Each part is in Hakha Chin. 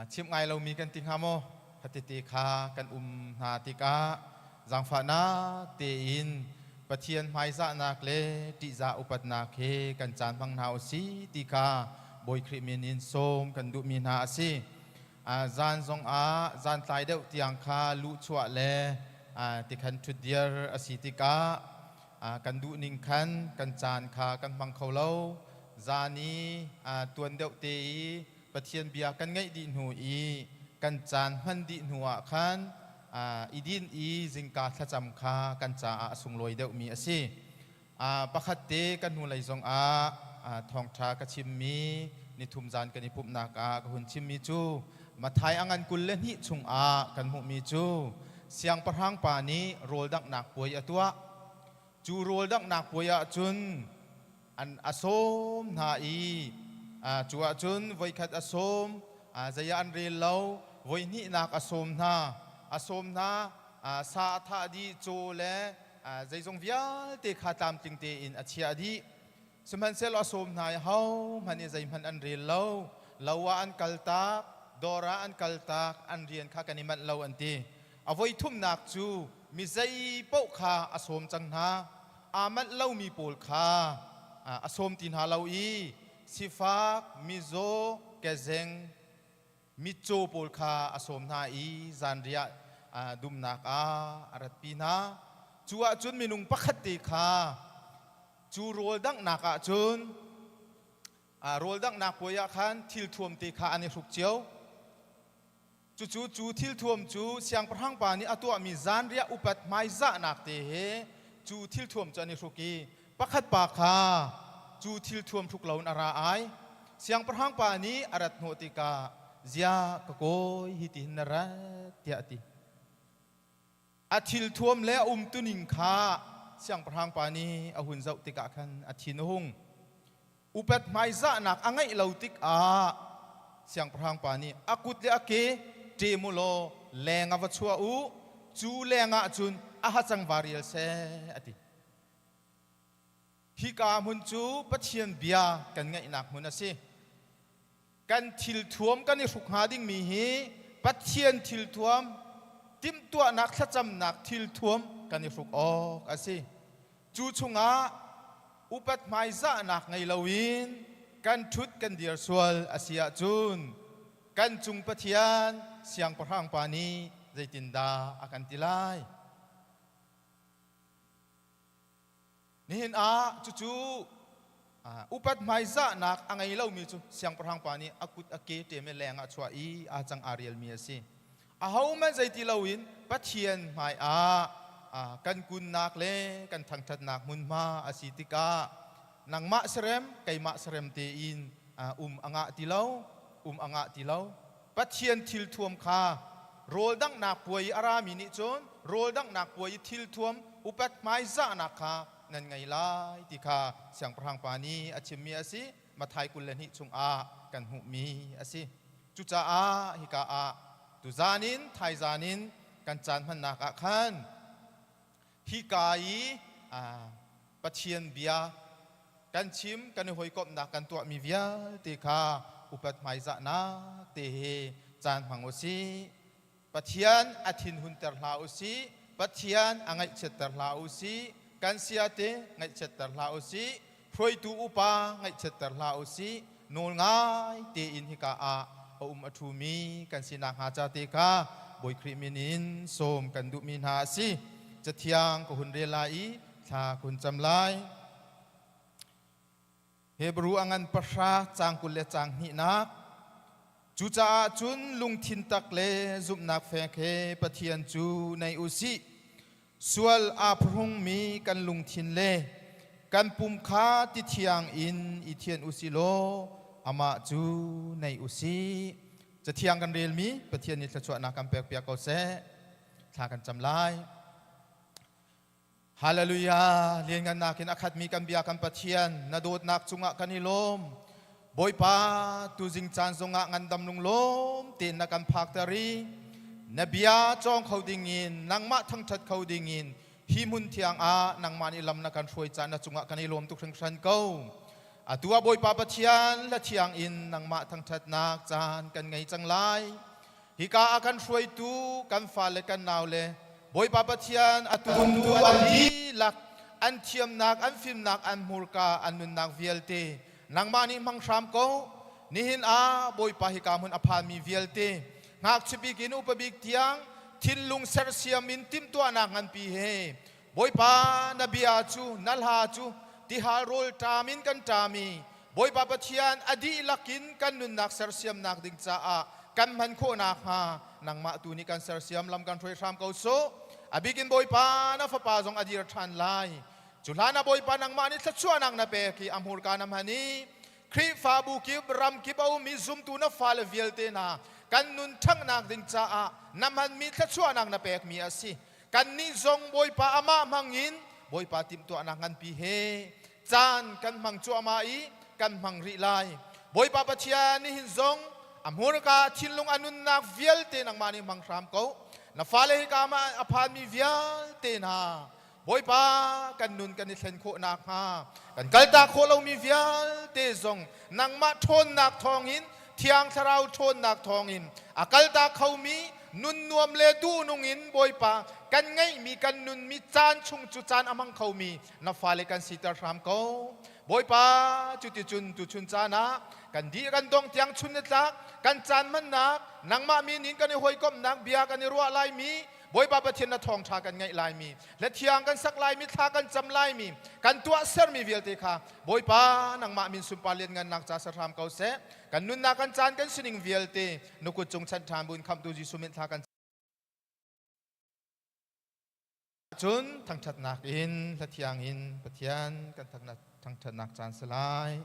Chimh ngai lomi kan ti hnga maw? Khatete kha kan um hna tikah zaangfahnak tein Pathian hmaizahnak le ṭihzah upatnak he kan caan hmang hna u si ti kha Bawi Khrih min in sawm kan duhmi hna a si. Zan zongah zan tlai deuh tiang kha luhchuah le tikhan ṭhutdir a si tikah kan duhning khan kan caan kha kan hmang kho lo. Zan i tuan deuh te i Pathian bia kan ngaih dih hnu i kan caan hman dih hnu ah khan i din i zingka thlacam kha kan caah a sunglawi deuhmi a si. Pakhat te kan hnulei zongah thawngṭha ka chimmi nithum zan kan i pumhnak ah ka hun chimmi cu Mathai a ngan 22 chungah kan hmuhmi cu siangpahrang pa nih rawl danghnak puai a tuah. Cu rawl danghnak puai ah cun an a sawm hna i cu ahcun voikhat a sawm, zei ah an rel lo. Voi hnihnak a sawm hna, a sawm hna, sa a thah dih, caw le zeizong vialte kha tlamtling tein a chiah dih. Sihmanhsehlaw a sawm hna i hohmanh i zeihmanh an rel lo. Lo ah an kaltak, dawr ah an kaltak, an rian kha kan i manh lo an ti. A voi thumnak cu mi zei paoh kha a sawm cang hna. Aa manh lomi pawl kha a sawm ti hna lo i sifak, mizaw, kezeng, mitcaw pawl kha a sawm hna i zanriah dumnak ah a ratpi hna. Cu ahcun minung pakhat te kha cu rawl danghnak ah cun, rawl danghnak puai ah khan thilthuam te kha an i hruk cio. Cucu cu thilthuam cu siangpahrang pa nih a tuahmi zanriah upat hmaizahnak te he cu thilthuam cu an i hruk i pakhat pa kha cu thilthuam hruk loin a ra ai. Siangpahrang pa nih a rat hnawh tikah, "Ziah ka kawi, hitihin na rat?" tiah a ti. A thilthuam le a umtuning kha siangpahrang pa nih a hun zoh tikah khan a thin a hung. Upat hmaizahnak a ngeih lo tikah siangpahrang pa nih a kut le a ke ṭem u law leng ah va chuah u, cu leng ah cun a hacang va rial seh, a ti. Hika hmun cu Pathian bia kan ngaihnak hmun a si. Kan thilthuam kan i hruk hnga dingmi hi Pathian thilthuam, timhtuahnak thlacamnak thilthuam kan i hruk awk a si. Cu chungah upat hmaizahnak ngei loin kan ṭhut kan dir sual a si ahcun kan cung Pathian Siangpahrang Pa nih zeitindah a kan ti lai? Nihin ah cucu upat hmaizahnak a ngei lomi cu siangpahrang pa nih a kut a ke ṭem i leng ah chuah i aa cang aa rialmi a si. Ahohmanh zeiti loin Pathian hmaiah kan kunnak le kan thangṭhatnak hmunhma a si tikah nangmah serem keimah serem tein um a ngah ti lo, um a ngah ti lo. Pathian thilthuam kha rawl danghnak puai i a rami nih cun rawl danghnak puai i thilthuam upat hmaizahnak kha nan ngei lai ti kha siangpahrang pa nih a chimmi a si. Matthai 22 chungah kan hmuhmi a si. Cucaah hika ah tuzan in thaizan in kan caan hmannak ah khan hika i Pathian bia kan chim, kan i hawikomhnak kan tuahmi vialte kha upat hmaizahnak te he caan hmang u sih. Pathian a thinhunter hlah u sih. Pathian a ngaihchiatter hlah u sih. Kan siate ngaihchiatter hlah u sih. Hruaitu upa ngaihchiatter hlah u sih. Nawl ngai tein hika ah a um a ṭhumi kan si nakhnga ca te kha Bawi Khrih min in sawm kan duhmi hna a si. Cathiang ka hun rel lai i thla ka hun cam lai. Hebru a ngan pahra caang 20 le caang hnihnak. Cucaah cun lungthin tak le zumhnak fek he Pathian cu nei u sih. Sual aa phuhrungmi kan lungthin le kan pum kha ti thiang in i thian u sih law amah cu nei u sih. Cathiang kan relmi Pathian nih thluachuahnak kan pekpiak ko seh. Thla kan cam lai. Hallelujah! Lianngannak in a khatmi kan bia kan Pathian, na dawtnak cungah kan i lawm. Bawipa, tuzing caan zongah ngandam lunglawm tein na kan phakter i na bia cawng kho dingin, nangmah thangṭhat kho dingin hi hmun thiang ah nangmah nih lam na kan hruai caan na cungah kan i lawm tuk hringhran ko. Atu ah Bawipa Pathian hla thiang in nangmah thangṭhatnak caan kan ngei cang lai. Hika ah kan hruaitu kan fale kan naule Bawipa Pathian a tumtu an dihlak an thiamnak an fimnak an hmurka an nunnak vialte nangmah nih hmang hram ko. Nihin ah Bawipa hika hmun a phanmi vialte ngakchia bik in upa bik tiang thinlung sersiam in timhtuahnak nganpi he Bawipa na bia cu na hla cu tihal rawl ṭam in kan ṭam i Bawipa Pathian a dihlak in kan nunnak sersiamnak ding caah kan hman khawh nakhnga nangmah tu nih kan sersiam lam kan hruai hram ko sawh. A bikin Bawipa na fapa zong a dir ṭhan lai. Cu hlan ah Bawipa nangmah nih thluachuahnak na pek i a hmurka na hman i Khrihfabu kip ram kip a ummi zumtu na fale vialte hna kan nun ṭhanghnak ding caah na hmanmi thluachuahnak na pekmi a si. Kannih zong Bawipa amah hmangin Bawipa timhtuahnak nganpi he caan kan hmang cuahmah i kan hmang rih lai. Bawipa Pathian nihin zong a hmurka thinlung a nunnak vialte nangmah nih hmang hram ko. Na fale hika ah a phanmi vialte hna Bawipa kan nun kan i thlen khawh nakhnga kan kaltak khawh lomi vialte zong nangmah ṭhawnnak thawngin Thiang Thlarau ṭhawnnak thawngin a kaltak khomi nun nuam le duhnung in Bawipa kan ngeihmi kan nunmi caan chung cu caan a hmang khomi na fale kan siter hram ko. Bawipa cuticun tuchun caan ah kan dih kan dong tiang chun ni tlak kan caan hmannak nangmah min in kan i hawikomhnak bia kan i ruah laimi Bawipa Pathian na thawngṭha kan ngaih laimi le thiang kan sak laimi thla kan cam laimi kan tuahsermi vialte kha Bawipa nangmah min sunpar lianngannak ca ser hram ko seh. Kan nunnak kan caan kan sining vialte na kut cung chanh ṭhan buin khamhtu Jesuh min thla kan cun thangṭhatnak in hla thiang in Pathian kan thangṭhatnak caan si lai.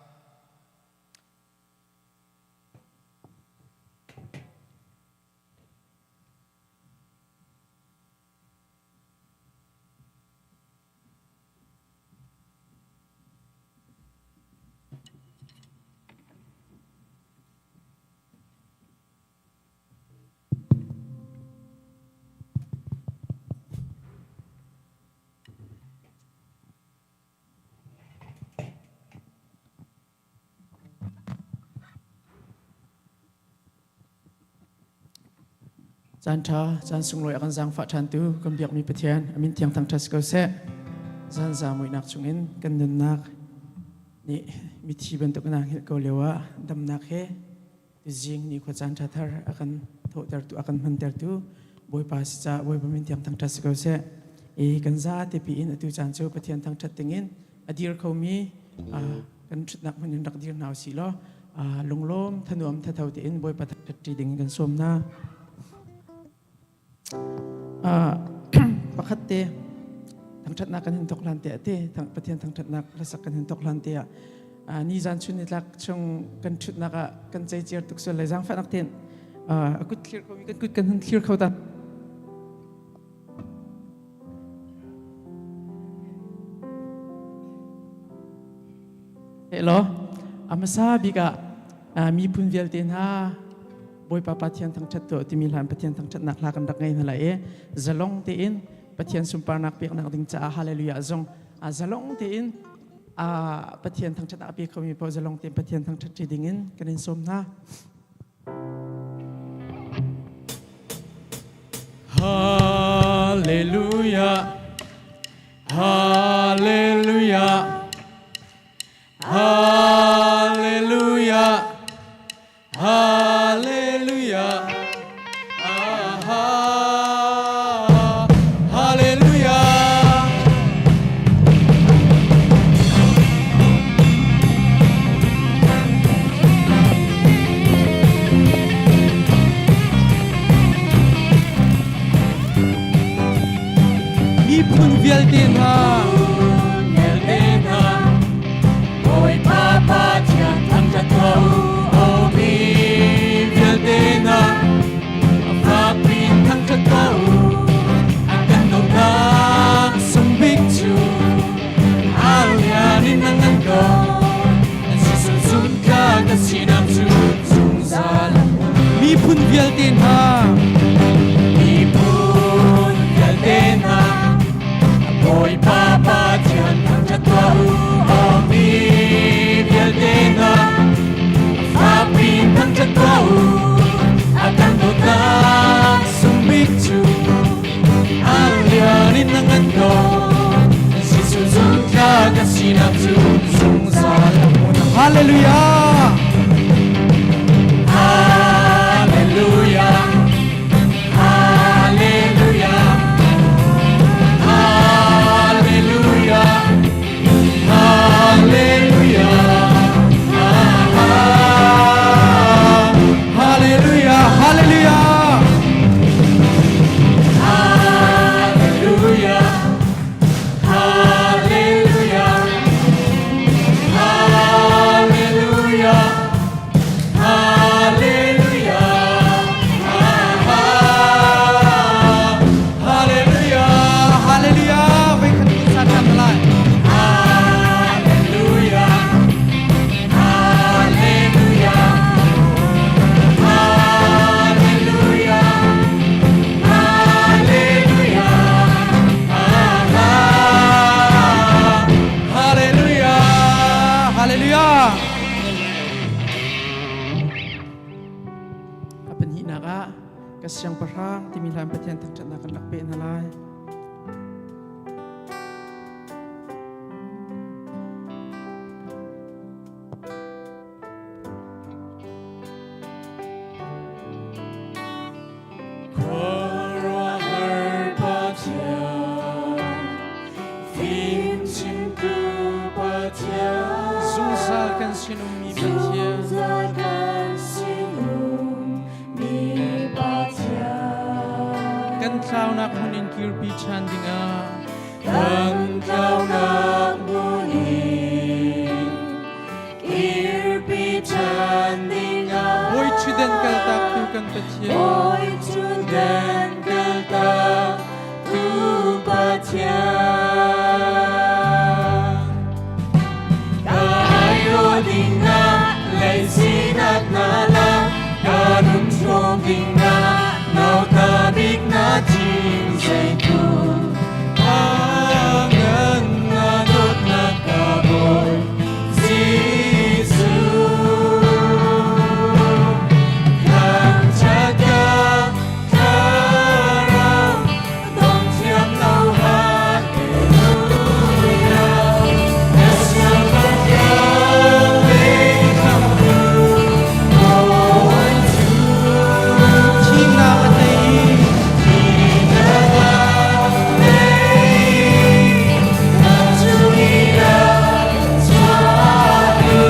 Caan ṭha, caan sunglawi a kan zaangfah ṭhantu kan biakmi Pathian a min thiang thangṭhat si ko seh. Zan zamuihnak chungin kan nunnak nih mithi bantuk in aa hngilh ko lio ah damnak he tuzing ni khua caan ṭha thar a kan thawhtertu a kan hmantertu Bawipa si caah Bawipa min thiang thangṭhat si ko seh. I kan za tepi in atu caan cu Pathian thangṭhat dingin a dir khomi kan ṭhutnak hmun in rak dir hna usih law lunglawm thanuam thatho tein Bawipa thangṭhat ṭi ding kan sawm hna. Pakhat te thangṭhatnak kan hin thok hlan te te Pathian thangṭhatnak hlasak kan hin thok hlan te ah ni zan chun ni tlak chung kan ṭhutnak ah kan ceiciar tuk sual lai zaangfahnak tein a kut thlir ko mi kan kut kan hun thlir kho ta. Hello, a hmasa bik ah miphun vialte hna Bawipa Pathian thangṭhat tuah timi hlan Pathian thangṭhatnak hla kan rak ngei hna lai i zalong tein Pathian sunparnak peknak ding caah hallelujah zong zalong tein Pathian thangṭhatnak a pe khomi paoh zalong tein Pathian thangṭhat ṭi ding in kan in sawm hna. Hallelujah. Hallelujah. Hallelujah. Hallelujah. Aha. Hallelujah. Miphun vialte hna vialte hna Bawipa Pathian thangṭhat tuah u aw mi vialte hna a fakpi in thangṭhat tuah u a kan dawtnak sung bik cu Hallelujah in a ngan ko Jesuh zumtlak a sinak cu zungzal miphun vialte hna miphun vialte hna Bawipa Pathian thangṭhat tuah u aw mi vialte. Donghnak ah ka siangpahrang timi hlan Pathian thangṭhatnak kan rak peh hna lai. Khuaruahhar Pathian, fimchimtu Pathian, Zungzal kan sinummi Pathian, zungzal kan sinummi Pathian, kan tlaunak hmun in kirpi ṭhan dingah kan tlaunak hmun in kirpi ṭhan dingah Bawi ṭhutdan kaltak tu kan Pathian, Bawi ṭhutdan kaltak tu Pathian. Ka airo dingah leisinak na la, ka nun hrawm dingah nauta bik na thim zeitu. Angan na dawtnak ka Bawi Jesuh. Thangṭhat ka thlarau, dong thiam lo hallelujah. Na siangpahrang le khamhtu Bawi cu. Thihnak a tei i Thihnak a tei, lam cu i a chuahtu,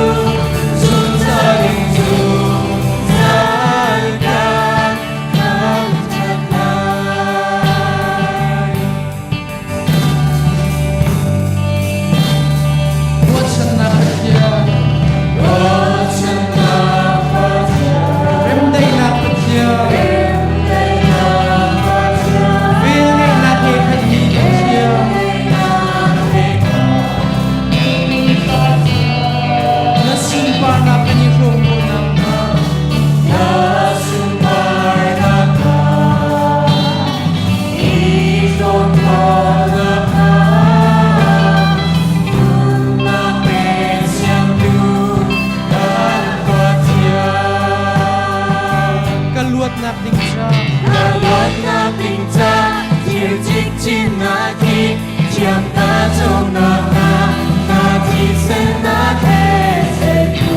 zungzal in zungzal kan thangṭhat lai. Ruahchannak Pathian, Ruahchannak Pathian, remdaihnak Pathian, remdaihnak Pathian, velngeihnak he khatmi Pathian, velngeihnak he khatmi Pathian. Na sunparnak kan i hrawm khawh nakhnga, Na sunparnak kha i hrawm khawh nakhnga, nunnak pe siangtu kan Pathian. Ka luatnak ding ca, Ka luatnak ding ca, thir cikcin na thi, thiam ta conak hna, na thisen na thetse tu.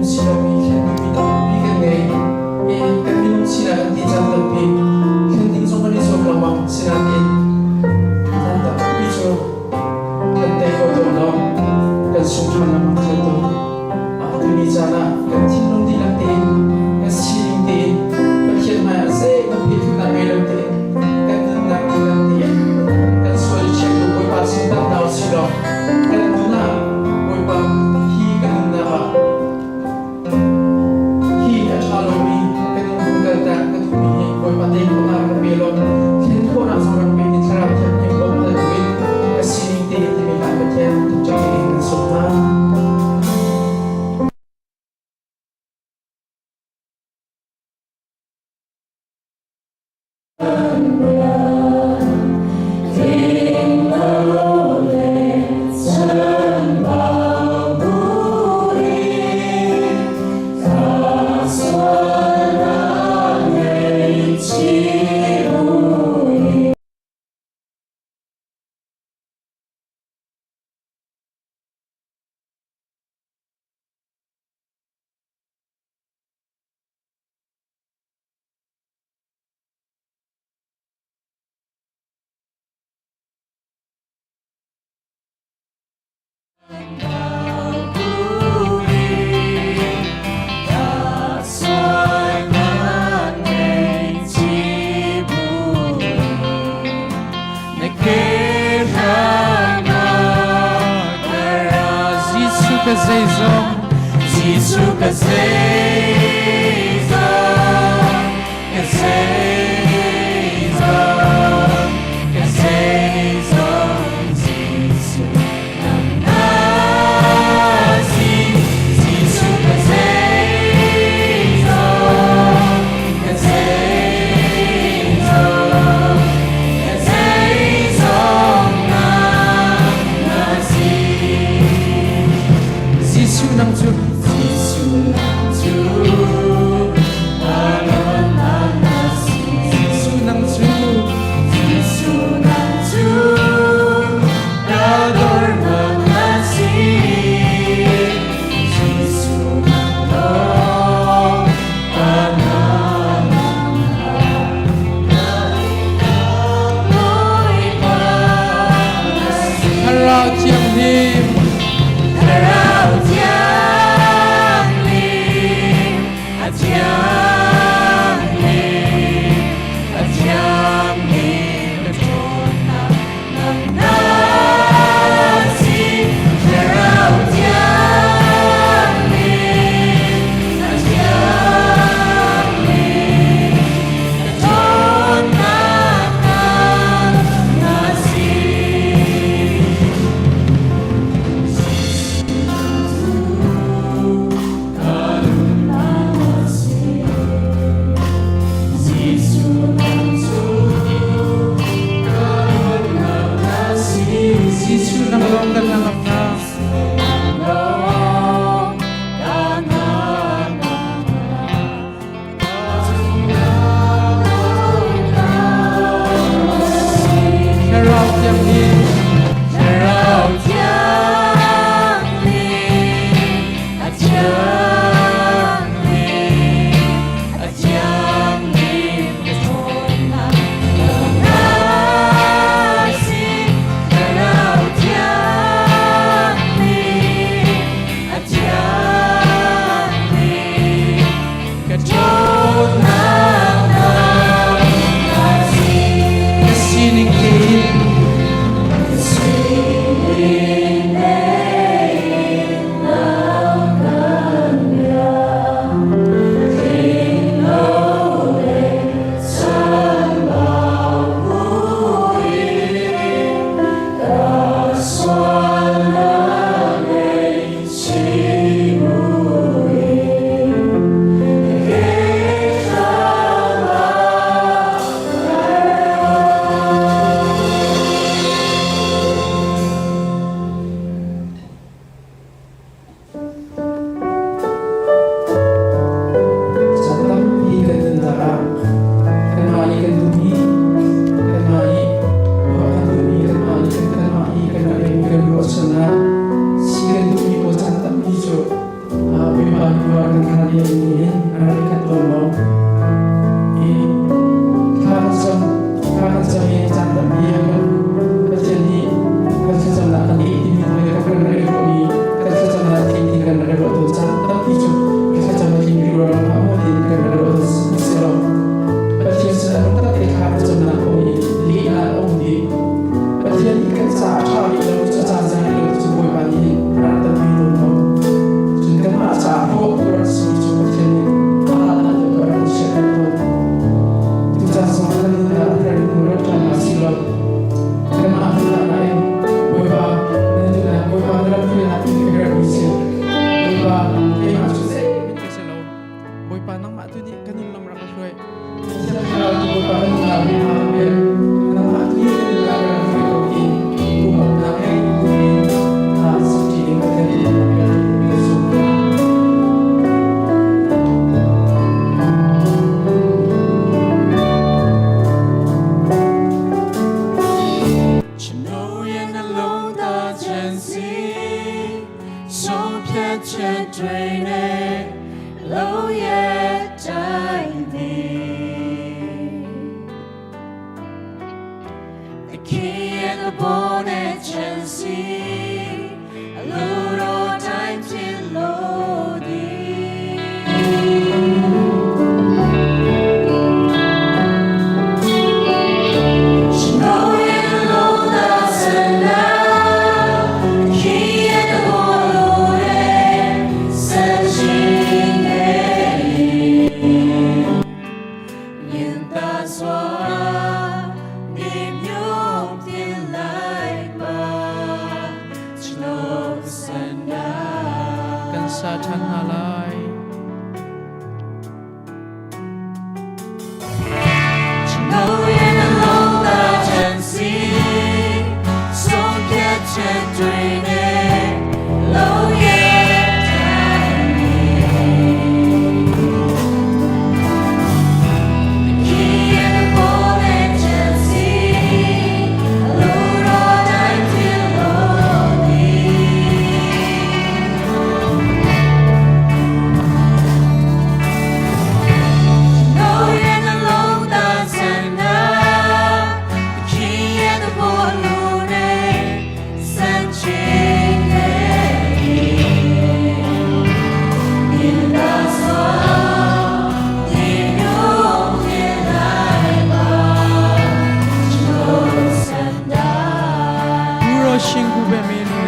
si lomi thlen duhmi tampi kan ngei. I kan minung sinak kan ti caan tampi thlen ding zong kan i zuam lengmang. Sinain caan tampi cu kan tei kho tawn lo. Kan sung ṭhan lengmang theu tawn. Tuni caan ah kan thinlung dihlak tein, kan sining tein, Pathian hmaiah zeihmanh pehtlaihnak ngei lo tein, kan nunnak dihlak tein kan sual i chiah Bawipa sin dam hna u sih law kan nun ah Bawipa hi kan nunnak ah hi a ṭha lomi kan nunphung kaltak ka duhmi hi Bawipa tei khawhnak rak pe law thlen khawhnak zong rak pe in Thlarau Thianghlim bawmh hal buin ka sining tein timi hla Pathian thangṭhat dingin kan sawm hna. Jesuh ka zeizong Jesuh ka zeizong ka zeizong ka zeizong Jesuh nang na si Jesuh ka zeizong ka zeizong ka zeizong nang na si Jesuh nang cu Jesuh nang cu. Khua kan khan i in a rak i khat tawn lo. I thla kan cam, thla kan cam i caan tampi a kan Pathian nih kan thlacamnak kan leh timi le kan rak i ruahmi kan thlacamnak tling ti kan rak i ruah tawn caan tampi cu kan thlacam a tling rih ruang ah maw tiin kan rak i ruah tawn si lo. Pathian sinah lungtak te thla kan camnak a um i lehnak a um dih. Pathian nih kan caah a ṭha rih lo, cu a caan zai rih lo cu Bawipa nih a rak tampi tawn lo. Cun kanmah caah hlawk tu rak simi cu Pathian nih a hlatnak deuh a rak kan chiahter tawn. Tucaan zong kan nunnak a rak in rak ṭhan hna si lo. Kanmah nunnak in Bawipa na duhnak, Bawipa na rak duhnak in ka herhmi si. Bawipa keimah cu zeihmanh ka si lo. Bawipa nangmah tu nih ka nun lam rak ka hruai. Thiang Thlarau cu Bawipa kan nunnak nih a kan pek. Nangmah tu nih kan nunnak rak hruai ko ti pumhnak ngei buin thla samṭi ding Pathian nih kan pek ti ka zumh. Kan sa ṭhan hna lai. Puro shingu be me lu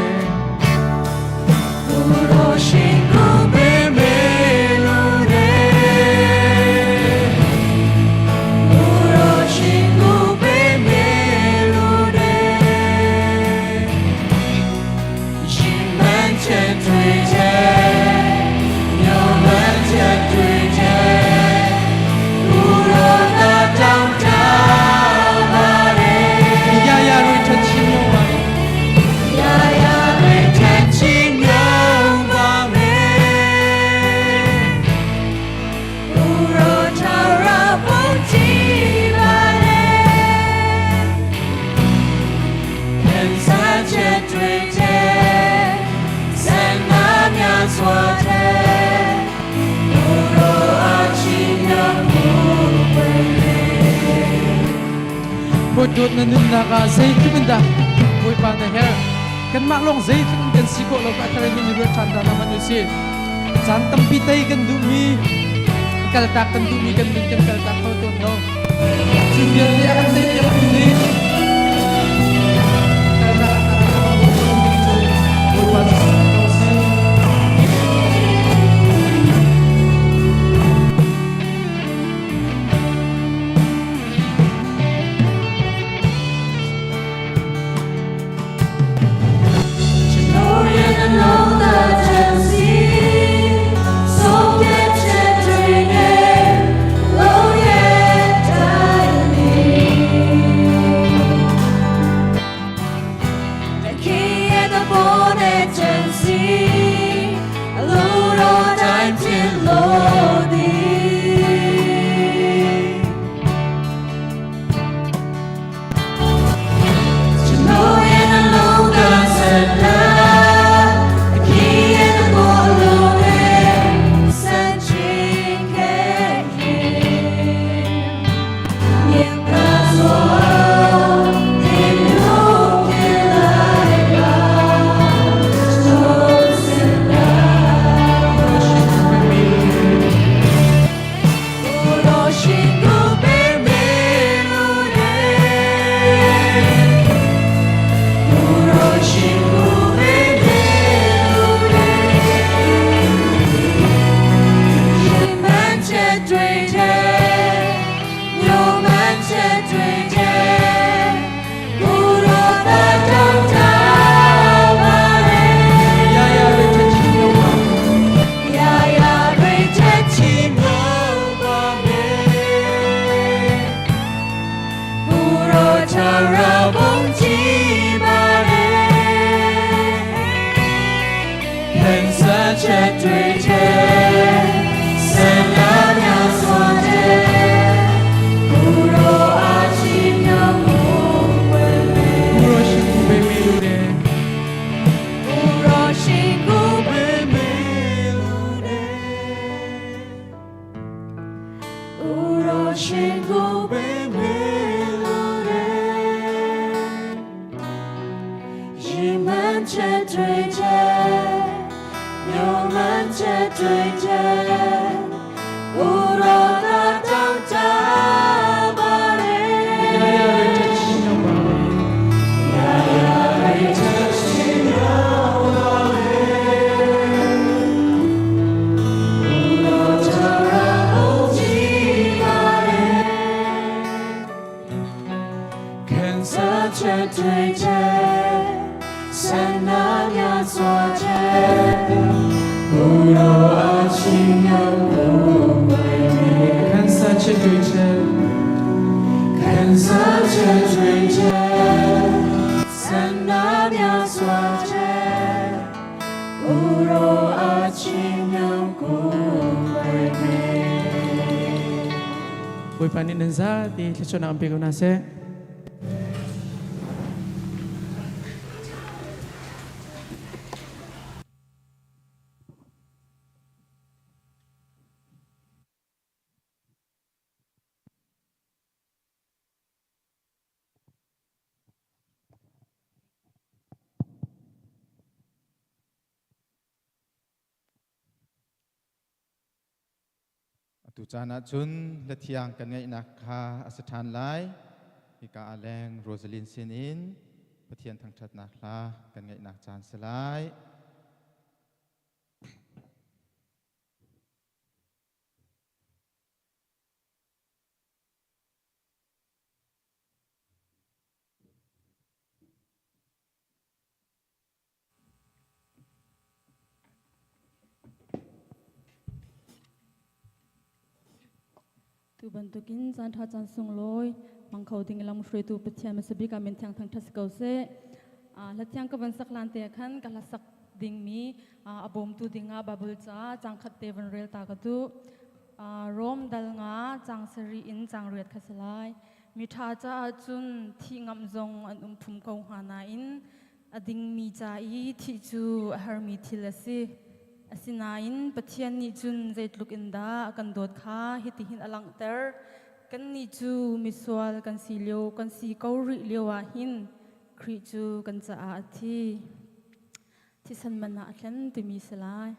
Ya ya rui than chin yo wa. Dawt na nunnak ah zeitluk in dah Bawipa na herh. Kanmah lawng zeitluk in kan si khawh lo ka thar in ruat ṭhan ta hna u sih. Caan tampi tei kan duhmi, kaltak kan duhmi kan nun kan kaltak kho tawn lo. Cu vialte a kan tei piak tu nih kaltak Bawipa cu si. 我心不被迷路的，你们这对着，你们这对着，乌罗大当大巴嘞。 Bawipa nih nan zate thluachuahnak an pe ko hna seh. Atu caan ah cun hlathiang kan ngaihnak kha a si ṭhan lai. Hika ah leng Rosalind sinin Pathian thangṭhatnak hla kan ngaihnak caan si lai. Tu bantukin caan ṭha caan sunglawi hmang kho ding lam hruaitu Pathian hmasa bik ah min thiang thangṭhat si ko seh. Hla thiang ka van sak lan te khan ka hla sak dingmi a bawmtu dingah Bible ca cang khat te van rel ta ka duh. Rom dal nga cang sarih in cang riat kha si lai. Miṭha caah cun thih ngamh zong an um phum ko hnga nain a dingmi ca i thih cu a harmi thil a si. Asinain Pathian nih cun zeitluk in dah a kan dawt kha hitihin a langhter. Kannih cu misual kan si lio kan si ko rih lio ah hin Khrih cu kan caah a thi. Thisen man ah a thlen timi si lai.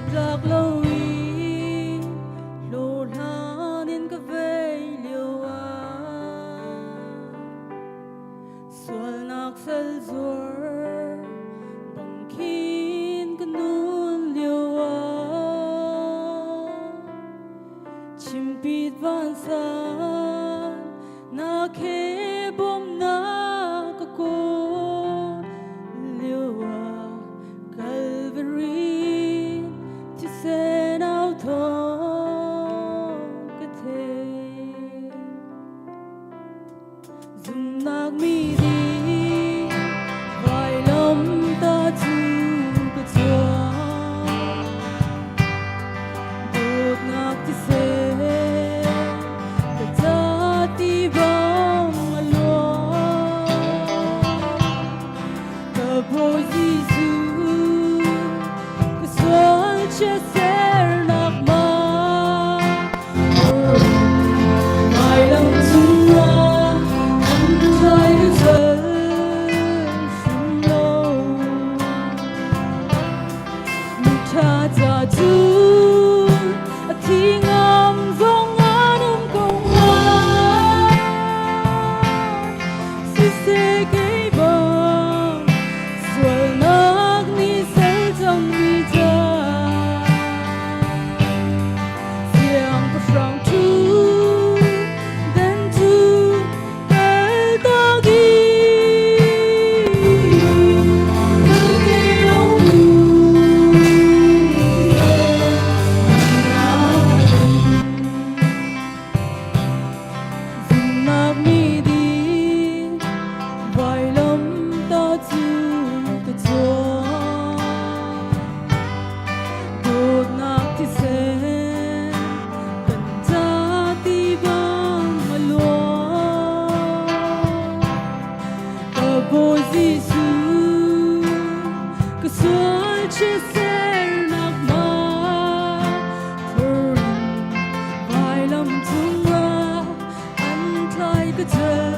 Tlak lo i hlawhhlan in ka vei lio ah Sualnak sal zuar bang khin ka nun lio ah Chimpit vansan na khe bawmnak ka kawl lio ah Calvary thisen au thawng ka thei. Zumnak mi ding vailam ta cu ka chuak. Dawtnak thisen ka ca ti bang a luang. Ka Bawi Jesuh ka sual chiatsernak ma Vailam cungah an tlai ka zal hrim lo. Miṭha ca cu a thi ngam zong an um ko hnga. Siseh kei bang sualnak nih sel cangmi ca. Chiatsernak ma phur in vailam cungah an tlai ka cel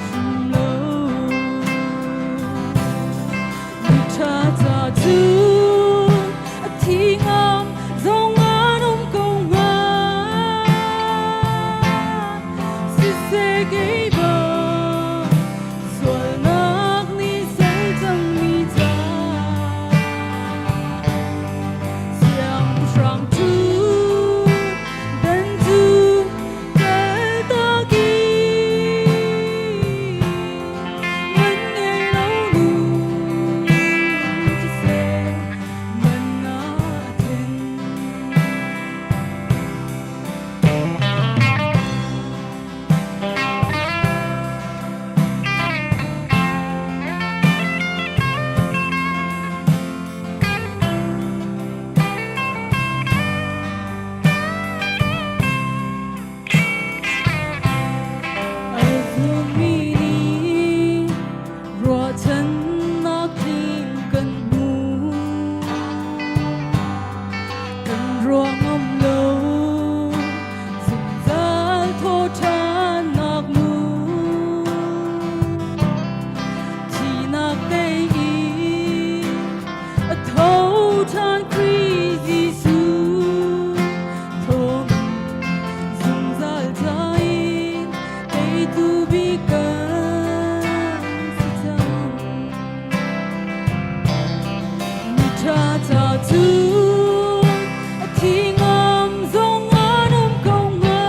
hrim lo. Miṭha ca cu a thi ngam zong an um ko hnga. Siseh kei bang sualnak nih sal cangmi ca siangpahrang cu dan cu kaltak i man ngei lo nu siseh man ah a thlen. A zummi nih ruahchannak tling kan hmu. Kan ruah ngam lo zungzal thawṭhannak mu. Thihnak tei i a tho ṭhan Khrih Jesuh. Thawng zungzal ca in teitu bik kan si cang. Miṭha ca cu a thi ngam zong an um ko hnga.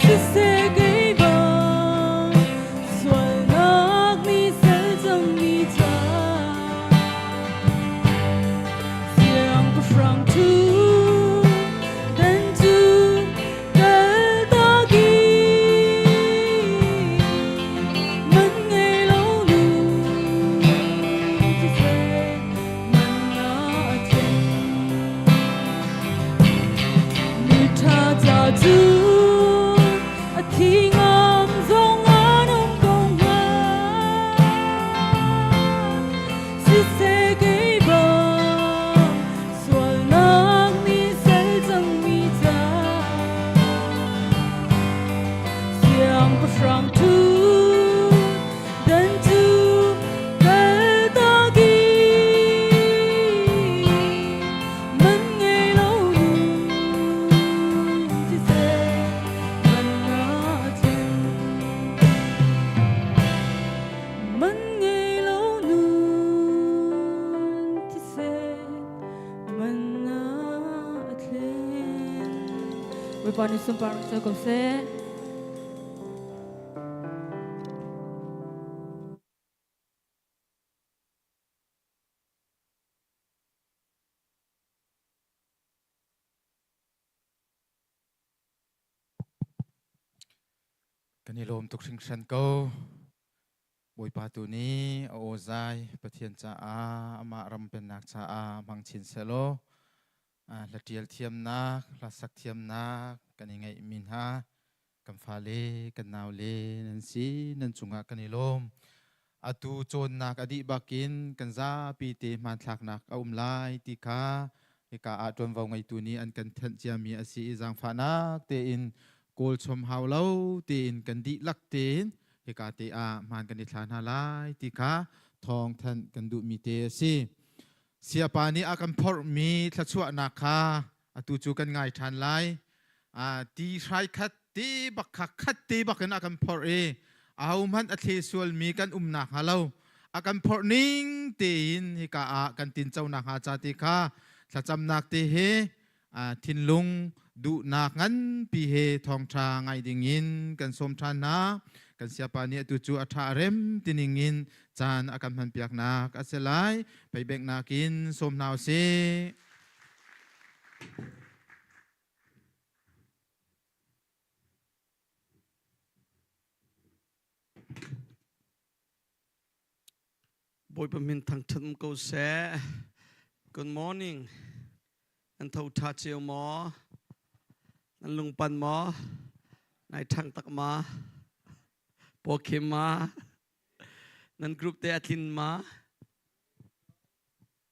Siseh kei bang sualnak nih sal cangmi ca siangpahrang cu dan cu kaltak i man ngei lo nu siseh man ah a thlen. Miṭha ca cu a thi ngam zong an um ko hnga. Siseh kei bang sualnak nih sal cangmi ca siangpahrang cu dan cu kaltak i man ngei lo nu siseh man ah a thlen. Man ngei lo nun siseh man ah a thlen. Bawipa nih sunparnak co ko seh. Kan i lawm tuk hringhran ko. Bawipa tu nih a aw zai Pathian caah amah ram pennak caah hmang chin sehlaw hla ṭial thiamnak, hla sak thiamnak kan i ngeihmi hna kan fale, kan naule nan si, nan cungah kan i lawm. Atu cawnnak a dih bakin kan zapi te hmanthlaknak a um lai ti kha hika ah ṭuanvo ngeitu nih an kan thenh ciami a si i zaangfahnak tein kawl chom hau lo tein kan dihlak tein hika te ah hmaan kan i thla hna lai ti kha thawng thanh kan duhmi te a si. Siapa nih a kan phorhmi thluachuahnak kha atu cu kan ngai ṭhan lai. Ti hrai khat te bak kha khat te bak in a kan phorh i ahohmanh a thle sualmi kan um nakhnga lo a kan phorh ning tein hika ah kan tinco nakhnga ca ti kha thlacamnak te he thinlung duhnak nganpi he thawngṭha ngai dingin kan sawm ṭhan hna. Kan siapa nih atu cu a ṭha a rem tining in caan a kan hmanpiaknak a si lai. Peibenghnak in sawm hna u sih. Bawipa min thangṭhat um ko seh. Good morning. Nan tho ṭha cio maw? Nan lungpan maw? Nai ṭhang tak ma? Pawkhim ma? Nan group te a tlin ma?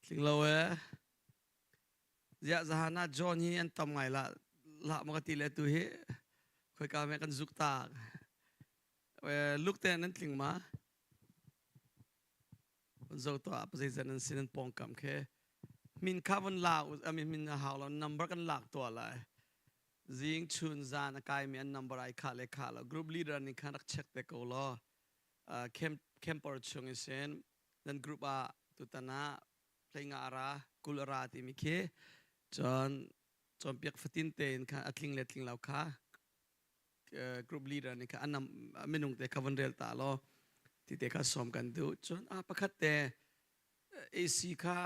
Tling lo e. Ziah zahan ah John hi an tam ngai la la ma ka ti le tu hi khoika me kan zuk tak. Luk te nan tling ma? Zo to a zei zan an sin an pawngkam khe min kha von la I mean min a hau lo number kan lak to lai. Zing chun zan a kai mi an number ai kha le kha lo group leader nih khan rak check te ko law. Camp camper chung in nan group ah tutan ah hleinga ara kul ara timi khi cun cawnpiak fatin tein khan a tling le tling lo kha group leader nih kha anam minung te kha von rel ta law ti te kha som kan duh. Cun a pakhat te AC kha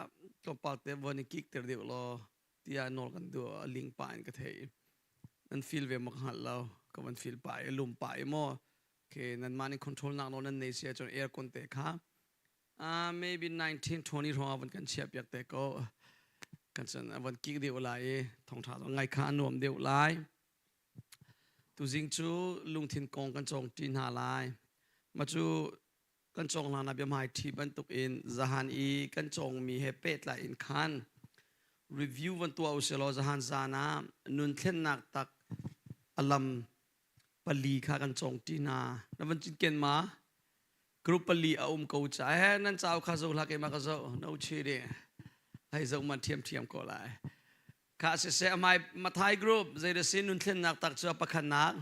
tlawmpal te von i kik ter deuh law tiah nawl kan duh. A ling pa in ka thei nan feel ve mak hngal lo ka van feel pa i lum pa i maw ke nan mah nih control nak nawl nan nei sia cun aircon te kha maybe 1920 hrawng ah van kan chiah piak te ko kan cun van kik deuh lai i thongtha zong ngai kha a nuam deuh lai. Tuzing cu lungthin kong kan cawng ṭi hna lai. Mah cu kan cawng hlan ah biahmai ṭhi bantuk in zahan i kan cawngmi he pehtlai in khan review van tuah usih law zahan zan ah nun thlennak tak a lam pali kha kan cawng ṭi hna. Na van cinken ma? Group pali a um ko ca he nan cau kha zo hlah keimah ka zoh no chi di hei zoh man ṭhiamṭhiam ko lai. Kha siseh amai Mathai group zei si nun thlennak tak cu pakhatnak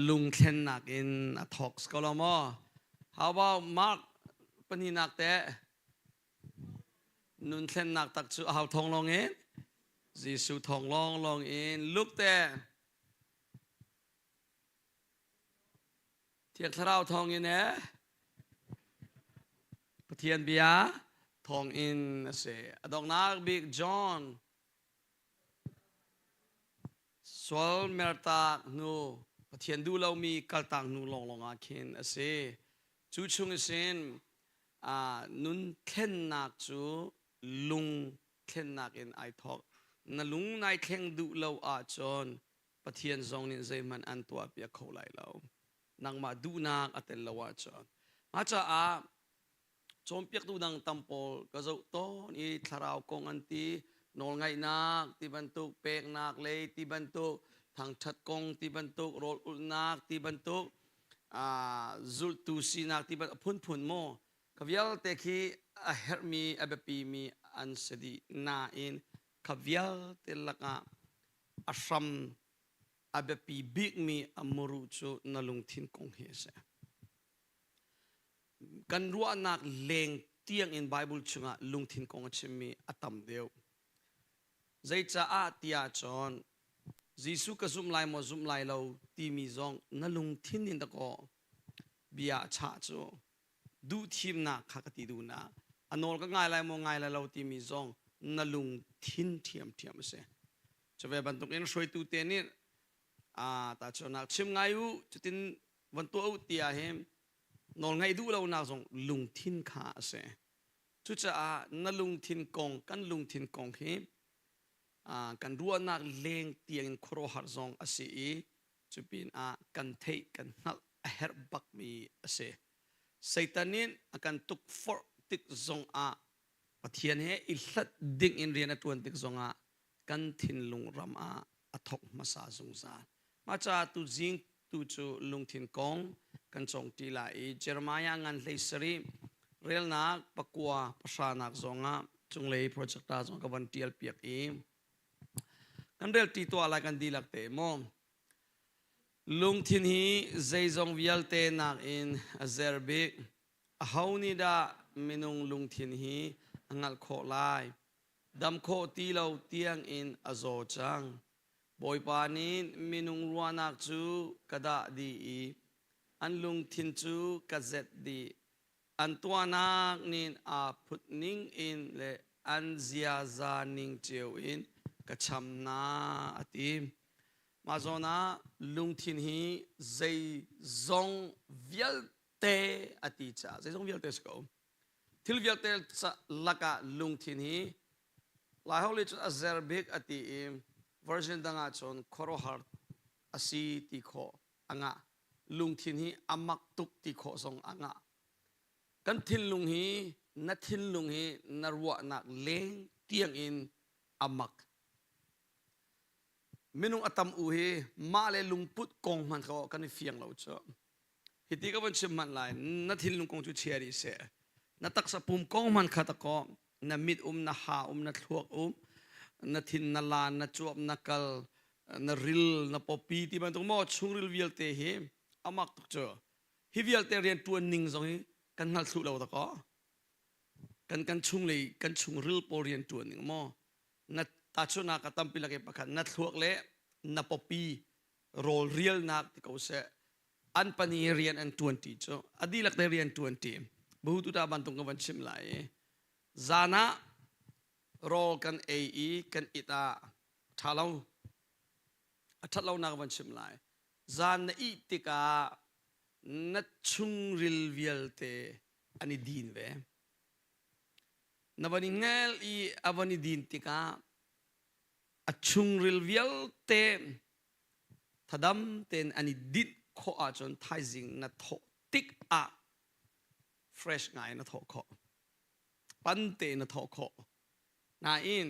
lungthlennak in a thawk ko lo maw? How about Mark pahnihnak te nun thlennak tak cu a hau thong lawng in Jesuh thong lawng lawng in. Luke te Thiang Thlarau thawngin e Pathian bia thawngin a si. A donghnak bik John sual mertak hnu Pathian duh lomi kaltak hnu lawnglawng ah khin a si. Cu chung sin nun thlennak cu lung thlennak in ai thawk. Na lung nai thleng duh lo ahcun Pathian zong nih zeihmanh an tuahpiak kho lai lo. Nangmah duhnak a tel lo ahcun. Mah caah cawnpiaktu dang tam pawl ka zoh tawn i thlarau kong an ti, nawlngaihnak ti bantuk, peknak lei ti bantuk, thangṭhat kong ti bantuk, rawl ulhnak ti bantuk, zultu sinak ti bantuk, phunphun maw ka vialte khi a herhmi, a biapimi an si dih nain kha vialte lakah a hram a biapi bikmi a muru cu na lungthin kong hi a si. Kan ruahnak leng tiang in Bible chungah lungthin kong a chimmi a tam deuh. Zeicaah tiah cun Jesuh ka zumh lai maw zumh lai lo timi zong na lungthin in dakaw bia a chah cu duhthimnak kha ka ti duhnak a nawl ka ngai lai maw ngai lai lo timi zong na lungthin ṭhiamṭhiam a si. Cu ve bantukin hruaitu te nih tahchunhnak chim ngai u cutin van tuah u tiah hin nawl ngaih duh lonak zong lungthin kha a si. Cucaah na lungthin kong kan lungthin kong hi kan ruahnak leng tiangin khuaruahhar zong a si i cu pinah kan theih kan hngalh a herh bakmi a si. Satan nih a kan tukforh tik zongah Pathian he i hlat ding in rian a ṭuan tik zongah kan thinlung ram ah a thawk hmasa zungzal. Mah caah tu zing tu cu lungthin kong kan cawng ṭi lai i Jeremiah ngan hlei sarih relnak pakua pahranak zongah cunglei projector zong ka van ṭial piak i kan rel ṭi tuah lai kan dihlak te maw. Lungthin hi zeizong vialte nakin a zer bik. Aho nih dah minung lungthin hi a hngalh khawh lai? Dam khawh ti lo tiangin a zaw cang. Bawipa nih minung ruahnak cu ka dah dih i an lungthin cu ka zet dih. An tuahnak nih aa phut ning in le an ziaza ning cio in ka cham hna, a ti. Mah zawn ah lungthin hi zeizong vialte a ti caah zeizong vialte a si ko. Thil vialte lakah lungthin hi Laiholh nih cun a zer bik a ti i version dang ah cun khuaruahhar a si ti khawh a ngah. Lungthin hi a mak tuk ti khawh zong a ngah. Kan thinlung hi na thinlung hi na ruahnak leng tiang in a mak. Minung a tam u hi mah le lungput kong hmanh kha kan i fiang lo cu. Hiti ka van chim hmanh lai, na thinlung kong cu chia rih seh. Na taksa pum kong hmanh kha ta kaw, na mit um, na ha um, na thluak um, na thin, na lan, na cuap, na kal, na ril, na pawpi ti bantuk maw chungril vialte hi amak tuk cu. Hi vialte rian ṭuan ning zong hi kan hngal thlu lo ta kaw. Kan kan chunglei kan chungril pawl rian ṭuan ning maw na tahchunhnak a tampi lak i pakhat na thluak le na pawpi rawl rialnak ti ko seh an pani rian an ṭuan ṭi cu a dihlak te rian ṭuan ṭi buhu ta bantuk ka van chim lai i zan ah rawl kan ei i kan it ah ṭha lo a ṭhat lonak ka van chim lai zan na ih tikah na chungril vialte an i din ve na van i ngel i a van i din tikah a chungril vialte thadam tein an i dinh khawh ahcun thaizing na thawh tik ah fresh ngai na thawh khawh pan te na thawh khawh nain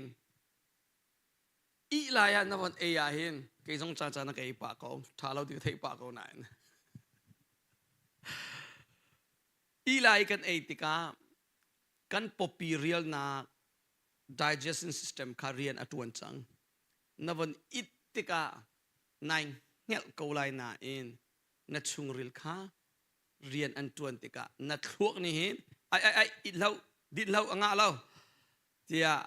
ih lai ah na von ei ah hin kei zong ca ca na ka ei pah ko tha lo ti ka theih pah ko nain ih lai kan ei tikah kan pawpi rialnak digestion system kha rian a tuan cang na von it tikah nai hngelh ko lai nain na chungril kha rian an tuan tikah na thluak nih hin ai ai ai it lo dit lo a ngah lo tiah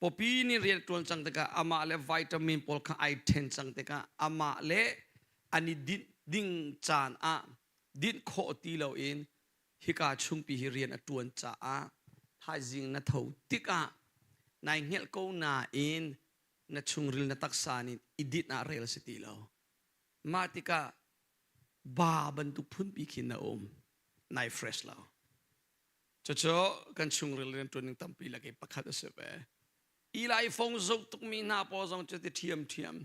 popi nih rian tuan cang tikah amah le vitamin pawl kha ai then cang tikah amah le an i dinh ding caan ah dinh khawh ti loin hika chungpi hi rian a tuan caah thaizing na tho tikah nai hngelh ko nain na chungril na taksa nih i dinh ah rel si ti lo mah tikah ba bantuk phunpi khin na um nai fresh lo cucu kan chungril rian tuan ning tampi lak i pakhat a si ve Eli phone zoh tukmi hna pawl zong cu ti ṭhiam ṭhiam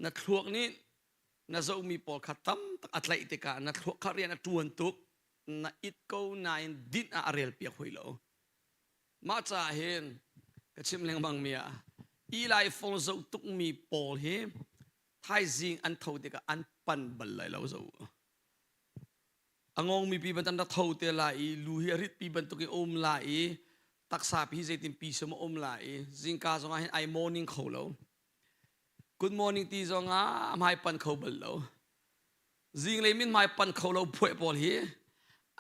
na thluak nih na zohmi pawl kha tam tak a tlaih tikah na thluak kha rian a ṭuan tuk na it ko nain dinh ah a rel piak hoi lo mah caah hin ka chim lengmang mi ah Eli phone zoh tukmi pawl hi thaizing an tho tikah an pan bal lai lo zo a ngongmi pi bantuk an rak tho te lai i lu hi a rit pi bantuk in um lai i taksa pi zeitin pi sem a um lai i zingka zong ah hin ai morning kho lo Good morning ti zong ah hmai pan kho bal lo. Zinglei min hmai pan kho lo phuai pawl hi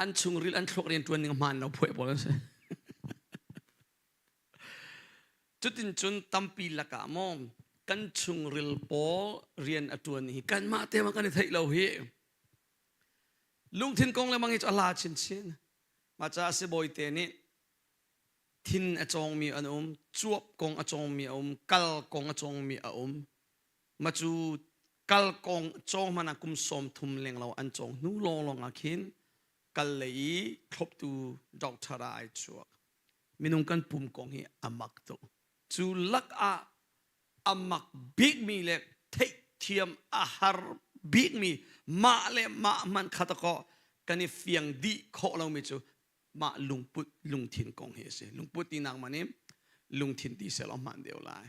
an chungril an thluak rian tuan ning hmaan lo phuai pawl an si. Cutin cun tampi lakah maw kan chungril pawl rian a tuan hi kanmah te ma kan i theih lo hi. Lungthin kong le mang hi cu a la chinchin. Mah caah sibawi te nih thin a cawngmi an um, cuap kong a cawngmi a um, kal kong a cawngmi a um. Ma cu kal kong cawng hmanh ah kum 30 lenglo an cawng hnu lawnglawng ah khin kal lei i thloptu doctor ah ai chuak. Minung kan pum kong hi a mak tuk. Cu lak ah a mak bikmi le theihthiam a har bikmi mah le mah hmanh kha ta kan i fiang dih khawh lomi cu mah lungput lungthin kong hi a si lungput tinak man in lungthin ti sel hman deuh lai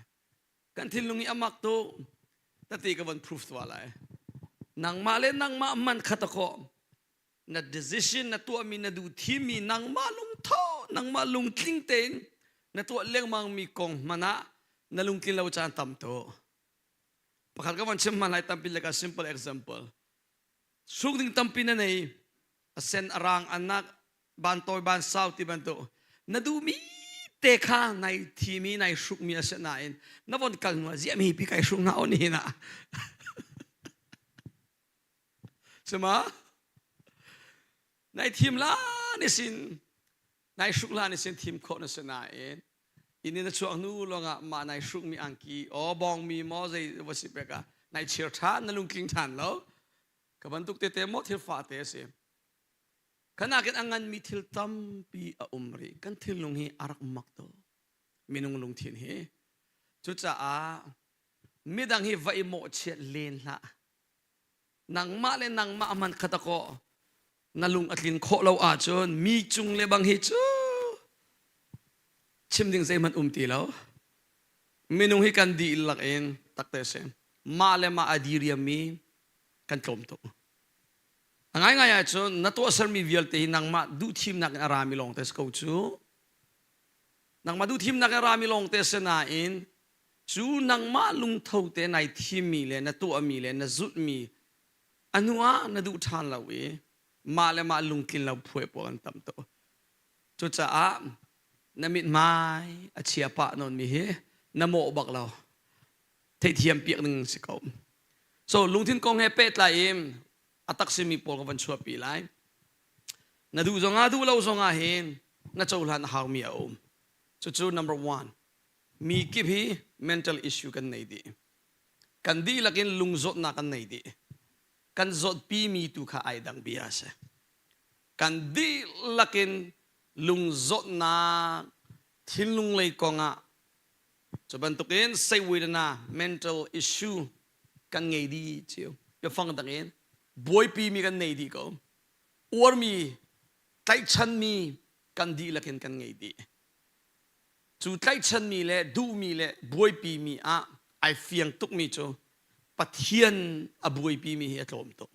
kan thinlung i amak tu tati ka von proof tua lai nangmah le nangmah man khat ko na decision na tuahmi na duh thimi nangmah lungtho nangmah lungtling tein na tuah lengmang mi kong hmana na lungtlin lo caan tam to pakhat ka von chim hman lai tampi le ka simple example Suk ding tampi na nei. A sen a rang a nak ban tawi ban sau ti bantuk na duhmi te kha nai thimi nai hrukmi a si nain na von kal hnu ah ziah mi pi kai hruk hna on hi na sima nai thim la ni sin nai hruk la ni sin thim khawh na si nain inn in a chuak hnu lawngah mah nai hrukmi angki aw bawngmi maw zei va si pek ah nai chir ṭhan na lungtling ṭhan lo ka bantuk tete maw thil fa te a si kanakin a nganmi thil tampi a um rih kan thinlung hi a rak mak to minung lungthin hi cucaah midang hi va i mawhchiat len hlah. Nangmah le nangmah hmanh kha dakaw na lung a tlin khawh lo ahcun mi cung le bang hi cu chim ding zeihmanh um ti lo. Minung hi kan dihlak in takte si. Mah le mah a diriammi kan tlawm tuk. A ngaingai ahcun na tuahsermi vialte hi nangmah duhthimnak in a rami lawngte si ko cu. Nangmah duhthimnak in a rami lawngte si nain cu nangmah lungtho te nai thimmi le na tuahmi le na zulhmi a hnu ah na duh ṭhan lo i mah le mah lungtlin lo phuai pawl an tam tuk. Cucaah na mithmai a chia pah nawnmi hi na mawh bak lo. Theihthiam piak ning si ko. So lungthin kong he pehtlai in a tak simi pawl ka van chuahpi lai. Na duh zongah duh lo zongah hin na cohlan a haumi a um. Cucu number one. Mi kip hi mental issue kan nei dih. Kan dihlak in lungzawtnak kan nei dih. Kan zawtpimi tu kha ai dang bia a si. Kan dihlak in lungzawtnak thinlung lei kongah cu bantukin seiwidana mental issue kan ngei dih cio. Biafang dang in buaipi mi kan nei dih ko. Uarmi, tlaihchanmi kan dihlak in kan ngei dih. Cu tlaihchanmi le duhmi le buaipimi ah ai fiang tukmi cu Pathian a buaipimi hi a tlawm tuk.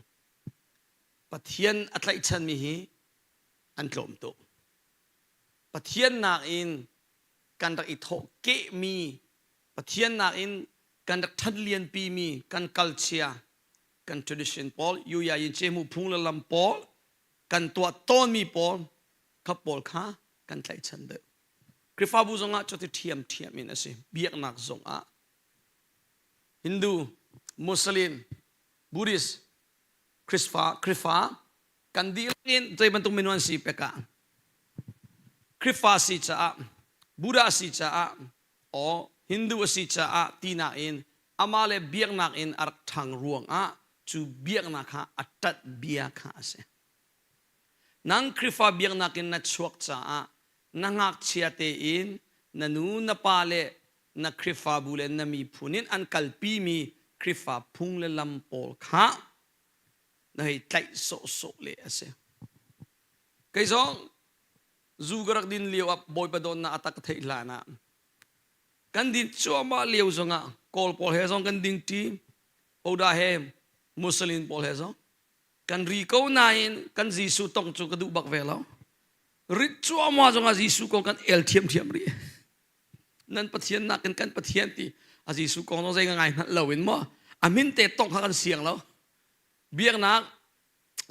Pathian a tlaihchanmi hi an tlawm tuk. Pathian nakin kan rak i thawh kehmi, Pathian nakin kan rak ṭhanlianpimi kan culture, kan tradition pawl, yuya yin ce mu phung le lam pawl, kan tuah tawnmi pawl, kha pawl kha kan tlaihchan deuh. Khrihfabu zongah cuti ṭhiamṭhiam in a si. Biaknak zongah Hindu, Muslim, Buddhist, Khrihfa, Khrihfa kan dihlak in zei bantuk minung an si pek ah Khrihfa si caah Buddha si caah o Hindu a si caah tinak in amah le biaknak in a rak ṭhang ruangah cu biaknak kha a ṭat bia kha a si. Nang Khrihfa biaknak in na chuak caah na ngakchia tein na nu na pa le na Khrihfabu le na miphun in an kalpimi Khrihfa phung le lam pawl kha na hei tlaih sawhsawh le a si. Kei zong zu ka rak din lio ah Bawipa dawtnak a tak ka theih hlan ah kan din cuahmah lio zongah Kawl pawl he zong kan ding ṭi, Oda he Muslim pawl he zong kan ri ko nain kan Jesuh tong cu ka duh bak ve lo. Rit cuahmah zongah Jesuh kong kan el thiamthiam rih. Nan Pathian nakin kan Pathian ti a Jesuh kong zong zei ngai hngalh lo in maw a min te tong kha kan siang lo. Biaknak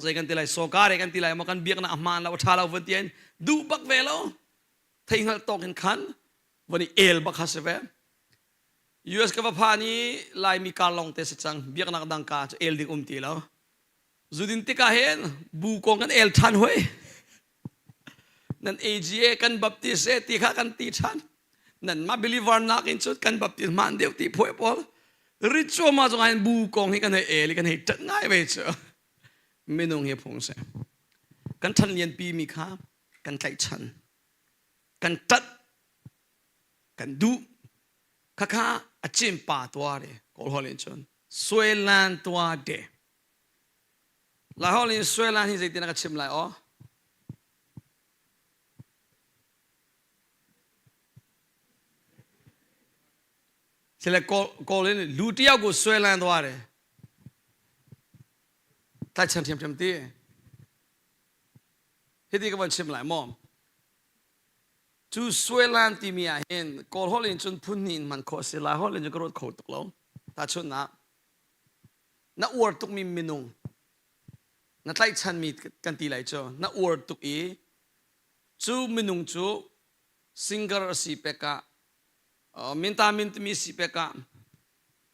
zei kan ti lai sawkare kan ti lai maw kan biaknak a hmaan lo a ṭha lo van ti in duh bak ve lo. Thei hngalh tawk in khan van i el bak kha si ve. US ka va phan i Laimi kar lawng te si cang biaknak dang ka cu el ding um ti lo zudin tikah hin bu kong kan el ṭhan hoi nan AGA kan Baptist e ti kha kan ti ṭhan nan mah believer nak in cun kan Baptist hmaan deuh ti phuai pawl ritual ma zong hin bu kong hi kan hei el i kan hei ṭat ngai ve cu minung hi phung si kan ṭhan lian pi mi kha kan tlaihchan kan ṭat kan duh khakha a cimpa tua de kawl holh in cun suailan tua de lai holh in suailan hi zeitin a ka chim lai aw sile kawl in lu tiao ku suailan tua de tai chan thiam thiam ti hiti ka van chim lai maw Cu suailan timi ah hin Kawl holh in cun phun hnih in hman khawh a si. Lai holh in cun ka ruat kho tuk lo. Tahchunhnak, na uar tukmi minung, na tlaihchanmi kan ti lai cu, na uar tuk i cu minung cu singer a si pek ah, minta min timi si pek ah,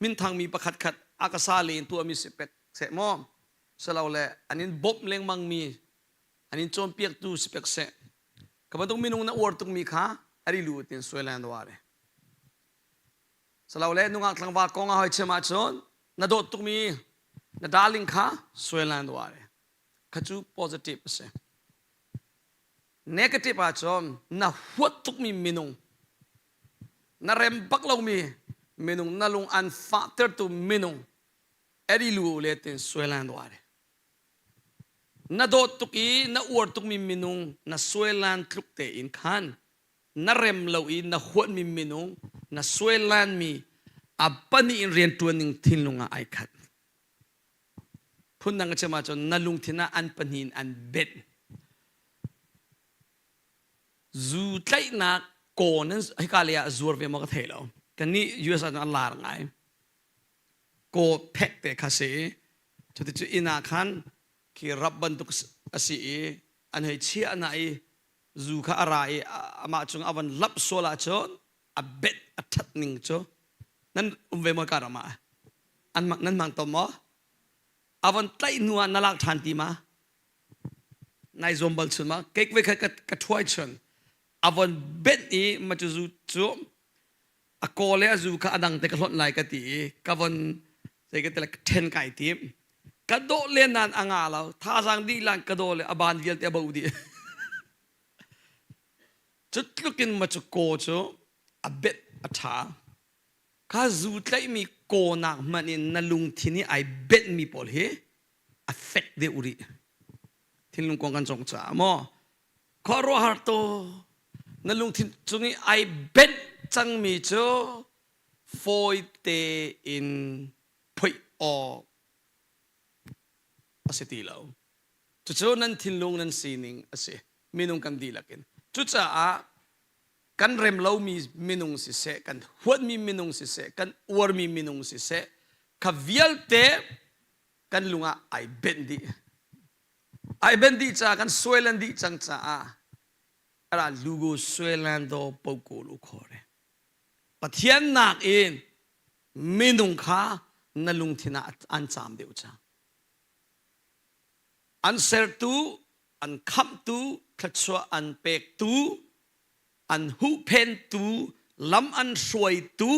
minthangmi pakhat khat a ka sa len tuahmi si pek seh maw, silole an in bawmh lengmangmi, an in cawnpiaktu si pek seh, Ka bantuk minung na uar tukmi kha ari lu tin suailan wa le. Salo le nungak tlangval kong ah hoi chim ahcun na dawt tukmi na darling kha suailan wa le. Kha cu positive a si. Negative ahcun na huat tukmi minung na rem bak lomi minung na lung an fahtertu minung. Eddie lu le tin suailan dua de. Na dawt tuk i na uar tukmi minung na suailan tluk tein khan na rem lo i na huatmi minung na suailanmi a pahnih in rianṭuan ning thinlung ah ai khat. Phundang ka chim ahcun na lungthin ah an pahnih in an benh. Zu tlaihnak kaw nan hika lei ah zuar ve maw ka thei lo. Kannih US ah cun a lar ngai. Kaw phek te kha si i cuti inn ah khan khi rap bantuk a si i an hei chiah na i zu kha a ra i amah cung a van lap sual ahcun a bet a ṭhat ning cu nan um ve maw ka ram ah an nan hmang tom maw a von tlaih hnu ah na lak ṭhan ti ma nai zuam bal chun ma kek ve kha ka ṭhuai chun a von benh i ma cu zu cu a kaw le a zu kha a dang te ka hlonh lai ka ti i ka von zei ka ti ka ṭhen kai tim ka dawh len nan a nga lo thazaang dih lan ka dawh le a ban vialte a bo dih Cu tlukin ma cu kaw cu a bet a ṭha. Kha zu tlaihmi kawnak hmanh in na lungthin i ai benhmi pawl hi a fek deuh rih. Thinlung kong kan cong caah maw khuaruahhar to na lungthin cung i ai benh cangmi cu fawi tein phoih awk a si ti lo. Cucu nan thinlung nan sining a si. Minung kan dihlak in. Cucaah kan rem lomi minung siseh, kan huatmi minung siseh, kan uarmi minung siseh, kha vialte kan lung ah ai benh dih. Ai benh dih caah kan suailan dih cang caah ara lugo suailan do poko lu khore. Pathian nak in minung kha na lungthin ah an caam deuh cang. An sertu, an khamhtu, thluachuah an pektu, an huhphentu, lam an hruaitu,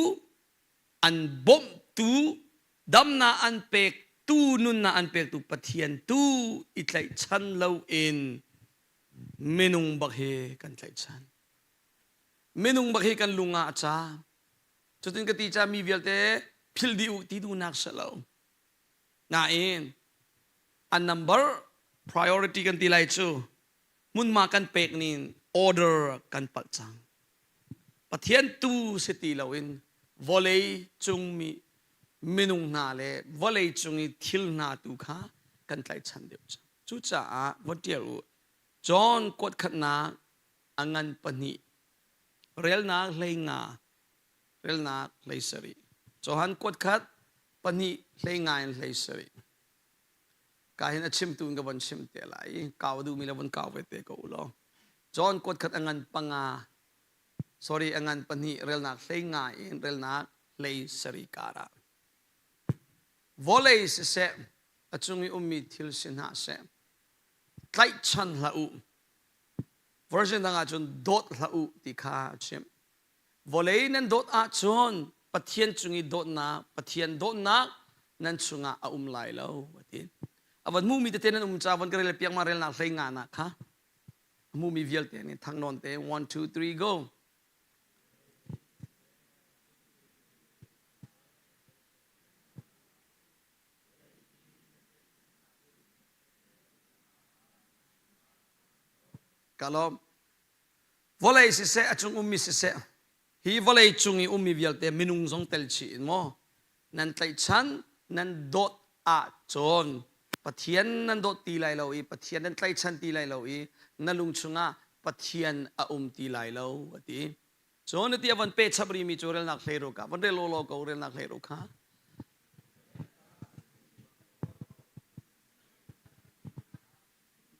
an bawmhtu, damnak an pektu, nunnak an pektu Pathian tu i tlaihchan loin minung bak hi kan tlaihchan. Minung bak hi kan lung ah a caam. Cutin ka ti ca mi vialte philh dih u ti duhnak si lo. Nain a number priority kan ti lai cu hmunhma kan pek nin order kan palh cang. Pathian tu si ti loin vawlei cung mi minung hna le vawlei cung i thil hna tu kha kan tlaihchan deuh cang. Cucaah va ṭial u. John kuat khatnak a ngan pahnih relnak hlei nga relnak hlei sarih. Johan kuat khat pahnih hlei nga in hlei sarih. Ka hin a chimtu in ka von chim te lai i kau duhmi le von kau ve te ko u law. John kuat khat a ngan panga sorry a ngan pahnih relnak hlei nga in relnak hlei sarih karah vawlei siseh a cung i ummi thil si hna seh tlaihchan hlah u version dang ah cun dawt hlah u ti kha a chim Vawlei nan dawt ahcun Pathian cung i dawtnak, Pathian dawtnak nan chungah a um lai lo, a ti. A van hmuhmi tete nan um ca van ka rel piak ma relnak hlei nga nak kha. A hmuhmi vialte nih thang nawn te 1 2 3 go. Ka lawm. Vawlei siseh, a cung ummi siseh, hi vawlei cung i ummi vialte minung zong tel chih in maw nan tlaihchan, nan dawt ahcun Pathian nan dawt ti lai lo i Pathian nan tlaihchan ti lai lo i na lung chungah Pathian a um ti lai lo a ti. Cun na ti a von pe chap rimi cu relnak hlei ru ka von rel law ko relnak hlei ru kha.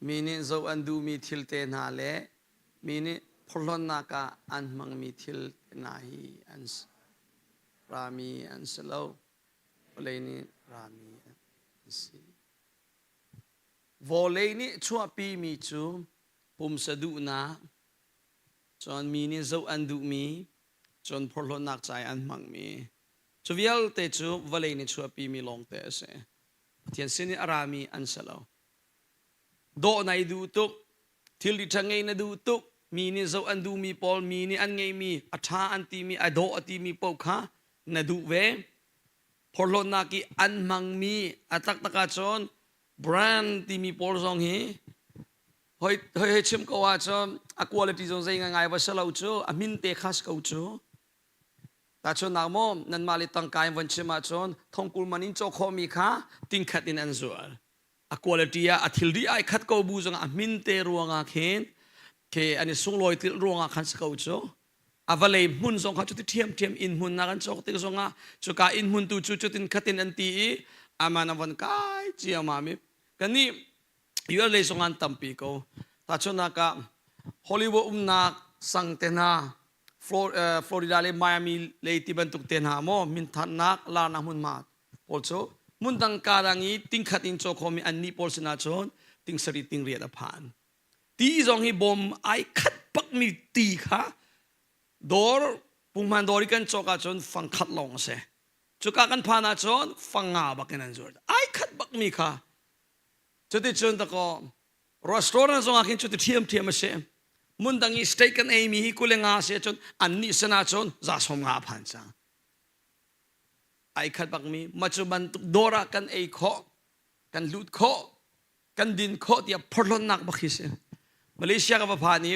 Mi nih zoh an duhmi thil te hna le mi nih phorhlawtnak ah an hmangmi thil te hna hi an rami an si lo. Vawlei nih rami an si. Vawlei nih chuahpimi cu pumsa duhnak, cun mi nih zoh an duhmi, cun phorhlawtnak ca i an hmangmi, cu vialte cu vawlei nih chuahpimi lawngte a si. Pathian sin i a rami an si lo. Dawh na i duh tuk, thilri ṭha ngei na duh tuk, mi nih zoh an duhmi pawl, mi nih an ngeihmi, a ṭha an timi, a dawh a timi paoh kha na duh ve. Phorhlawtnak i an hmangmi a taktak ahcun brand timi pawl zong hi hoi hoi chim ko ahcun a quality zong zei ngai va si lo cu a min te kha si ko cu. Tahchunhnak maw nanmah le tangka in von chim ahcun thongkul man in caw khawhmi kha tingkhat in an zuar. A quality ah a thilri ai khat ko bu zongah a min te ruangah khin ke an i sunglawi tilh ruangah khan si ko cu. A vawlei hmun zong kha cuti ṭhiamṭhiam inn hmun nak an cawk tik zongah cuka inn hmun tu cu cutin khatin an ti i aman a von kai ciammam i kannih US lei zong an tampi ko. Tahchunhnak ah Hollywood umnak sang te hna Florida le Miami lei ti bantuk te hna maw minthannak larnak hmunhma pawl cu hmundang kadang i tingkhat in caw khomi annih pawl sinah cun ting sarih ting riat a phan. Ti zong hi bawm ai khat bakmi ti kha dawr punghman dawr i kan cawk ahcun fang khat lawng a si. Cuka kan phan ahcun fang nga bak in an zuar. Ai khat bakmi kha cuticun dakaw restaurant zong ah khin cuti ṭhiamṭhiam a si. Hmundang i steak kan eimi hi kule nga si ahcun annih sinah cun za sawm nga a phan cang. Ai khat bakmi ma cu bantuk dawr ah kan ei khawh, kan lut khawh, kan din khawh tiah phorhlonnak bak hi si. Malaysia ka va phan i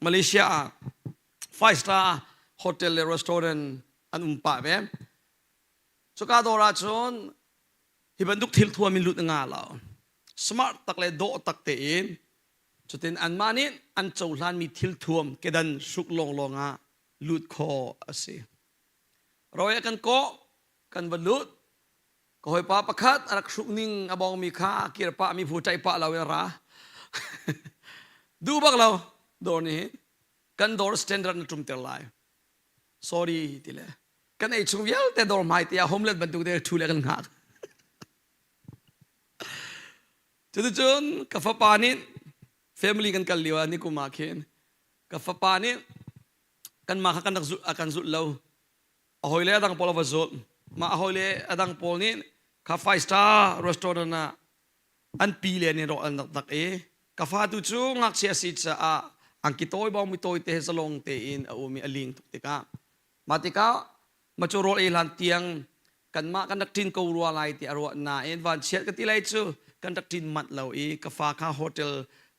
Malaysia ah five star hotel le restaurant an um pah ve. Cuka dawr ah cun hi bantuk thil thuam in lut nga lo. Smart tak le dawh tak tein cutin anmah nih an cohlanmi thil thuam kedan hruk lawnglawng ah lut khawh a si. Rawi a kan kawh, kan va lut. Ka hawipa pakhat a rak hruk ning a bawngmi kha a kir pah mi phu ṭaih pah lo in a ra. Duh bak lo dawr nih hin kan dawr standard na ṭumter lai. Sorry ti le kan ei chung vialte dawr hmai te ah homeland bantuk te ṭhu le kan hngak. Cuticun ka fapa nih family kan kal lio ah nikum ah khin ka fapa nih kanmah kha kan rak zulh a kan zulh lo. A hawile a dang pawl a va zulh. Mah a hawile a dang pawl nih kha five star restaurant ah an pi le nih rawh an rak dak i ka fa tu cu ngakchia si caah angki tawi bawng mi tawi te he zalong tein a um i a ling tuk tikah mah tikah ma cu rawl ei hlan tiang kanmah kan rak ṭin ko rua lai ti a ruah nain vanchiat ka ti lai cu kan rak ṭin manh lo i ka fa kha hotel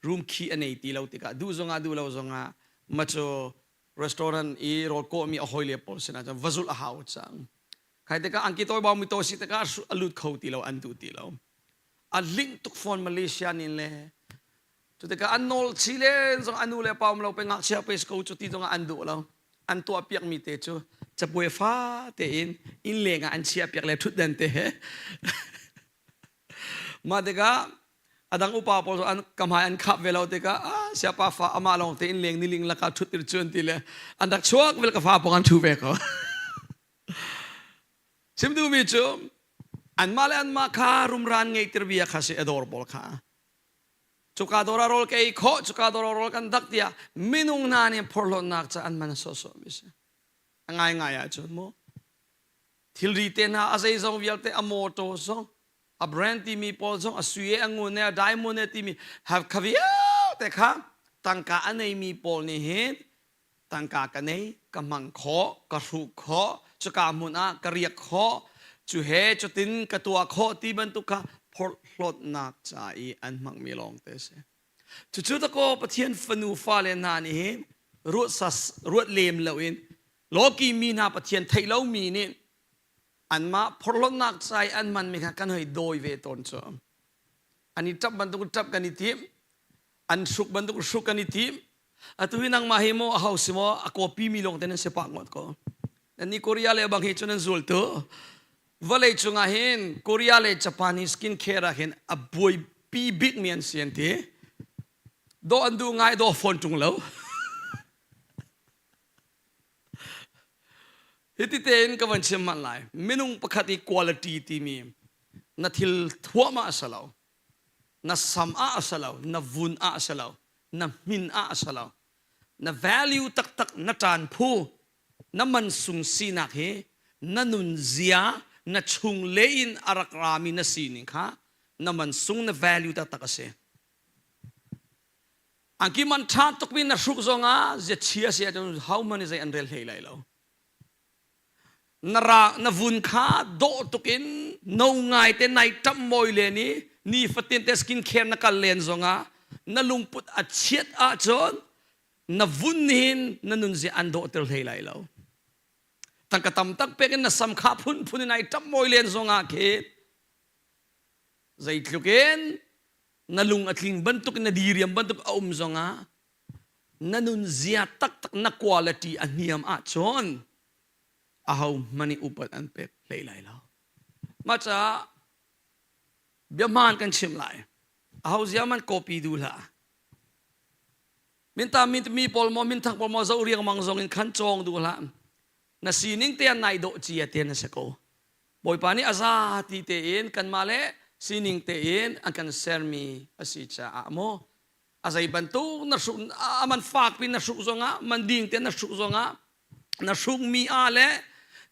room key a nei ti lo tikah duh zongah duh lo zongah ma cu restaurant i rawl kawhmi a hawile pawl sinah cun va zulh a hau cang. Khai tikah angki tawi bau mi tawi si tikah a lut kho ti lo an duh ti lo. A linh tuk fawn Malaysia nin le cu tikah an nawl chi len zong a nu le pa um lo pe ngakchia pe ko cu ti zongah an duh lo. An tuah piak mi te cu cabuai fa tein inn leng ah an chiah piak le thutden te he Mah tikah a dang upa pawl cu an ka hmai an khap ve lo tikah ah siapa fa amah lawng te in leng niling lakah ṭhut tir cu an ti le an rak chuak vel ka fa pawng an ṭhu ve ko. Chim duhmi cu anmah le anmah kha rumran ngeihtir bia kha si a dawr pawl kha. Cuka dawr ah rawl ka ei khawh, cuka dawr ah rawl kan dak tiah minung hna nih phorhlawtnak ca an man sawhsawh mi si. A ngaingai ahcun mu thilri te hna a zeizong vialte a motor zong a brand timi pawl zong a sui a ngun a diamond e timi kha vialte kha tangka a neimi pawl nih hin tangka ka nei ka hmang khawh ka hruh khawh cuka hmun ah ka riak khawh cu he cutin ka tuah khawh ti bantuk kha phorhlawtnak ca i an hmangmi lawng te si cucu dakaw Pathian fanu fale hna nih hin ruat sas ruat lem loin lawki mi hna Pathian theih lomi nih anmah phorhlawtnak ca i an hmanmi kha kan hei dawi ve tawn cu an i ṭap bantuk ṭap kan i tim an hruk bantuk hruk kan i tim atu hi nangmah hi maw a ho si maw a copy mi lawng te nan si pah ngawt ko nan ni Korea le bang hi cu nan zul tu vawlei cungah hin Korea le Japan hi skin care ah hin a buaipi bik mi an si an ti dawh an duh ngai dawh fawn ṭung lo Hiti tein ka van chim hmanh lai. Minung pakhat i quality timi na thil thuam ah a si lo, na sam ah a si lo, na vun ah a si lo, na hmin ah a si lo. Na value taktak na ṭan phu, na mansung sinak hi na nunzia, na chungle in a rak rami na sining kha na mansung na value taktak a si. Angki man ṭha tukmi na hruk zongah ziachia si ahcun hohmanh nih zei an rel hlei lai lo. Na ra na vun kha dawh tukin no ngai te nai ṭamh mawi len i nifatin te skin care na kal len zongah na lungput a chiat ahcun na vun hin na nunzia an dawhter hlei lai lo. Tangka tam tak pek in na sam kha phunphun in ai ṭamh mawi len zongah khin zeitluk in na lung a tling bantuk in na diriam bantuk a um zongah na nunzia taktak na quality a hniam ahcun aho hmanh nih upat an pek hlei lai lo. Mah caah bia hmaan kan chim lai. Aho zia man copy duh hlah. Minta min mi pawl maw minthang pawl maw zoh riangmang zong in khan cawng duh hlah. Na sining te nai dawh cia te na si ko. Bawipa nih a za ti tein kanmah le sining tein an kan sermi a si caah maw a zei bantuk na hruk a man fak pi na hruk zongah man ding te na hruk zongah na hruk mi a le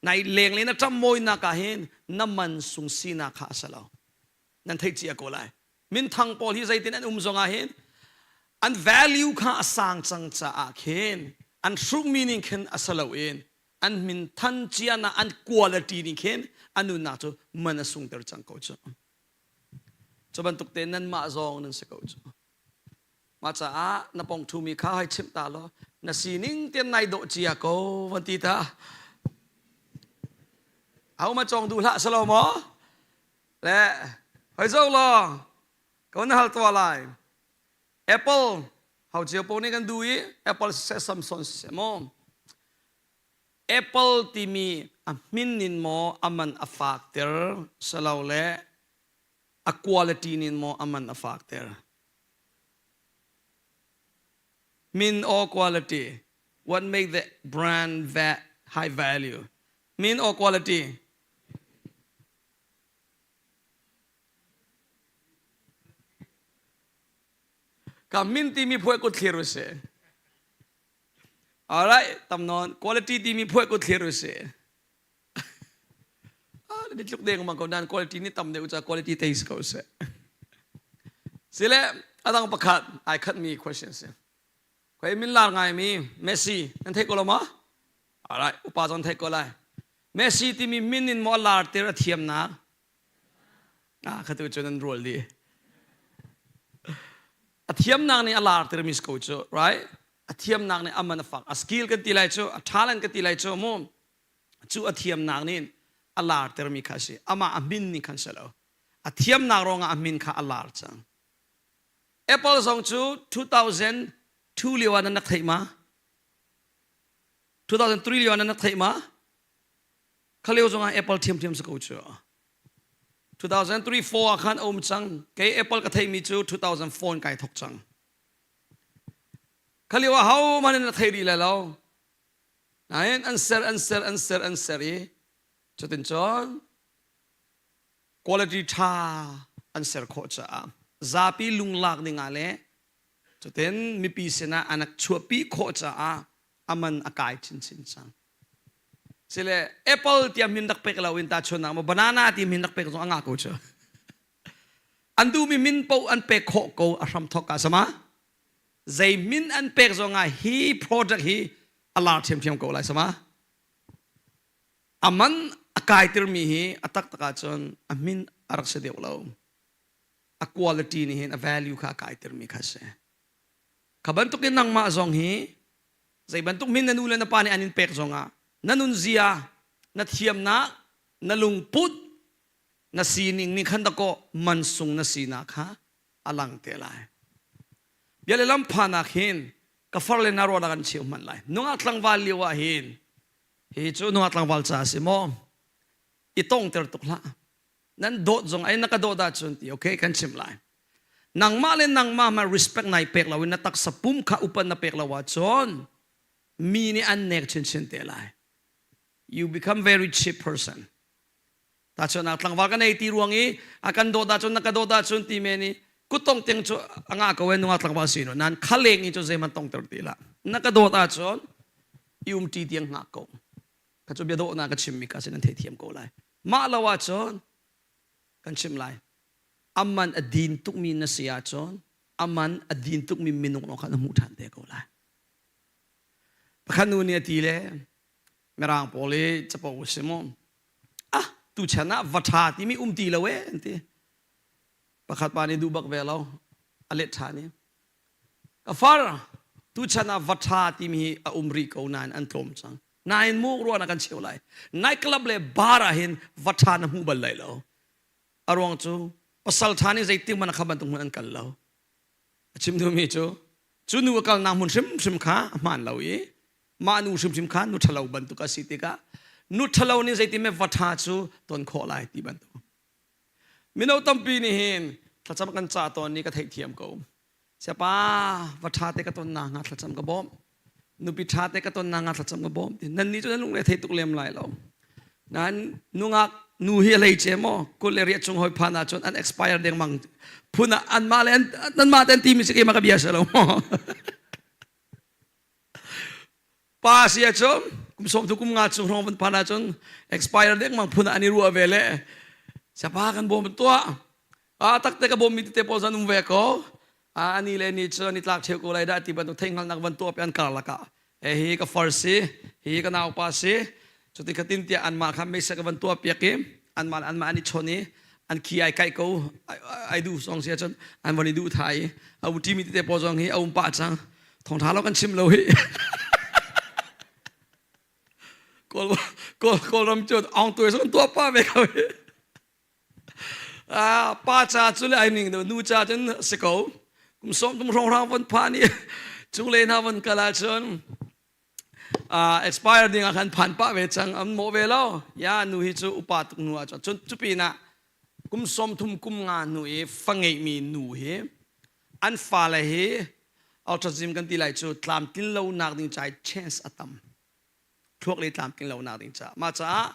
nai leng le na ṭam mawinak ah hin na man sung sinak kha a si lo nan theih cia ko lai minthang pawl hi zeitin an um zongah hin an value kha a sang cang caah khin an hruk mi ning khin a si lo in an min than cia na an quality ning khin an nunnak cu man a sungter cang ko cu Cu bantuk te nanmah zong nan si ko cu. Mah caah na pong ṭhumi kha hei chimh ta law na sining tian nai dawh cia ko van ti ta. Aho ma cawng duh hlah salo maw? Le hoi zo law ko na hal tua lai. Apple hau cio po nih kan du i Apple siseh Samson siseh maw? Apple timi a hmin in maw a man a fakter silole a quality nin maw a man a fakter? Min or quality? What make the brand va high value? Min or quality? Ka min timi phuai kut thlir usih. Alright, tam nawn. Quality timi phuai kut thlir usih. Ah, ni tluk deng mang ko nan quality ni tam deuh ca quality taste ko seh. Sile adang pakhat ai khat mi question si. Khoi min lar ngai mi Messi nan thei ko lo ma? Alright, upa zon thei ko lai. Messi timi min in mo lar tir a thiam nak. Ah, khatu cu nan rual di. A thiamnak nih a lar tirmi si ko cu, right? A thiamnak nih a man a fak. A skill kan ti lai cu, a talent kan ti lai cu, mu. Cu a thiamnak nih a lar termi kha a si. Amah a min nih khan si lo. A thiamnak ruangah a min kha a lar cang. Apple zong cu 2002 lio ah nan rak theih ma? 2003 lio ah nan rak theih ma? Kha lio zongah Apple ṭhiamṭhiam si ko cu. 2003 4 ah khan a um cang. Kei Apple ka theihmi cu 2004 in kai thok cang. Kha lio ah hohmanh in a thei rih lai lo. Nain an ser an ser an ser an ser i cutin cun quality ṭha an ser khawh caah zapi lunglak ding ah le cutin mipi sinah an chuahpi khawh caah a man a kai chinchin cang. Sile apple tiah min rak pek lo in ta chunnak maw banana ti min rak pek zong a ngah ko cu. An duhmi min paoh an pek khawh ko a hram thok ah sama. Zei min an pek zong ah hi product hi a lar ṭhiamṭhiam ko lai sama. A man a kai tirmi hi a taktak ahcun a min a rak si deuh lo. A quality nih hin a value kha a kai tirmi kha si. Kha bantukin nangmah zong hi zei bantuk min na nu le na pa nih an in pek zongah na nunzia na thiamnak na lungput na sining nih khan dakaw mansung na sinak kha a lang te lai bia le lam phanak hin ka far le na ruahnak an cheu hman lai nungak tlangval lio ah hin hi cu nungak tlangval ca si maw i tongter tuk hlah nan dawt zong ai na ka dawt ahcun ti okay kan chim lai nangmah le nangmah ma respect nai pek lo in na taksa pum kha upat na pek lo ahcun mi nih an nek chinchin te lai you become very cheap person ta chuan tlangval ka nei ti ruang i a kan dawt ahcun na ka dawt ahcun ti men i kutong tiang cu a nga ko e nunga tlangval si no nan khaleng i cu zeiman tongter ti la na ka dawt ahcun i um ti tiang ngak ko Kha cu bia dawhnak ka chimmi ka sin nan theithiam ko lai. Mah lo ahcun kan chim lai. Aman a din tukmi na si ahcun aman a din tukmi minung lawng kha na hmuh ṭhan te ko lai. Pakhat nu nih a ti le. Mirang pawl i capo a si mu. Ah, tuchan ah va ṭha timi um ti lo eh an ti. Pakhat pa nih duh bak ve lo. A let ṭhan i. Ka far, tuchan ah va ṭha timi hi a um rih ko nain an tlawm cang. Nain mu ruahnak kan cheu lai. Night club le bar ah hin va ṭha na hmu bal lai lo. A ruang cu pasal ṭha nih zeitik hmanh ah kha bantuk hmun an kal lo. A chim duhmi cu cu nu a kalnak hmun hrimhrim kha a hmaan lo i mah nu hrimhrim kha nu ṭhalo bantuk a si tikah nu ṭhalo nih zeitin va ṭha cu ton khawh lai ti bantuk. Mino tampi nih hin thlacam kan cah tawn ni ka theihthiam ko. Siapa va ṭha te ka ton nak hnga thlacam ka bawm. Nupi ṭha te ka ton nak hnga thlacam ka bawm. Nan nih cu nan lungre thei tuk lem lai lo. Nan nungak nu hi a hleice maw kul le riat chung hoi phan ahcun an expire dengmang phun ah anmah le nanmah te an timi si keimah ka bia si lo maw pa si ahcun kum sawm thu kum nga chung hrawng van phan ahcun expire dengmang phun ah an i ruah ve le siapa kan bawm tuah a takte ka bawm mi tete pawl zan um ve ko a ani le ni cu an i tlak theu ko lai dah ti bantuk theihngalnak van tuah an karlak ah e hi ka far si hi ka naupa si cuti khatin tiah anmah kha meisa ka van tuah piak i anmah le anmah an i chawn i an khi ai kai ko ai duh song si ahcun an van i duh thai i a uti mi tete pawl zong hi a um pah cang thawngtha lo kan chim lo hi kawl kawl kawlram cu aung tuai zong tuah pa ve ko hi Pa ca cu le ai ning deuh nu ca cun si ko. Kum sawm tum hrawnghrang von phan i cunglei hna von kal ahcun expire ding ah khan phan pah ve cang an mawh ve lo. Ya nu hi cu upa tuk hnu ah cun cu pinah kum 30 kum nga hnu i fa ngeihmi nu hi an fale hi autism kan ti lai cu tlamtlin lo nak ding ca chance a tam. Thluak le tlamtlin lo nak ding ca. Mah caah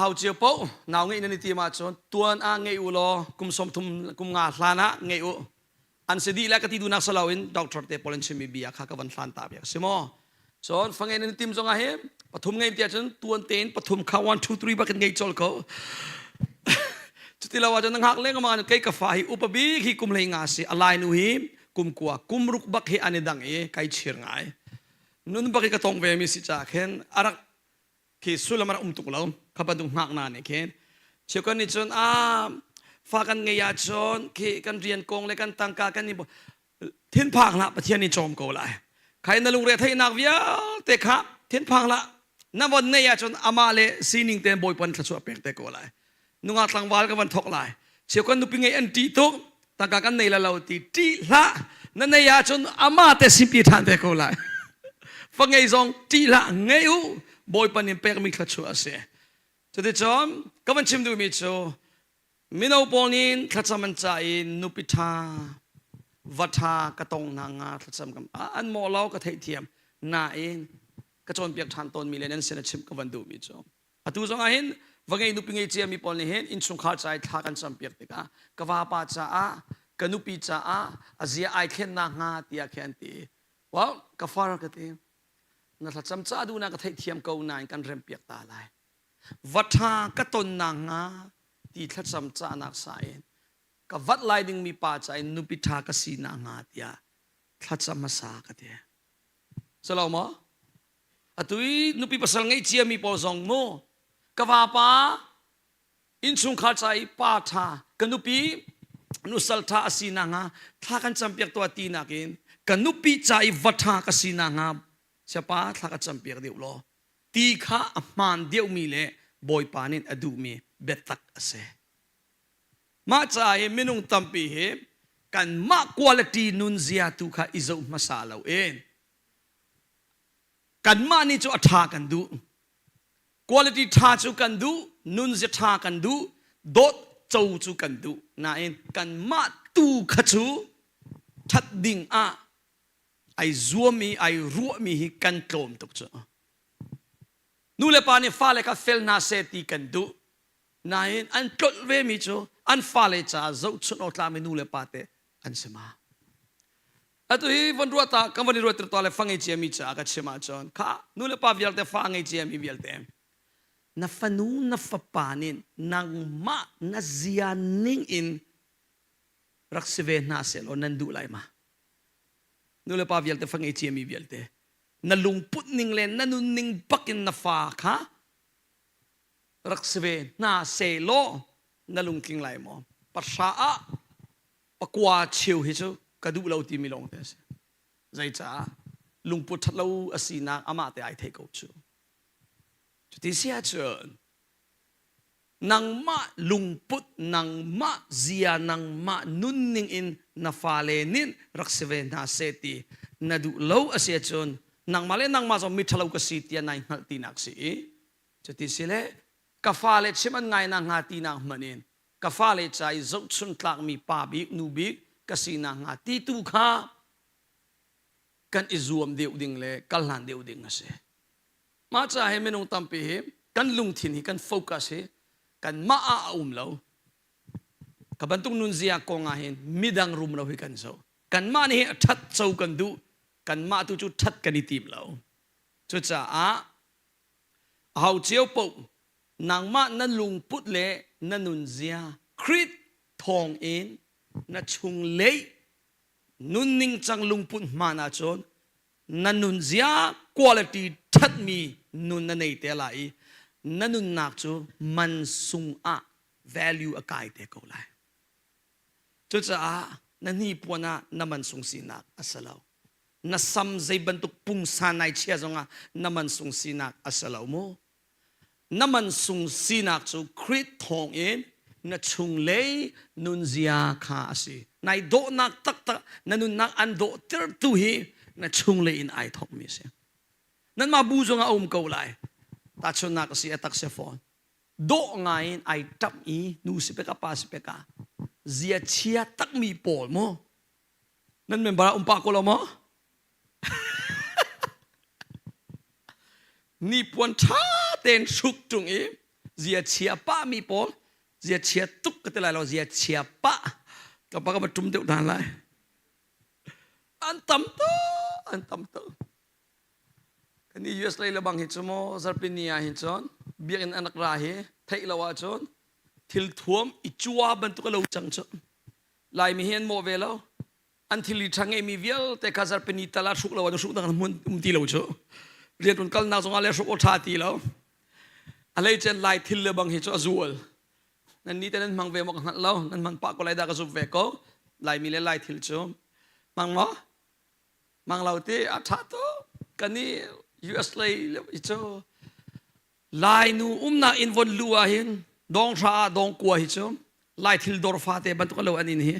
Hau cio paoh nau ngeih nan i tim ahcun tuan ah ngeih u law kum 30 kum nga hlan ah ngeih u. An si dih le ka ti duhnak si loin doctor te pawl an chimmi bia kha ka van hlan ta bia si maw. Cun fa ngeih nan i tim zong ah hi pathum ngeih ti ahcun tuan tein pathum kha 1 2 3 bak in ngei colh ko. Cuti lo ahcun na ngak lengmang kei ka fa hi upa bik hi kum hlei nga si a lai nu hi kum kua kum ruk bak hi an i dang i kai chir ngai. Nun bak i ka tong ve mi si ca khin a rak khi sullam a rak um tuk lo kha bantuk ngakna nih khin cheukhat nih cun a fa kan ngei ahcun khi kan rian kong le kan tangka kan i thinphang hlah Pathian nih cawm ko lai khai na lungre theihnak vialte kha thinphang hlah na von neih ahcun amah le sining tein Bawipa nih thluachuah pek te ko lai nungak tlangval ka van thok lai cheukhat nupi ngei an ṭih tuk tangka kan nei la lo ti ṭih hlah na nei ahcun amah te simpi ṭhan te ko lai fa ngei zong ṭih hlah ngei u bawipa nih pekmi thluachuah a si cuticun ka van chim duhmi cu mino pawl nih thlacam an ca i nupi ṭha va ṭha ka tong hna nga thlacam kam an mawh lo ka theihthiam nain ka cawnpiak ṭhan tawnmi le nan sin a chimh ka van duhmi cu Atu zong ah hin va ngei nupi ngei ciami pawl nih hin innchungkhar ca i thla kan campiak tikah ka vapa caah ka nupi caah a zia ai thlen nakhnga tiah khi an ti. Well, ka far ka ti. Na thlacam ca duhnak ka theihthiam ko nain kan rempiak ta lai. Va ṭha ka ton nakhnga ti thlacam cahnak sa in ka vat lai dingmi pa ca in nupi ṭha ka si nakhnga tiah thlacam hmasa ka ti. Salo maw? Atu i nupi pasal ngei ciami pawl zong mu ka vapa innchungkhar ca i pa ṭha ka nupi nusal ṭha a si nakhnga thla kan campiak tuah ti nakin ka nupi ca i va ṭha ka si nakhnga siapa thla ka campiak deuh law ti kha a hmaan deuhmi le Bawipa nih a duhmi biatak a si. Mah caah hi minung tampi hi kanmah quality nunzia tu kha i zoh hmasa loin Kanmah nih cu a ṭha kan duh. Quality ṭha cu kan duh, nunzia ṭha kan duh, dawt co cu kan duh. Nain kanmah tu kha cu ṭhat ding ah ai zuam i ai ruahmi hi kan tlawm tuk cu. Nu le pa nih fale kha fel hna seh ti kan duh. Nain an tlolh vemi cu an fale caah zohchunh awk tlakmi nu le pa te an si ma. Atu hi von ruah ta kan von i ruat tir le fa ngei ciami caah ka chim ahcun kha nu le pa vialte fa ngei ciami vialte na fanu na fapa nih nangmah na zia ning in rak si ve hna sehlaw nan duh lai ma? Nu le pa vialte fa ngei ciami vialte. Na lungput ning le na nunning bakin na fa kha rak si ve hna sehlaw na lungtling lai maw? Pahra ah pakua cheu hi cu ka duh lo timi lawng te a si. Zeicah? Lungput ṭhat lo a sinak amah te ai theih ko cu. Cuti si ahcun nangmah lungput, nangmah zia, nangmah nunning in na fale nih rak si ve hna seh ti na duh lo a si ahcun nangmah le nangmah zong miṭhalo ka si tiah nai hngalh tinak si i cuti si le ka fale chim an ngai nakhnga tinak hmanh in ka fale ca i zohchun tlakmi pa bik nu bik ka si nakhnga ti tu kha kan i zuam deuh ding le kal hlan deuh ding a si. Mah ca hi minung tampi hi kan lungthin hi kan focus hi kanmah ah a um lo. Ka bantuk nunzia kong ah hin midang rum lo hi kan zoh. Kanmah nih hi ṭhat co kan duh. Kanmah tu cu ṭhat kan i tim lo. Cucaah aho cio paoh nangmah na lungput le na nunzia Khrih thawng in na chunglei nunning cang lungput hmaan ahcun na nunzia quality ṭhatmi nun na nei te lai i na nunnak cu man sung ah value a kai te ko lai. Cucaah na hnipuan ah na man sung sinak a si lo. Na sam zei bantuk pungsan nai chia zongah na man sung sinak a si lo mu. Na man sung sinak cu Khrih thawngin na chunglei nunzia kha a si. Nai dawhnak taktak na nunnak an dawhtertu hi na chunglei in ai thawkmi a si. Nanmah bu zongah a um ko lai. Tahchunhnak a si a tak si fawn. Dawh ngai in ai ṭamh i nu si peka pa si peka zia chia takmi pawl mu nan member ah um pah ko lo maw? Nipuan ṭha tein hruk ṭung i zia chia pahmi pawl zia chia tuk ka ti lai lo zia chia pah ka pa ka va ṭum deuh hna lai an tam tuk an tam tuk kan i US lei lebang hi cu maw zarhpini ah hin cun biakinn an rak ra hi theih lo ahcun thil thuam i cua bantuk a lo cang cu Laimi hi an mawh ve lo an thilri ṭha ngeimi vialte kha zarhpini tal ah hruk lo ah hruk dang hmun um ti lo cu rian ṭuan kalnak zongah le hruk aw ṭha ti lo a hleicen lai thil le bang hi cu a zual nan ni te nan hmang ve maw ka hngalh lo nan hman pah ko lai dah ka zumh ve ko laimi le lai thil cu hmang maw hmang lo ti a ṭha tuk kan i US lei i cu Lainu umnak inn von lu ah hin dawnghra ah dawngkua hi cu Lai thil dawr fate bantuk lo an inn hi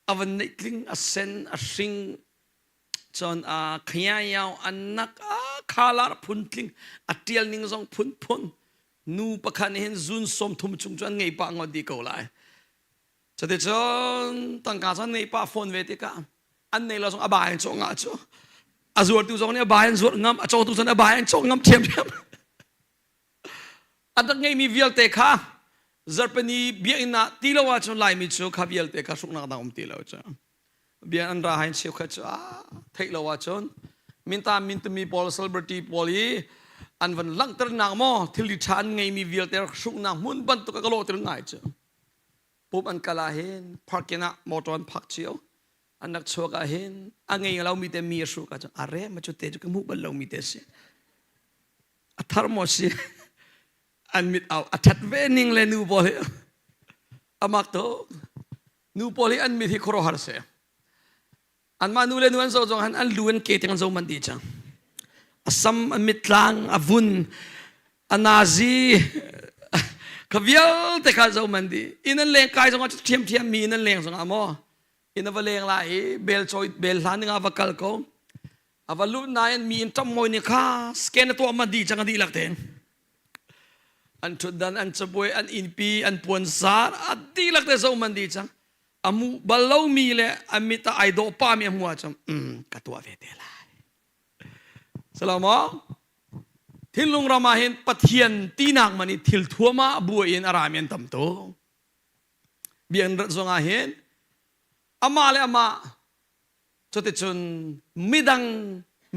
a van neih tling a sen a hring cun a khiayao an nak a khalar phun tling a tial ning zong phun phun nu pakhat nih hin zun som thum chung cu an ngei pah ngot dih ko lai Cuticun tangka cu an ngeih pah fawn ve tikah an nei lo zong a ba in cawh ngah cu a zuartu zong nih a ba in zuarh ngam a cawtu zong nih a ba in cawh ngam ṭhiamṭhiam a rak ngeimi vialte kha zarhpini biakinn ah ti lo ahcun Laimi cu kha vialte kha hruknak dang um ti lo cu bia an ra hain cheukhat cu a theih lo ahcun minta mintumi pawl celebrity pawl i an van langhternak maw thilri ṭha an ngeimi vialte hruknak hmun bantuk a ka lawhter ngai cu Pum an kal ah hin parking ah motor an park cio. An rak chuak ah hin a ngei lomi te mi a hruk ahcun a re ma cu te cu ka hmuh bal lomi te si. A thar maw si? An mit au a that ve ning le nu pawl hi amak tuk. Nu pawl hi an mit hi khuaruahhar si. Anmah nu le nu an zoh zong han an lu an ke tiang an zo man dih cang. A sam, a mittlang, a vun, a nazi, kha vialte kha zo man dih. Inn an leng kai zongah ṭhiamṭhiam mi inn an leng zongah maw inn a va leng lai i bel cawi bel hlan ding ah va kal ko. A va lut nain mi in ṭam mawi nih kha scan a tuah man dih cang a dihlak tein. An ṭhutdan, an cabuai, an innpi, an puanzar a dihlak te zo man dih cang. A mu bal lomi le a mit ah ai dawh pami a hmu ahcun mm, ka tuah ve te lai. Salamo thinlung ram ah hin Pathian tinak man i thil thuam ah buai in a rami an tam tuk. Biakinn rat zong ah hin amah le amah cuticun midang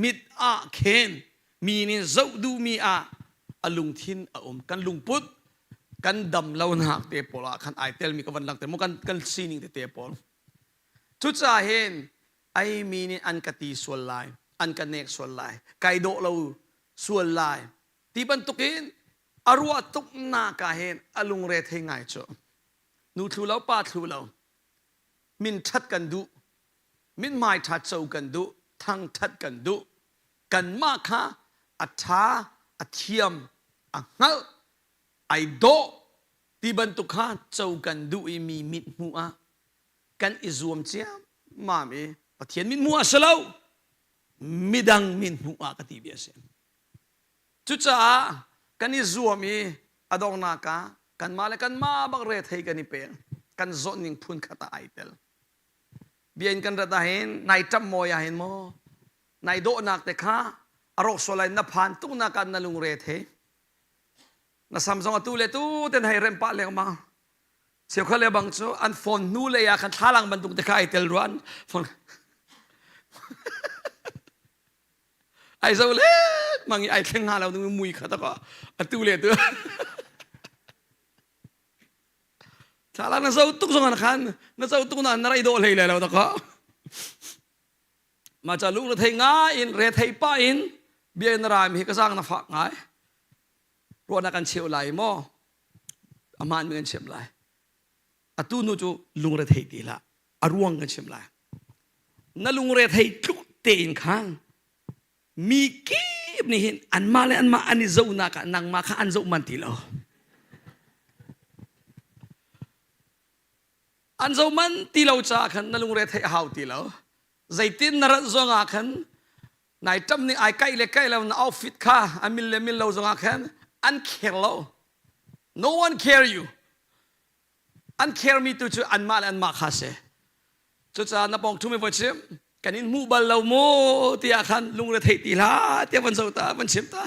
mit ah khin mi nih zoh duhmi ah a lungthin a um kan lungput kan dam lonak te pawl ah khan ai telmi ka van langhter mu kan kan sining tete pawl cucaah hin. Ai mi nih an ka ti sual lai, an ka nek sual lai, kai dawh lo sual lai ti bantukin a ruah tuk nak ah hin a lungre thei ngai cu. Nu thlu lo pa thlu lo min ṭhat kan duh, mithmai ṭha co kan duh, thangṭhat kan duh. Kanmah kha a ṭha, a thiam, a hngalh, ai dawh ti bantuk kha co kan duh i mi mithmuh ah kan i zuam ciammam i Pathian mithmuh ah si lo, midang mithmuh ah ka ti bia a si. Cucaah kan i zuam i a donghnak ah kanmah le kanmah bak rethei kan i pek. Kan zawt ning phun khat ah ai tel. Bia in kan rat ahhin nai ṭamh mawi ahhin maw nai dawhnak te kha a rawk sual lai na phan tuknak ah na lungre thei. Na sam zong atu le tu ten hei rem pah lengmang. Cheukhat le bang cu an phone hnu lei ah khan thlalang bantuk te kha ai tel ruan phone ai zo le mang i ai thleng hnga lo ding mui kha ta atu le tu Thla na zo tuk zong an khan na zo tuk na na rai dawh hlei le lo ta ko ma cha lung na thei nga in re thei pa in bia na ram hi ka zang na fak ngai ruahnak kan cheu lai maw aman mi kan chim lai atu nu cu lungre thei ti hlah a ruang kan chim lai na lungre thei tluk tein khan mi kip nih hin anmah le anmah an i zohnak ah nangmah kha an zoh man ti lo an zoh man ti lo caah khan na lungre theih a hau ti lo zeitin na rat zong ah khan nai ṭam nih ai kaih le kaih lo na outfit kha a mil le mil lo zong ah khan an care lo no one care you an care mi tu cu anmah le anmah kha si cucaah na pawng ṭhumi voi chim kan in hmuh bal lo mu tiah khan lungre theih ti hlah tiah van zoh ta van chim ta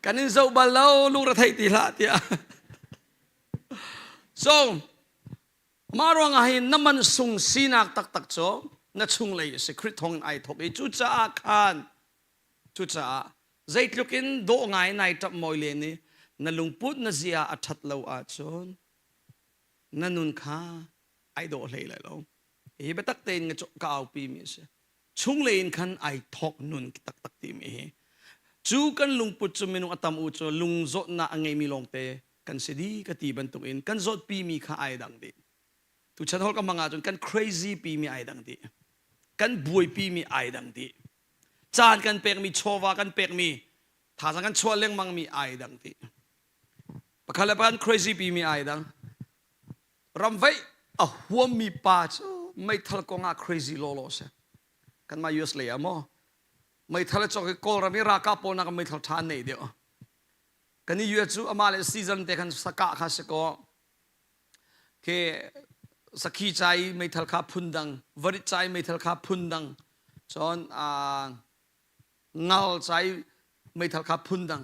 kan in zoh bal lo lungre theih ti hlah tiah so mah ruangah hin na man sung sinak taktak cu na chunglei a si Khrih thawng in ai thawk i cucaah khan Cucaah zeitluk in dawh ngai nai ṭap mawi len i na lungput na zia a ṭhat lo ahcun na nun kha ai dawh hlei lai lo. Hi biatak tein ka aupi mi a si. Chunglei in khan ai thawk nun taktak timi hi. Cu kan lungput cu minung a tam u cu lung zawtnak a ngeimi lawngte kan si dih ka ti bantuk in kan zawtpi mi kha ai dang dih. Tuchan holh ka hmang ahcun kan crazy pi mi ai dang dih. Kan buaipi mi ai dang dih. Caan kan pekmi, chawva kan pekmi, thazaang kan chuah lengmangmi ai dang ti. Pakhat le pakhat crazy pimi ai dang. Ramvaih a huammi pa cu meithal kong ah crazy lawlaw si. Kanmah US lei ah maw meithal a cawk i Kawlram i ralkap pawl nak meithal ṭha an nei deuh. Kan i US cu amah le season te khan sakah kha si kaw Khi sakhi ca i meithal kha phundang, varit ca i meithal kha phundang, cun ngal ca i meithal kha phundang.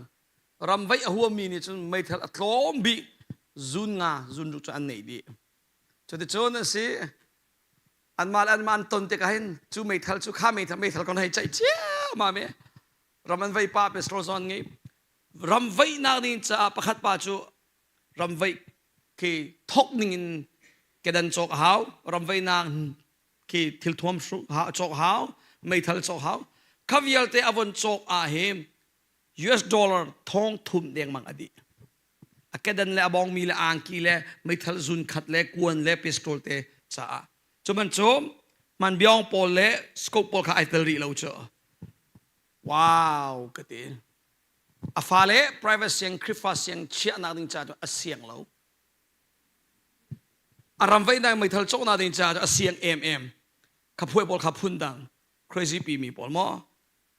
Ramvaih a huammi nih cun meithal a tlawm bik zun nga zun ruk cu an neih dih. Cuticun a si anmah le anmah an ton tikah hin cu meithal cu kha meithal meithal kon hei ceih ciammam i ram an vei pa pistol zon ngei ram veihnak ding caah pakhat pa cu ramveih khi thok ning in kedan cawk a hau ramveihnak khi thilthuam cawk a hau meithal cawk hau kha vialte a von cawk ah hi US dollar thong thum dengmang a dih a kedan le a bongmi le angki le meithal zun khat le kuan le pistol te caah cuman cu hmanbiong pawl le scope pawl kha ai tel rih lo cu wow ka ti A fale private siang Khrihfa siang chiahnak ding caah a siang lo. A ram veihnak meithal cawknak ding caah a siang emem. Kha phuai pawl kha phun dang crazy pi mi pawl maw?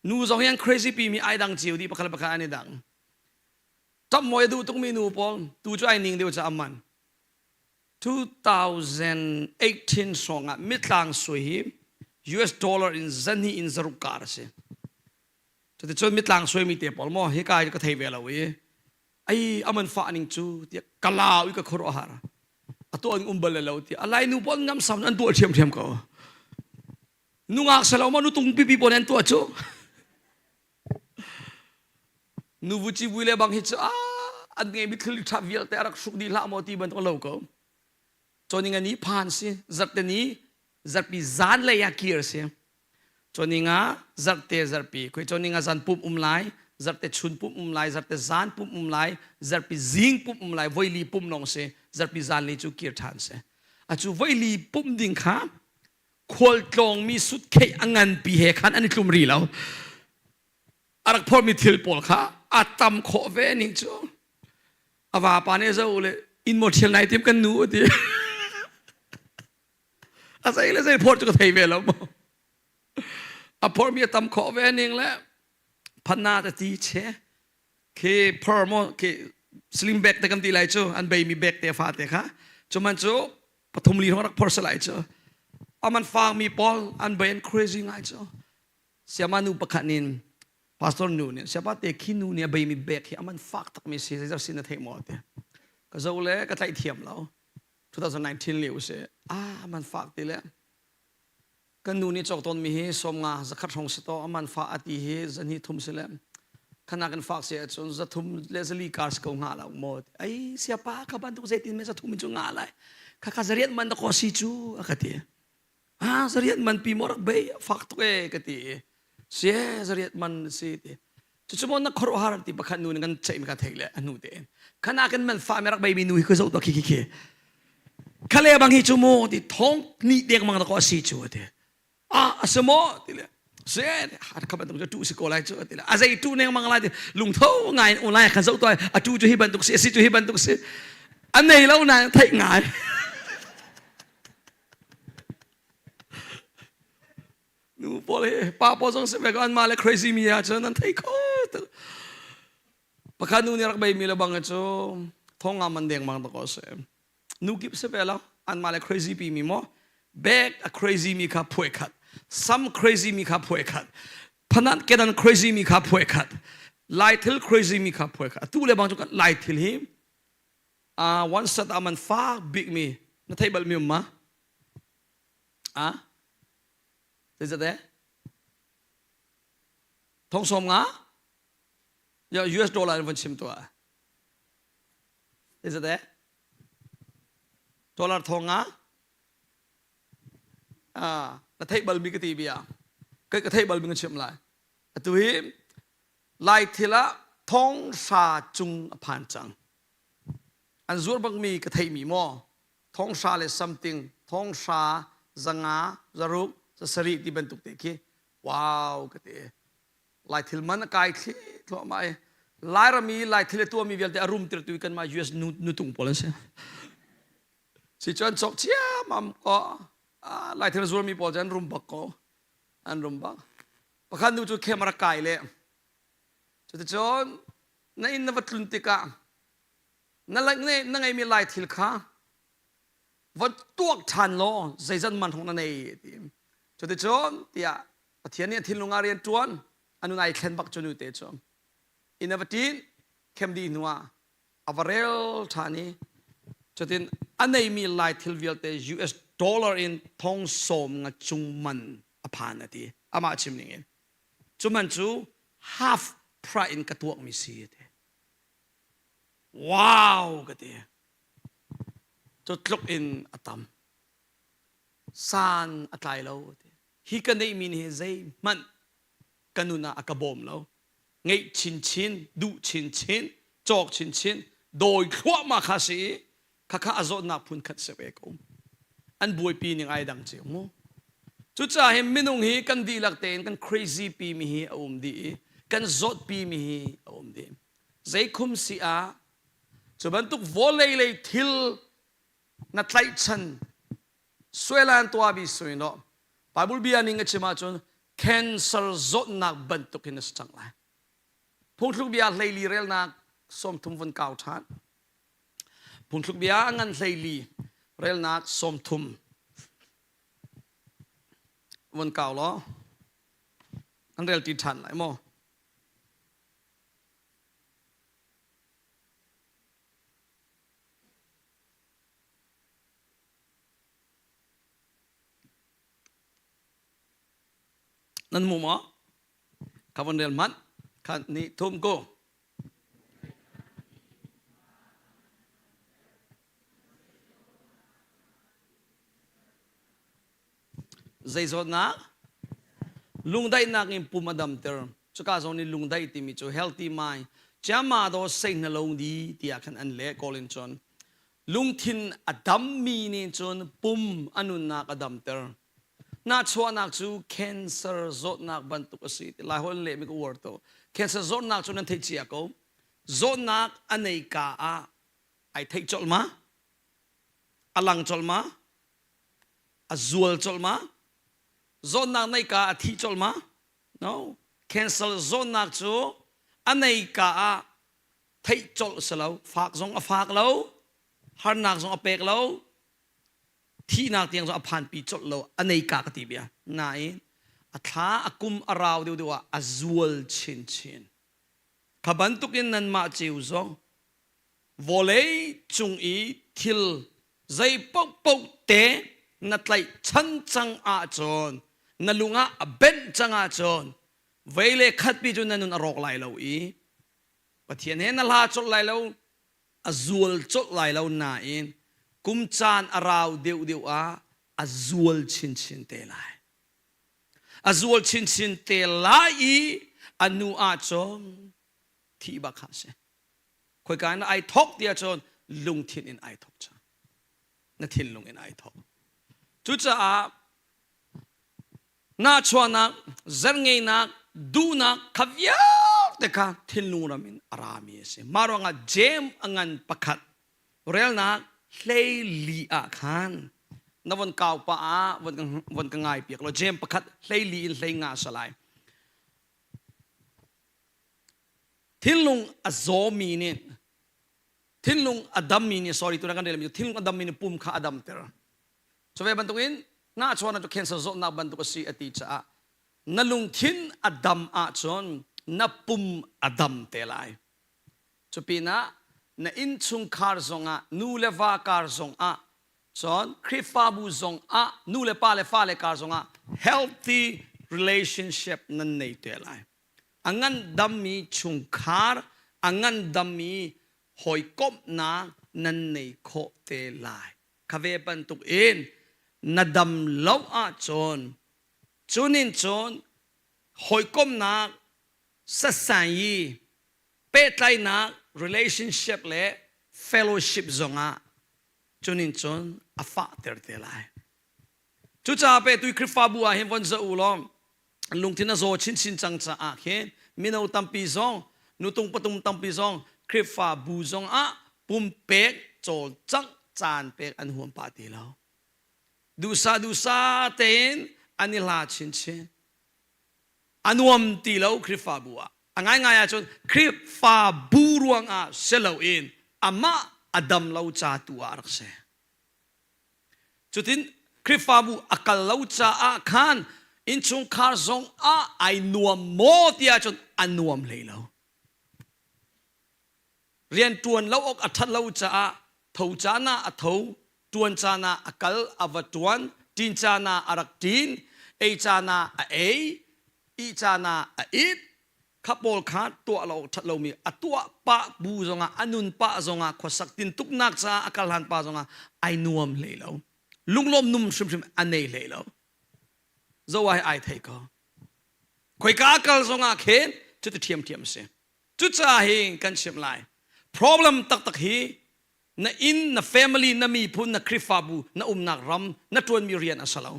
Nu zong hi an crazy pi mi ai dang cio dih pakhat le pakhat an i dang. Ṭap mawi a duh tukmi nu pawl tu cu ai ning deuh caah man. 2018 hrawng ah mitlang sui hi US dollar in zahnih in zaruk kar a si. Cuticun mitlang suaimi te pawl maw hika hi ka thei ve lo i ai aman fah ning cu tiah ka lau i ka khuaruahhar a tuah ning um bal lo tiah a lai nu pawl ngamsam an tuah ṭhiamṭhiam ko nungak selo maw nutung pipi pawl an tuah cu nu vuci vui le bang hi cu an ngeimi thil ṭha vialte a rak hruk dih hlah maw ti bantuk lo ko cawning ani phan si zarhte ni. Zarhpi zan lei ah kir si. Cawninga zarhte zarhpi khui cawninga zan pum um lai, zarhte chun pum um lai, zarhte zan pum um lai, zarhpi zing pum um lai, voili pum lawng si, zarhpi zan li cu kir ṭhan si. Acu voili pum ding kha khualtlawngmi sutkhei a nganpi he khan an i tlum ri lo. A rak phormi thil pawl kha a tam khawh ve ning cu. A vapa nih zo le inn maw ṭhial nai tim kan nu a ti. A zei le zei phor cu ka thei ve lo maw. A phormi a tam khawh ve ning le phanna te ti che khi phor maw khi sling bag te kan ti lai cu an beimi bag te fa te kha cu man cu pathum li hrawng rak phor se lai cu aman fangmi pawl an bei an crazy ngai cu siama nu pakhat nin pastor nu nih siapa te khi nu nih a beimi bag hi aman fak takmi si zeizar sin na theih maw te ka zo le ka tlaih thiam lo 2019 lio si ah man fak ti le kan nu nih cawk tawnmi hi sawmnga zakhat hrawng si to aman fa ati hi zahnih thum si le khana kan fak si ahcun zathum le zali kar si ko hnga lo maw ai siapa ka bantuk zeitin me zathum in cu nga lai kha kha zariat man da ko si cu a ka ti ah zariat man pi maw rak bei fak tuk e ka ti sie zariat man si ti cucu maw na khuaruahhar ti pakhat nu nih kan ceih mi ka theih le a hnu tein khana kan man fa mi rak bei mi nu hi ka zoh to khi khi khi khale bang hi cu mu ti thong ni dek mang da ko si cu ti ah a si maw ti le se hat kha bantuk cu tu si ko lai cu ti le a zei tu neng mang lai ti lungtho ngai in online khan zoh to a tu cu hi bantuk si a si cu hi bantuk si a nei lo na theih ngai Nu pawl hi pa pawl zong si ve ko anmah le crazy mi ah cun an thei kho tuk. Pakhat nu nih rak bei mi le bang cu thong nga man deng mang ta ko si. Nu kip si ve lo anmah le crazy pi mi maw bag a crazy mi kha phuai khat sam crazy mi kha phuai khat phanan kedan crazy mi kha phuai khat lai thil crazy mi kha phuai khat atu le bang cu lai thil hi uh, one set ah man fak bik mi na thei bal mi um ma Ah? Zeizat eh? Thong sawm nga? Ya US dollar in von chim tuah. Zeizat eh? Dollar thong nga? Ah, na theih bal mi ka ti bia. Kai ka theih bal mi ka chim lai. Atu hi Lai thil ah thong hra cung a phan cang. An zuar bak mi ka theih mi maw? Thonghra le something thonghra zanga zaruk zasarih ti bantuk te khi wow ka ti lai thil man a kai thli thluahmah i Lairam i lai thil a tuahmi vialte a rum tirtu kanmah US nu nutung pawl an si si cuan cawk ciammam ko lai thil zuarmi pawl cu an rum bak ko an rum bak pakhat nu cu camera kai le cuticun na inn na va tlun tikah na na ngeimi lai thil kha va tuak ṭhan law zeizat man hong na nei ti cuticun tiah Pathian nih a thinlung ah rian ṭuan a nun ai thlen bak cu nu te cu inn a va ṭin khem dih hnu ah a va rel ṭhan i cutin a neimi lai thil vialte US dollar in thong sawm nga cung man a phan a ti amah chim ning in cu man cu half price in ka tuakmi si a ti Wow ka ti. Cu tluk in a tam. San a tlai lo ti. Hi ka neihmi nih zeihmanh ka nun ah a ka bawm lo. Ngeih chinchin, duh chinchin, cawk chinchin, dawi thluahmah kha si i khakha a zawtnak phun khat si ve ko. An buaipi ning ai dang cio mu. Cucaah hin minung hi kan dihlak tein kan crazy pi mi hi a um dih i kan zawtpi mi hi a um dih. Zeikhum si ah cu bantuk vawlei lei thil na tlaihchan suailan tuahmi sui no Bible bia ning a chim ahcun cancer zawtnak bantuk in a si cang lai. Phungthluk bia hleili relnak 30 vun kau ṭhan. Phungthluk bia a ngan hleili relnak 30 vun kau law an rel ti ṭhan lai maw? Nan hmu maw? Ka von rel hmanh. Khat nih thum ko. Zei zawtnak? Lungdaihnak in pum a damter. Cuka zawn i lungdaih timi cu healthy mind. Chiama do sei na lo di tiah khan an leh kawl in cun. Lungthin a dammi nih cun pum a nunnak a damter. Nahchuahnak cu cancer zawtnak bantuk a si. Lai holh in lehmi ka uar to. Cancer zawtnak cu nan theih cia ko. Zawtnak a nei ka ah ai theih colh ma? A lang colh ma? A zual colh ma? Zawtnak nei ka a thi colh ma? No. Cancer zawtnak cu a nei ka ah theih colh si lo. Fak zong a fak lo. Harnak zong a pek lo. Thihnak tiang zong a phanpi colh lo. A nei ka ka ti bia. Nain a thla a kum a rau deuh deuh ah a zual chinchin. Kha bantukin nanmah ceu zong vawlei cung i thil zei paohpaoh te na tlaih chan cang ahcun na lung ah a benh cang ahcun vei le khatpi cu na nun a rawk lai lo i Pathian he na hla colh lai lo a zual colh lai lo nain kum caan a rau deuhdeuh ah a zual chinchin te lai a zual chinchin te lai i a nu ahcun thih bak kha a si khoika in ai thawk ti ahcun lungthin in ai thawk cang na thinlung in ai thawk cucaah nahchuahnak zerngeinak duhnak kha vialte kha thinlung ram in a rami a si mah ruangah James a ngan pakhat relnak hleili ah khan na von kau pa ah von ka ngai piak lo James pakhat hleili in hlei nga salai Thinlung a zawmi nih thinlung a dammi nih sorry tuna kan relmi thinlung a dammi nih pum kha a damter. Cu ve bantukin nahchuahnak cu cancer zawtnak bantuk a si a ti caah na lungthin a dam ahcun na pum a dam te lai. Cu pinah na innchungkhar zongah nu le va kar zongah cun Khrihfabu zongah nu le pa le fale kar zongah healthy relationship nan nei te lai. A ngandammi chungkhar, a ngandammi hawikomhnak nan nei khawh te lai. Kha ve bantuk in na dam lo ahcun cunin cun hawikomhnak sasanyi pehtlaihnak relationship le fellowship zongah cunin cun a fahter te lai. Cucaah pe tui Khrihfabu ah hin von zoh u law lungthin a zaw chinchin cang caah khin mino tampi zong nutung patung tampi zong Khrihfabu zong ah pumpek cawlcangh caan pek an huam pah ti lo. Duhsah duhsah tein an i hla chinchin. A nuam ti lo Khrihfabu ah. A ngaingai ahcun Khrihfabu ruangah si loin amah a dam lo ca tu ah a rak si. Cutin Khrihfabu a kal lo caah khan innchungkhar zong ah ai nuam maw ti ahcun a nuam hlei lo. Rian ṭuan lo awk a ṭhat lo caah tho caan ah a tho, ṭuan caan ah a kal, a va ṭuan, ṭin caan ah a rak ṭin, ei caan ah a ei, ih caan ah a it, kha pawl kha tuah lo ṭhat lomi a tuah pah bu zongah a nun pah zongah khuasak tintuknak caah a kal hlan pa zongah ai nuam hlei lo lunglawm num hrimhrim a nei hlei lo zoa hi ai thei ko khoika kal zongah khin cuti ṭhiamṭhiam a si cucaah hi kan chimh lai problem taktak hi na inn na family na miphun na Khrihfabu na umnak ram na ṭuanmi rian a si lo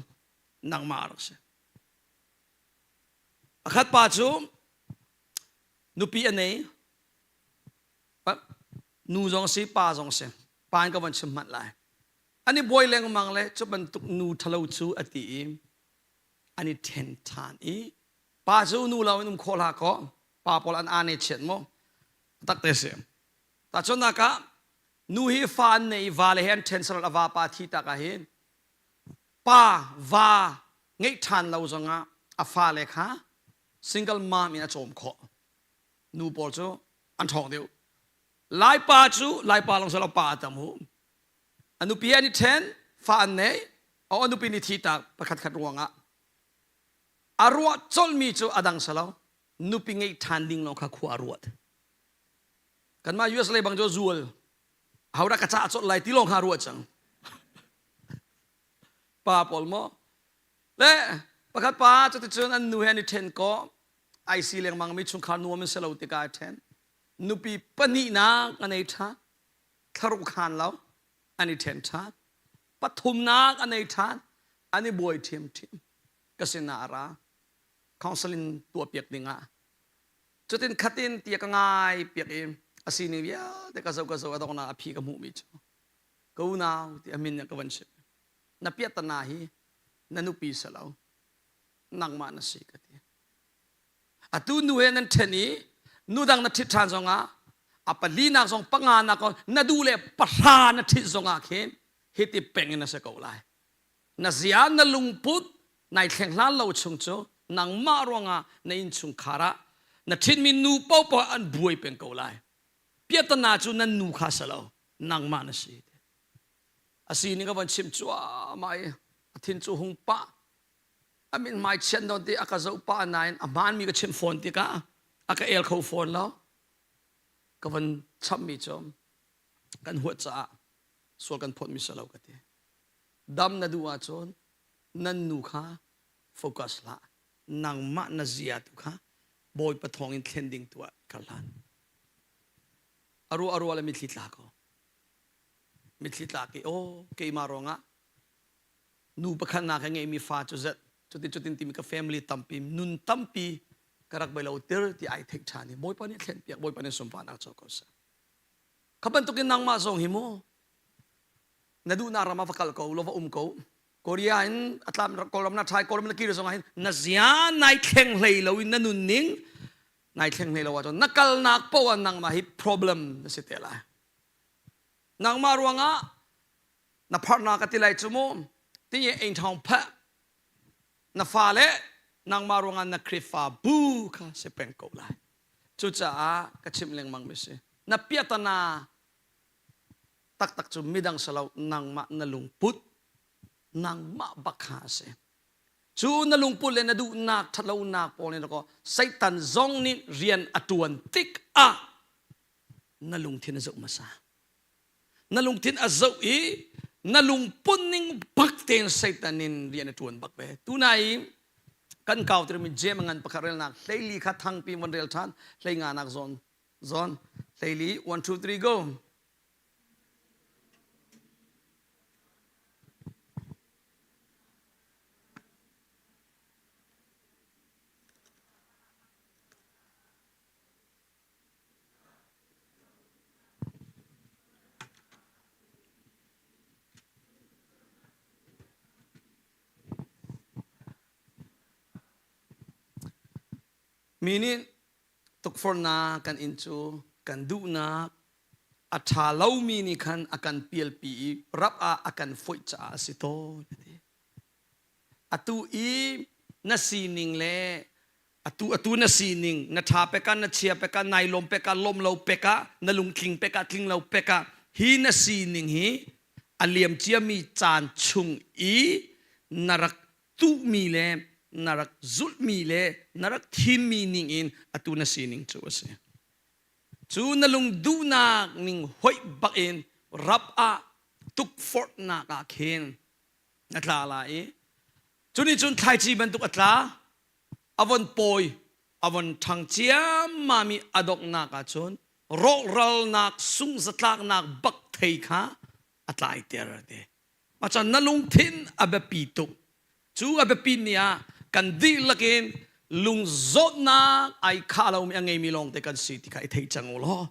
nangmah a rak si Pakhat pa cu nupi a nei. Nu zong si, pa zong si. Pa in ka von chim hmanh lai. An i buai lengmang le cu bantuk nu ṭhalo cu a ti i an i ṭhen ṭhan i pa cu nu lo in um khawh hlah kaw pa pawl an aa ne chiat maw tak te si. Tahchunhnak ah nu hi fa an nei i vale he an ṭhen saral a vapa thi tak ah hin pa va ngeih ṭhan lo zongah a fale kha single mom in a cawm khawh. Nu pawl cu an ṭhawng deuh. Laipa cu Laipa lawng si lo pa a tam hu. A nupi an i ṭhen, fa an nei, a nupi nih thi tak pakhat khat ruangah a ruah colhmi cu a dang si lo. Nupi ngeih ṭhan ding lawng kha khua a ruat. Kanmah US lei bang cu zual ahodah ka cah colh lai ti lawng kha ruah cang. Pa pawl maw? Le pakhat pa cuticun an nu he an i ṭhen ko. Ai si lengmang mi chungkhar nuam in si lo tikah ai ṭhen. Nupi pahnihnak a nei ṭhan. Thlaruk khan lo an i ṭhen ṭhan. Pathumnak a nei ṭhan. An i buai ṭhiamṭhiam. Ka sinah a ra. Counseling tuahpiak dingah. Cutin khatin tiah ka ngai piak i a sining vialte ka zoh ka zoh a donghnak a phi ka hmuhmi cu ka unau ti a min ka van chimh. Na piahtana hi na nupi si lo nangmah na si ka ti atu nu he nan ṭhen i nu dang na ṭhit ṭhan zongah a palinak zong panganak na duh le pahra na ṭhit zongah khin hiti peng in na si ko lai na zia na lungput nai thleng hlan lo chung cu nangmah ruangah na innchungkhar ah na ṭhitmi nu paohpaoh an buai peng ko lai piahtana cu nan nu kha si lo nangmah na si A sining ka van chim cuahmah i a thin cu hung pah. A mithmai chiat nawn ti a ka zoh pah nain a hmaanmi ka chimh fawn tikah a ka el kho fawn lo. Ka van chammi cu kan huat caah sual kan phawtmi si lo ka ti. Dam na duh ahcun nan nu kha focus hlah. Nangmah na zia tu kha Bawipa thawngin thlen ding tu ah kar hlan. A ruah a ruah le mitthli tla ko. Mitthli tlak i aw keimah ruangah nu pakhat nak he ngeimi fa cu zet cutin cutin timi ka family tampi nun tampi ka rak bai lo tir ti ai theih ṭhan i Bawipa nih thlen piak Bawipa nih sunparnak co ko seh. Kha bantukin nangmah zong hi mu na duhnak ram ah va kal ko lo va um ko Korea in atlam Kawlram na ṭhai Kawlram na kir zong ah hin na zia nai thleng hlei lo in na nun ning nai thleng hlei lo ahcun na kalnak poah ah nangmah hi problem na si te lai. Nangmah ruangah na pharnak ka ti lai cu mu ti ein ṭhawng phah na fale nangmah ruangah na Khrihfa bu kha si peng ko lai. Cucaah ka chimh lengmang mi si. Na piatana taktak cu midang si lo nangmah na lungput nangmah bak kha a si. Cu na lungput le na duhnak ṭhatlonak pawl nih dakaw Satan zong nih rian a ṭuan tikah na lungthin a zoh hmasa. Na lungthin a zoh i na lungput ning bak tein Satan in rian a ṭuan bak ve. Tunai kan kau tirmi Jem ngan pakhat relnak hleili kha thangpi von rel ṭhan hlei nga nak zawn zawn hleili 1 2 3 go. Mi nih tukforhnak kan in cu kan duhnak a ṭha lomi nih khan a kan pialpi i rap ah a kan foih caah a si tawn a ti. Atu i na sining le atu atu na sining na ṭha pek ah na chia pek ah nai lawm pek ah lawm lo pek ah na lungtling pek ah tling lo pek ah hi na sining hi a liam ciami caan chung i na rak tuhmi le na rak zulhmi le na rak thimmi ning in atu na sining cu a si. Cu na lung duhnak ning hoih bak in rap ah tukforhnak ah khin na tla lai i cu nih cun thlaici bantuk a tla a von pawi a von ṭhang ciammam i a donghnak ah cun rawhralnak sungzatlaknak bak thei kha a tlaiter ti Macan na lungthin a biapi tuk cu a biapi ni ah kan dihlak in lungzawtnak ai khah lomi a ngeimi lawngte kan si ti kha i thei cang u law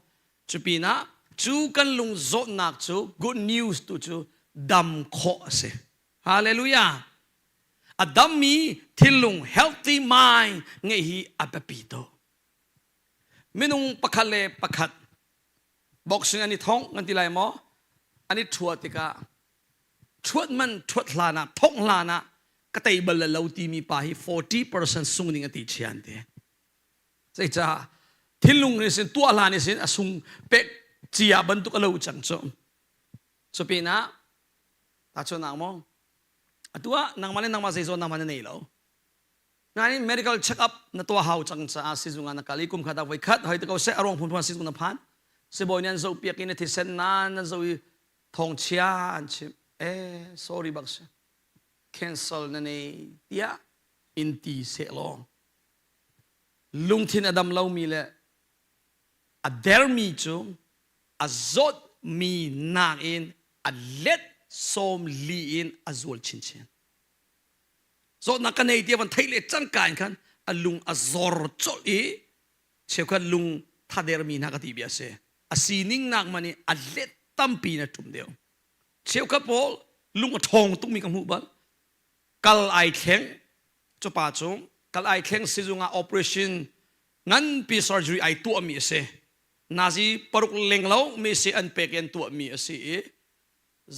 cu pinah cu kan lungzawtnak cu good news tu cu dam khawh a si hallelujah a dammi thinlung healthy mind ngeih hi a biapi tuk minung pakhat le pakhat boxing an i thong kan ti lai maw an i ṭhua tikah ṭhuat man ṭhuat hlan ah thongh hlan ah ka tei bal lo timi pa hi 40% sung ding a ti chian te Zeicah thinlung nih sin tuah hlan sin a sung pek cia bantuk a lo cang cu. Cu pinah tahchunhnak maw atu ah nangmah le nangmah zeizawn nangmah na nei lo. Nain medical check up na tuah hau cang caah sizung ah na kal i kum khat ah voi khat hoi te ko seh a ruang phunphun sizung na phan. Sibawi nih an zoh piak i na thisen na nan zoh i thawngchia an chimh. Eh sorry bak si. cancel na nei tiah in ti sehlaw lungthin a dam lomi le a dermi cu a zawtmi nakin a let 40 in a zual chinchin. Zawtnak ka nei ti van theih le cangka in khan a lung a zor colh i cheukhat lung thadermi hna ka ti bia si. A sining nak man i a let tampi in a ṭum deuh. Cheukhat pawl lung a ṭhawng tukmi ka hmuh bal. Kal ai thleng cu pa cu kal ai thleng sizung ah operation nganpi surgery ai tuahmi a si. Nazi paruk leng lo mi si an pek i an tuahmi a si i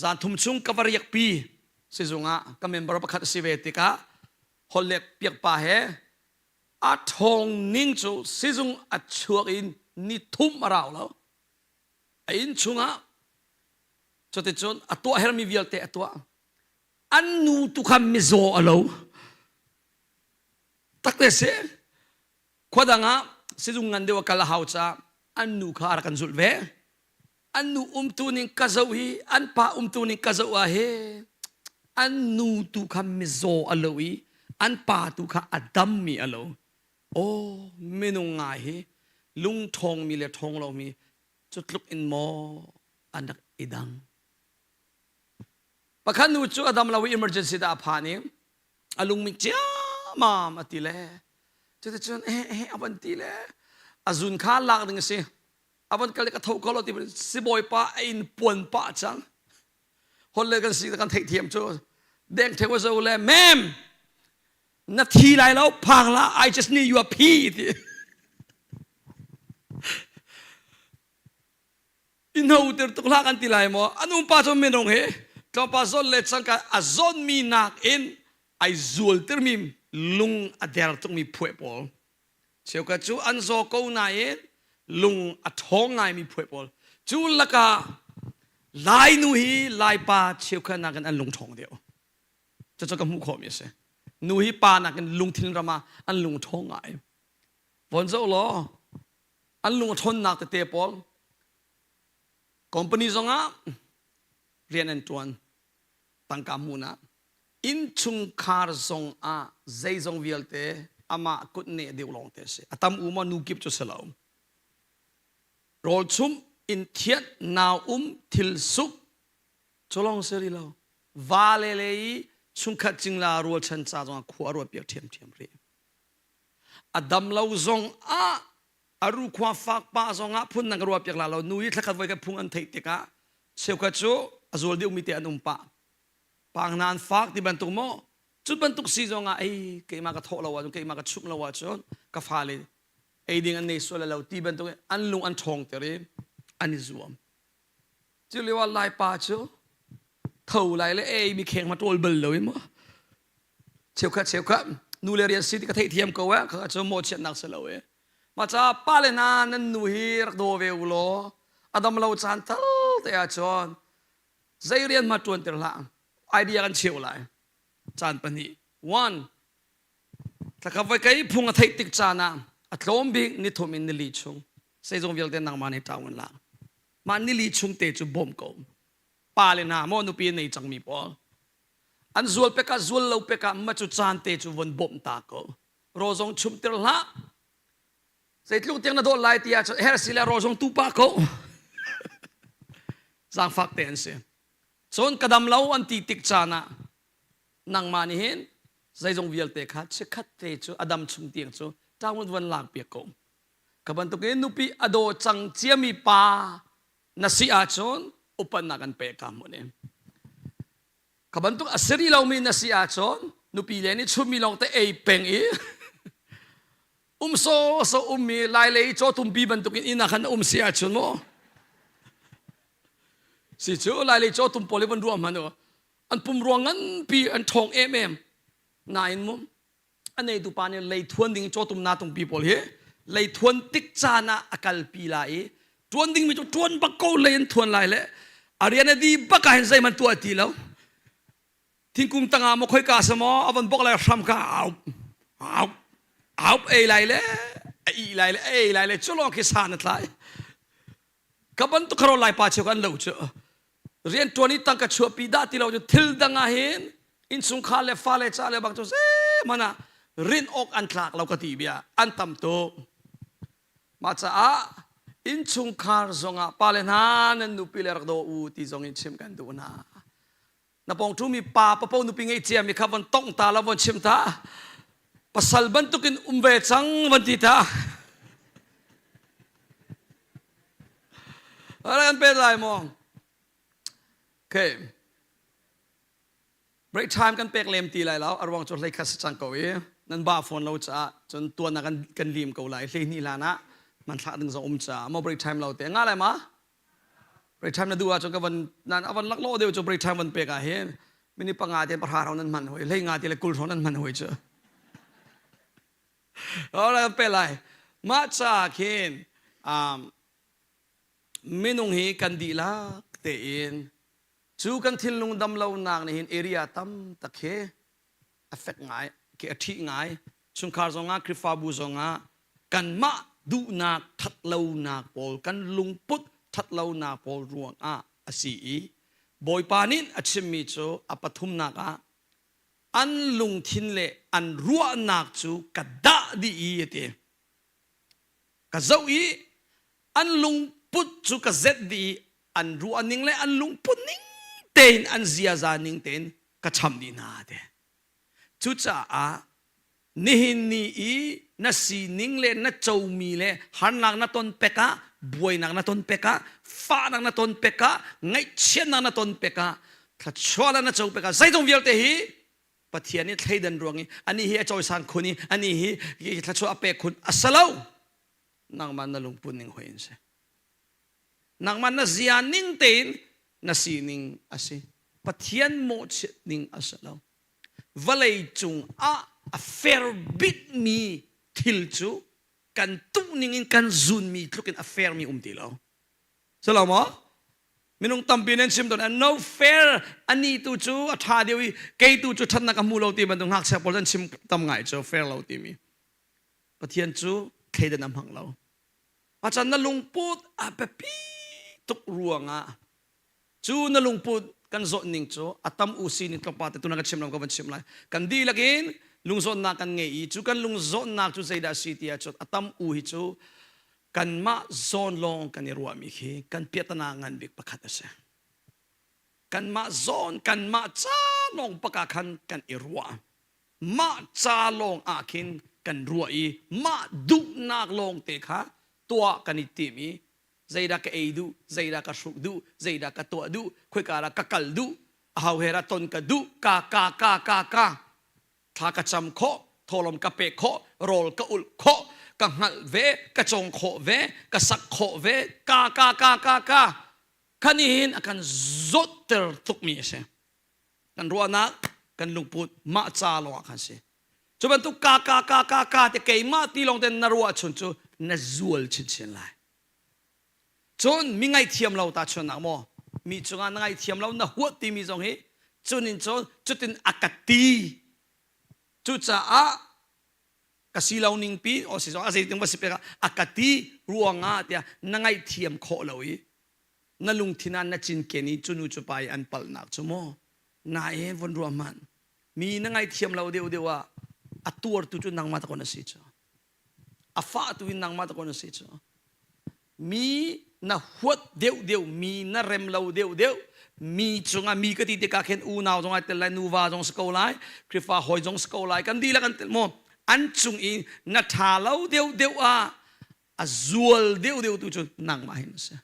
zan thum chung ka va riakpi sizung ah ka member pakhat a si ve tikah holhlek piak pa he a ṭhawng ning cu sizung a chuak in ni thum a rau lo. A inn chungah cuticun a tuah hermi vialte a tuah. An nu tu kha mizaw a lo. Takte si. Khua dang ah sizung ngan deuh a kal a hau caah an nu kha a rak kan zulh ve. An nu umtu ning ka zoh hi an pa umtu ning ka zoh ah he an nu tu kha mizaw a lo i an pa tu kha a dammi a lo. Aw minung ngai hi lung ṭhawngmi le ṭhawng lomi cu tluk in maw an rak i dang. Pakhat nu cu a dam lo i emergency dah a phan i a lungmit ciamam a ti le cuticun eh eh a van ti le a zun kha lak ding a si a van kal i ka tho ko lo ti sibawipa a in puan pah cang hol le kan si kan theihthiam cu deng theu zo le mem na thi lai lo phang la I just need your pee ti i hno tuk hlah kan ti lai maw an umpa cu minung hi tlawmpal zawn le cangka a zawnmi nakin ai zualtermi lung a der tukmi phueh pawl cheukhat cu an zaw ko nain lung a ṭhawng ngaimi phueh pawl cu lakah Lainu hi Laipa cheukhat nakin an lung ṭhawng deuh cucu ka hmuh khawhmi a si nu hi pa nakin lungthin ram ah an lung ṭhawng ngai von zoh law an lung a ṭhawnnak tete pawl company zongah rian an ṭuan tangka hmuhnak innchungkhar zongah zeizong vialte amah kutneh deuh lawng te a si a tam u maw nu kip cu si lo rawl chumh inn thianh nau um thil suk cu lawng si rih lo va le le i chungkhat cingla rualchan ca zongah khua a ruat piak ṭhiamṭhiam rih A dam lo zong ah a rukhua fak pah zong ah phun dang ka ruah piak la lo. Nu i thlakhat voi khat phung an theih tikah cheukhat cu a zual deuhmi te an um pah. Pang hna an fak ti bantuk maw? Cu bantuk si zong ah ei keimah ka thawh lo ahcun keimah ka chumh lo ahcun ka fale ei ding an nei sual lo ti bantuk in an lung an ṭhawng ter i an i zuam. Cu lio ah Laipa cu tho lai le ei mi kheng ma ṭawl bal lo i maw cheukhat cheukhat nu le rian si ti ka theihthiam ko eh kha cu mawhchiatnak si lo eh mah caah pa le hna nan nu hi rak daw ve u law a dam lo caan tal te ah cun zei rian ma ṭuan ter hlah idea kan cheu lai caan pahnih one thlakhat voi kei phung a theih tik caan ah a tlawm bik ni thum in nili chung zeizong vialte nangmah nih ṭaung in lak mah nili chung te cu bawm ko pa le hna maw nupi nei cangmi pawl an zual pek ah zual lo pek ah ma cu caan te cu von bawmh ta ko raw zong chumter hlah zeitluk tiang na dawt lai ti ahcun her si le raw zong tu pa ko zaangfak te an si cun ka dam lo an ti tik caan ah nangmah nih hin zeizong vialte kha chikkhat te cu a dam chung tiang cu ṭaung van lak piak ko ka bantukin nupi a daw cang ciami pa na si ahcun upatnak an pek ka hmun in ka bantuk a si rih lomi na si ahcun nupi le nih chummi lawng te ei peng i um so so ummi lai lei cawtumpi bantukin inn ah khan na um si ahcun maw si cu lai lei cawtum pawl hi van ruah hmanh u an pum ruang nganpi an ṭhawng em em nain mu a neitu pa nih leithuan ding cawtum natungpi pawl hi leithuan tik caan ah a kalpi lai i ṭuan dingmi cu ṭuan bak ko lei an thuan lai le a rian a di bak ah hin zeihmanh tuah ti lo thingkung tangah maw khoika sa maw a von bok lai hram kha au au au ei lai le a ih lai le a ei lai le cu lawng khi san a tlai ka bantuk kharo lai pa cheu kan lo cu rian ṭuan i tangka chuahpi dah ti lo cu thil dang ah hin. Innchungkhar le fale ca le bang cu zeihmanh ah rinh awk an tlak lo ka ti bia an tam tuk. Mah caah innchungkhar zongah pale hna nan nupi le rak daw u ti zong in chim kan duh hna. Na pawng ṭhumi pa papo nupi ngei ciami kha von tongh ta la von chim ta. Pasal bantukin um ve cang van ti ta. Kan pe lai maw? Okay. Break time kan pek lem ti lai lo. A ruang cu hlei khat si cang ko i nan ba phone lo caah cun tuan ah kan kan lim ko lai. Hlei hnih hlan ah hmanthlak ding zong um caah mo break time lo te nga lai ma? Break time na duh ahcun ka van nan avan laklawh deuh cu break time van pek ah hin minute panga te pahra hrawng nan hman hoi hlei nga te le 20 hrawng nan hman hoi cu. Alright, kan pe lai. Mah ca khin um, minung hi kan dihlak tein cu kan thinlung damlonak nih hin area tam tak hi a fek ngai ke a ṭhih ngai chungkhar zongah Khrihfabu zongah kanmah duhnak ṭhatlonak pawl kan lungput ṭhatlonak pawl ruangah a si i Bawipa nih a chimmi cu a pathumnak ah an lungthin le an ruahnak cu ka dah dih i a ti ka zoh i an lungput cu ka zet dih i an ruah ning le an lungput ning tein an ziaza ning tein ka cham dih hna te cucaah nihin ni i na sining le na comi le harnak na ton pek ah buainak na ton pek ah fahnak na ton pek ah ngaihchiatnak na ton pek ah thluachuahnak na co pek ah zeizong vialte hi Pathian nih thleidan ruang i anih hi a cawisan khun i anih hi thluachuah a pek khun a si lo nangmah na lungput ning hoi in si nangmah na zia ning tein na sining a si Pathian mawhchiat ning a si lo vawlei cung ah a fair bikmi thil cu kan tuh ning in kan zunmi tluk in a fair mi um ti lo Silo maw? Minung tampi nan chim tawn no fair ani tu cu a ṭha deuh i kei tu cu ṭhatnak a hmu lo ti bantuk ngakchia pawl an chim tam ngai cu fair lo timi. Pathian cu thleidan a hmang lo. Acan na lungput a biapi tuk ruangah cu na lungput kan zawt ning cu a tam u si ning tlawmpa te tuna ka chim lam ka van chim lai. Kan dihlak in lungzawtnak kan ngei i cu kan lungzawtnak cu zeidah a si ti ahcun a tam u hi cu kanmah zawn lawng kan i ruahmi khi kan piahtana ngan bik pakhat a si. Kanmah zawn, kanmah ca lawng bak ah khan kan i ruah. Mah ca lawng ah khin kan ruah i mah duhnak lawng te kha tuah kan i tim i zeidah ka ei duh, zeidah ka hruk duh, zeidah ka tuah duh, khoika dah ka kal duh, aho he dah ton ka duh, ka ka ka ka ka thla ka cam khawh thawlawm ka pek khawh rawl ka ulh khawh ka hngalh ve ka cawng khawh ve ka sak khawh ve ka ka ka ka ka khan hin a kan zawtter tukmi a si kan ruahnak kan lungput mah ca lawng ah khan si cu bantuk ka ka ka ka ka te keimah ti lawng ten na ruah chun cu na zual chinchin lai Cun mi ngaihthiam lo tahchunhnak maw mi cungah na ngaihthiam lo na huat timi zong hi cunin cun cutin a ka ti cucaah ka si lo ning pi o si zong a zeitin va si pek ah a ka ti ruangah tiah na ngaihthiam khawh lo i na lungthin ah na cinken i cu nu cu pa i an palhnak cu maw nain von ruah hmanh mi na ngaihthiam lo deuh deuh ah a tuartu cu nangmah ta kon a si cu a fah tu in nangmah ta kon a si cu mi na huat deuh deuh mi na rem lo deuh deuh mi cungah mi ka ti tikah khin unau zong ai tel lai nuva zong si ko lai Khrihfa hawi zong si ko lai kan dihlak an tel maw an cung i na ṭha lo deuh deuh ah a zual deuh deuh tu cu nangmah hin a si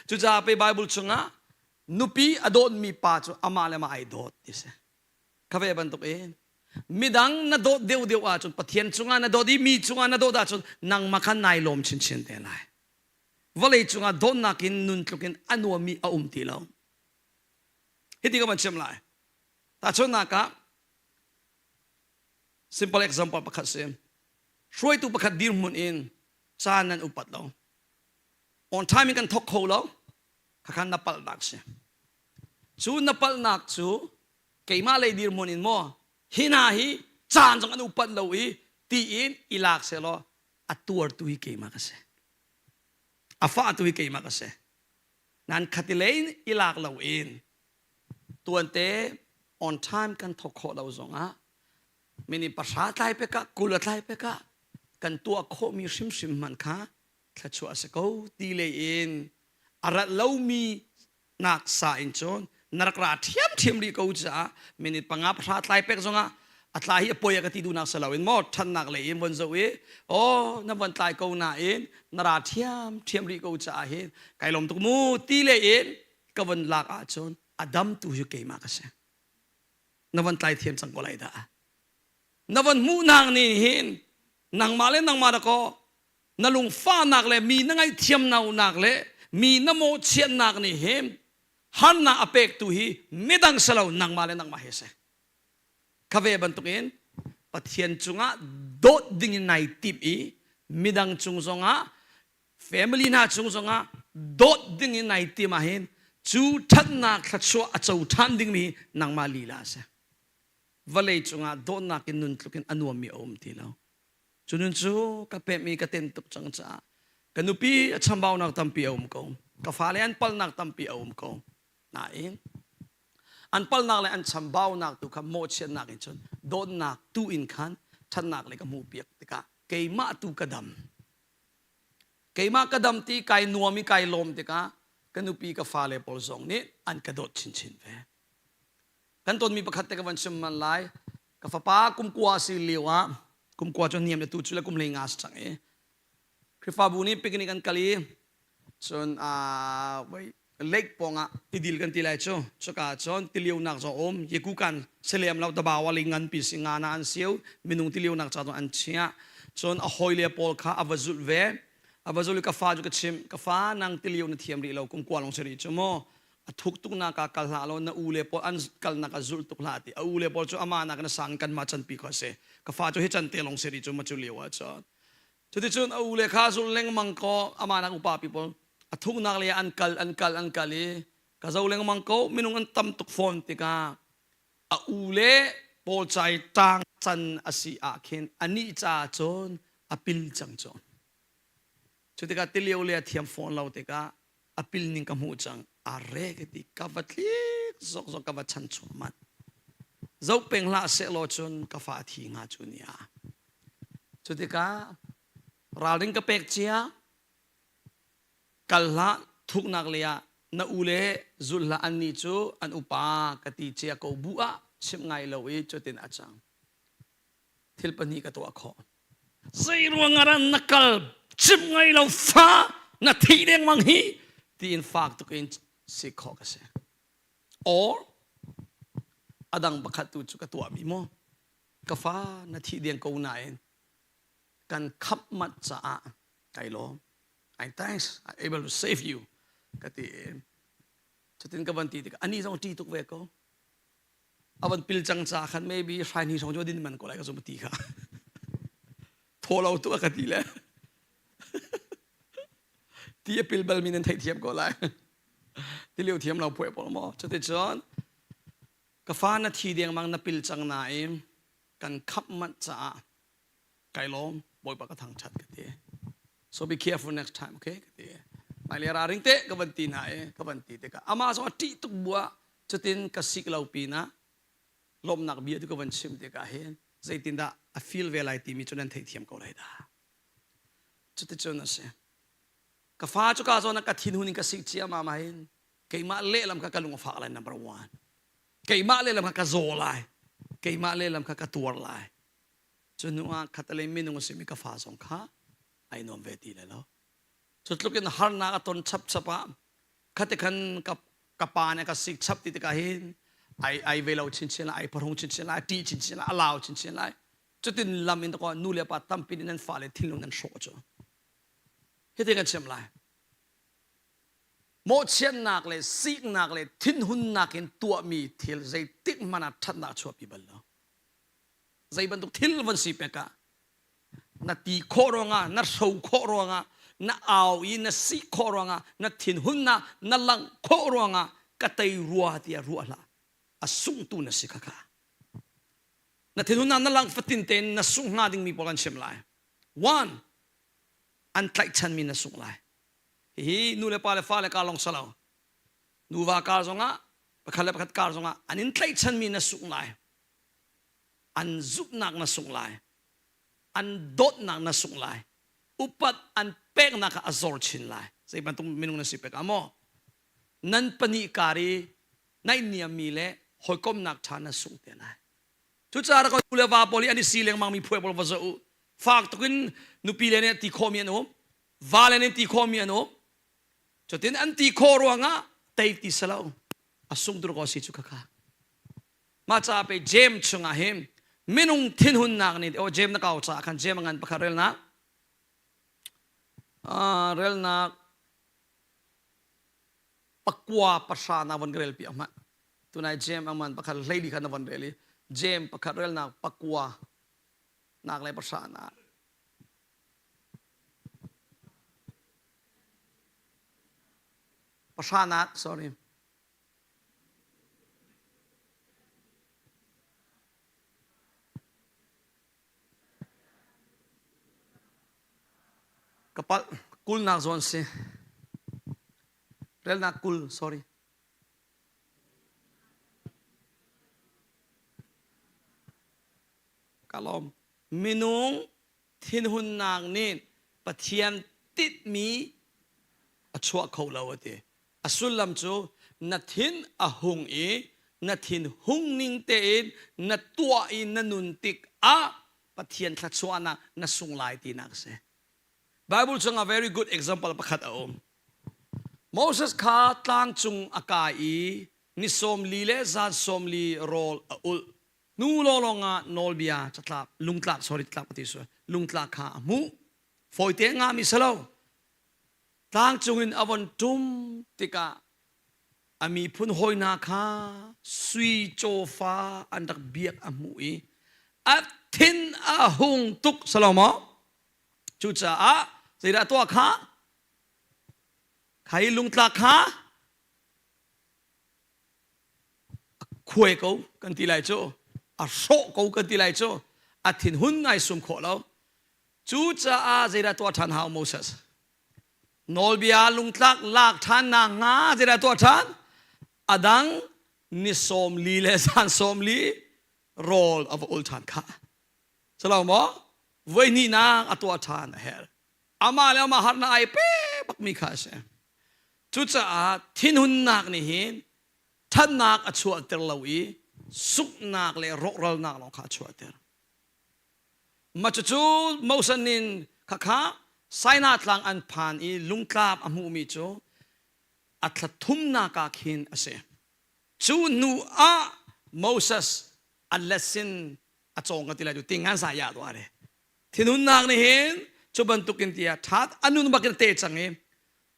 cucaah pe Bible chungah nupi a dawtmi pa cu amah le amah ai dawt ti si kha ve bantuk in midang na dawt deuh deuh ahcun Pathian cungah na dawt i mi cungah na dawt ahcun nangmah kha nai lawm chinchin te lai vawlei cungah dawtnak in nun tluk in a nuammi a um ti lo hiti ka van chim lai tahchunhnak ah simple example pakhat si hruaitu pakhat dirhmun in caan nan upat lo on time in kan thok kho lo khakhan na palhnak si cu na palhnak cu keimah lei dirhmun in maw hi hna hi caan zong an upat lo i tiin i lak sehlaw a tuartu hi keimah ka si a fahtu hi keimah ka si nan khatilei in i lak lo in tuante. On time kan thawk khawh lo zongah mini pahra tlai pek ah 20 a tlai pek ah kan tuah khawhmi hrimhrim hmanh kha thluachuah a si ko ti lei in a rat lomi nak sa in cun na rak ra ṭhiamṭhiam rih ko caah minute panga pahra tlai pek zongah a tlai hi a poi a ka ti duhnak si loin maw ṭhatnak lei in von zoh i aw na von tlai ko nain na ra ṭhiamṭhiam rih ko caah hin kai lawm tuk mu ti lei in ka von lak ahcun a dam tu hi keimah ka si. Na von tlai thiam cang ko lai dah. Na von hmuhnak nih hin nangmah le nangmah da kaw na lungfahnak le mi na ngaihthiamnak le mi na mawhchiatnak nih hin harnak a pektu hi midang si lo nangmah le nangmah hi si. Kha ve bantukin Pathian cungah dawt ding in nai timh i midang cung zongah family hna cung zongah dawt ding in nai tim ahhin cu ṭhatnak thluachuah a co ṭhan dingmi nangmah lila a si. Vawlei cungah dawtnak in nun tluk in a nuammi a um ti lo. Cu nun cu ka pemh i ka tem tuk cang caah ka nupi a chambaunak tampi a um ko. Ka fale an palnak tampi a um ko. Nain an palnak le an chambaunak tu kha mawhchiatnak in cun dawtnak tu in khan ṭhatnak le ka hmuhpiak tikah keimah tu ka dam. Keimah ka dam ti kai nuam i kai lawm tikah ka nupi ka fale pawl zong nih an ka dawt chinchin ve. Kan tonmi pakhat te ka van chim man lai. Ka fapa kum kua si lio ah kum kua cu niam le tu cu le kum 15 si cang i Khrihfabu nih picnic an kal i cun uh, lake pawngah tidil kan ti lai cu cuka cun tilionak zong um yekukan selem lo tabawa li nganpi si nga na an siu minung tilionak ca an chia cun a hawile pawl kha a va zulh ve a va zulh i ka fa cu ka chim ka fa nang tilio na thiam rih lo kum kua long si rih cu mu a thuk tuk nak ah kal hlah lo na u le pawl an kalnak ah zulh tuk hlah ti a u le pawl cu ama nak na sang kan mah canpi kho si ka fa cu hi can te long si rih cu ma cu lio ah cun Cuticun a ule kha zul lengmang kaw amah nak upa pi pawl a thuknak lei ah an kal an kal an kal i ka zo lengmang ko minung an tam tuk fawn tikah a ule pawl cai ṭang can a si ah khin anih caah cun a pil cang cun. Cu tikah tilio le a thiam fawn lo tikah a pil ning ka hmuh cang a re ka ti ka va tlik zokzok ka va chan chuah manh zoh peng hlah sehlaw cun ka fa thi hnga cu ni ah cu tikah ralring ka pek cia kal hlah thuknak lei ah na u le zul hlah annih cu an upa ka ti cia ko bu ah chimh ngai lo i cutin a cang thil pahnih ka tuah khawh zei ruangah dah na kal chim ngai lo fa na thih dengmang hi tiin fak tuk in si khawh ka si or adang pakhat tu cu ka tuahmi maw ka fa na thih deng ko nain kan khamh manh caah kai lawm I thanks I able to save you ka ti cutin ka van ti tikah ani zong ṭi tuk ve ko a van pil cang ca khan maybe hrai ni hrawng cu din man ko lai ka zum ti kha thaw lo tu a ka ti le ti a pil bal mi nan theih thiam ko lai ti lio thiam lo phuai pawl maw cuticun ka fa na thi dengmang na pil cang nain kan khap manh caah kai lawm bawipa ka thangthat ka ti so be careful next time okay ka ti hmailei ralring te ka van ti hna i ka van ti tikah amah zong a ṭih tuk buah cutin ka sik lo pinah lawmhnak bia tu ka van chim tikah hin zeitindah a feel ve lai timi cu nan theihthiam ko lai dah cuticun a si ka fa cu ka zawn ah ka thinhun in ka sik ciammam ah hin keimah lehlam kha ka lung a fak lai number one keimah lehlam kha ka zaw lai keimah lehlam kha ka tuar lai Cu hnu ah khatalei minung a simi ka fa zong kha ai nuam ve ti lai lo. Cu tluk in harnak a ton chapchap ah khate khan ka ka pa nih ka sik chap ti tikah hin ai ai ve lo chinchin lai, ai pharhung chinchin lai, a ṭih chinchin lai, a lau chinchin lai. Cutin lam in ko nu le pa tampi nih nan fale thinlung nan hrawh cu. Hiti kan chim lai. Mawhchiatnak le siknak le thinhunnak in tuahmi thil zeitik hmanh ah ṭhatnak a chuahpi bal lo. Zei bantuk thil van si pek ah na ti khawh ruangah na hro khawh ruangah na au i na si khawh ruangah na thinhunnak na langh khawh ruangah ka tei rua tiah ruah hlah a sungtu na si khakha na thinhunnak na langh fatin tein na sungh hnga dingmi pawl kan chim lai one an tlaihchanmi na sungh lai hihi nu le pa le fa le ka long salo nuva kar zongah. Pakhat le pakhat kar zongah an in tlaihchanmi na sung lai. An zumhnak na sung lai. An dawtnak na sung lai. Upat an peknak kha a zor chin lai. Zei bantuk minung na si pek ah maw? Nan pahnih kar i naihniammi le hawikomnak ṭha na sung te lai. Cucaah ka nu le va pawl hi an i si lengmang mi phuai pawl va zoh u. Fak tuk in nupi le nih ti khawhmi an um. Va le nih ti khawhmi an um. Cutin an ti khawh ruangah tei ti si lo. A sung dur ko si cu khakha. Mah caah pe James chungah hin minung thinhunnak nih oh James na kau caah khan James a ngan pakhat relnak uh, relnak pakua pahra na von ka rel piak hmanh tunai James aman pakhat hleili kha na von rel i James pakhat relnak pakua nak le pahra na pahra nak sorry Ka palh kulnak zawn si. Relnak 20 sorry. Ka lawm. Minung thinhunnak nih Pathian titmi a chuah kho lo a ti. A sullam cu na thin a hung i na thin hung ning tein na tuah i na nun tik ah Pathian thluachuahnak na sung lai tinak a si. Bible chungah very good example pakhat a um. Moses kha tlang cung a kai i ni 40 le zan 40 rawl a ulh. Hnu lawnglawng ah nawlbia catlap lungtlak sorry tlak ti su lungtlak kha a hmuh. Fawite ngami si lo. Tlang cung in a von ṭum tikah a miphun hawi hna kha sui cawfa an rak biak a hmuh i a thin a hung tuk salomaw cucaah zeidah tuah kha kha hi lungtlak kha a khuai ko kan ti lai cu a hrawh ko kan ti lai cu a thinhun ai sum khawh lo cucaah zeidah tuah ṭhan hau Moses Nawlbia lungtlak lak ṭhan nakhnga zeidah tuah ṭhan? A dang ni 40 le zan 40 rawl a va ul ṭhan kha. Salo maw? Voi hnihnak a tuah ṭhan a herh. Amah le amah harnak ai pe bakmi kha a si. Cucaah thinhunnak nih hin ṭhatnak a chuahter lo i sunghnak le rawhralnak lawng kha a chuahter. Mah cucu Moses nih khakha Sinai tlang an phan i lungtlap a hmuhmi cu a thla thumnak ah khin a si. Cu hnu ah Moses a lesson a cawng ka ti lai cu tingan sa ya tuah re. Thinhunnak nih hin cu bantukin tiah ṭhat a nun bakin te cang i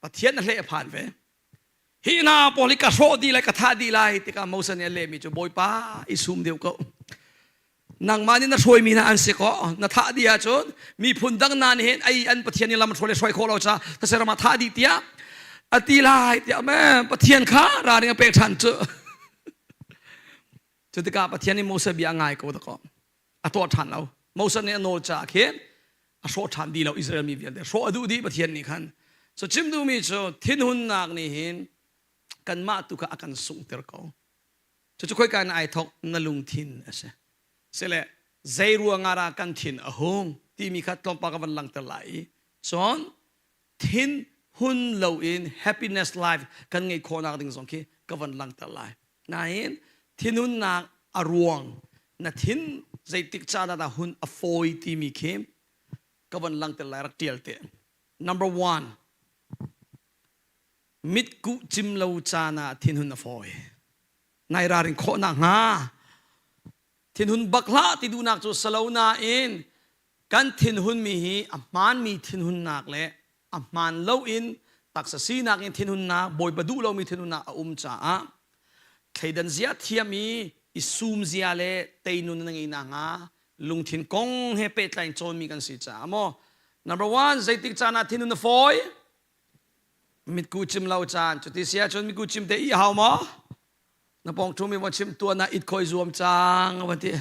Pathian a hleh a phan ve. Hi hna pawl hi ka hrawh dih lai ka thah dih lai tikah Moses nih a lehmi cu Bawipa i sum deuh ko. Nangmah nih na hruaimi hna an si ko na thah dih ahcun miphun dang hna nih hin ei an Pathian nih lam hruai le hruai khawh lo ca ram ah thah dih tiah a ti lai tiah me Pathian kha ralring a pek ṭhan cu. Cu tikah Pathian nih Moses bia a ngai ko dakaw. A tuah ṭhan lo. Moses nih a nawl caah khin a hrawh ṭhan dih lo Israel mi vialte hrawh a duh dih Pathian nih khan. So chim duhmi cu thinhunnak nih hin kanmah tu kha a kan sunghter ko. Cucu khoika in ai thawk na lungthin a si. Sile zei ruangah dah kan thin a hung timi kha tlawmpal ka van langhter lai i cun thin hun loin happiness life kan ngeih khawhnak ding zong khi ka van langhter lai. Nain thinhunnak a ruang na thin zeitik caan ah dah hun a fawi timi khi ka van langhter lai rak tial te. Number one, mitkuh cim lo caan ah thinhun a fawi. Nai ralrin khawh nakhnga thinhun bak hlah ti duhnak cu salo nain kan thinhunmi hi a hmaanmi thinhunnak le a hmaan loin taksa sinak in thinhunnak bawipa duh lomi thinhunnak a um caah thleidan zia thiam i i sum zia le teinun na ngei nakhnga lungthin kong he pehtlai in cawnmi kan si caah maw number one zeitik caan ah thinhun na fawi mitku cim lo caan cuti si ahcun mitku cim te i hau maw na pawng ṭhumi va chim tuan ah it khoi zuam cang va ti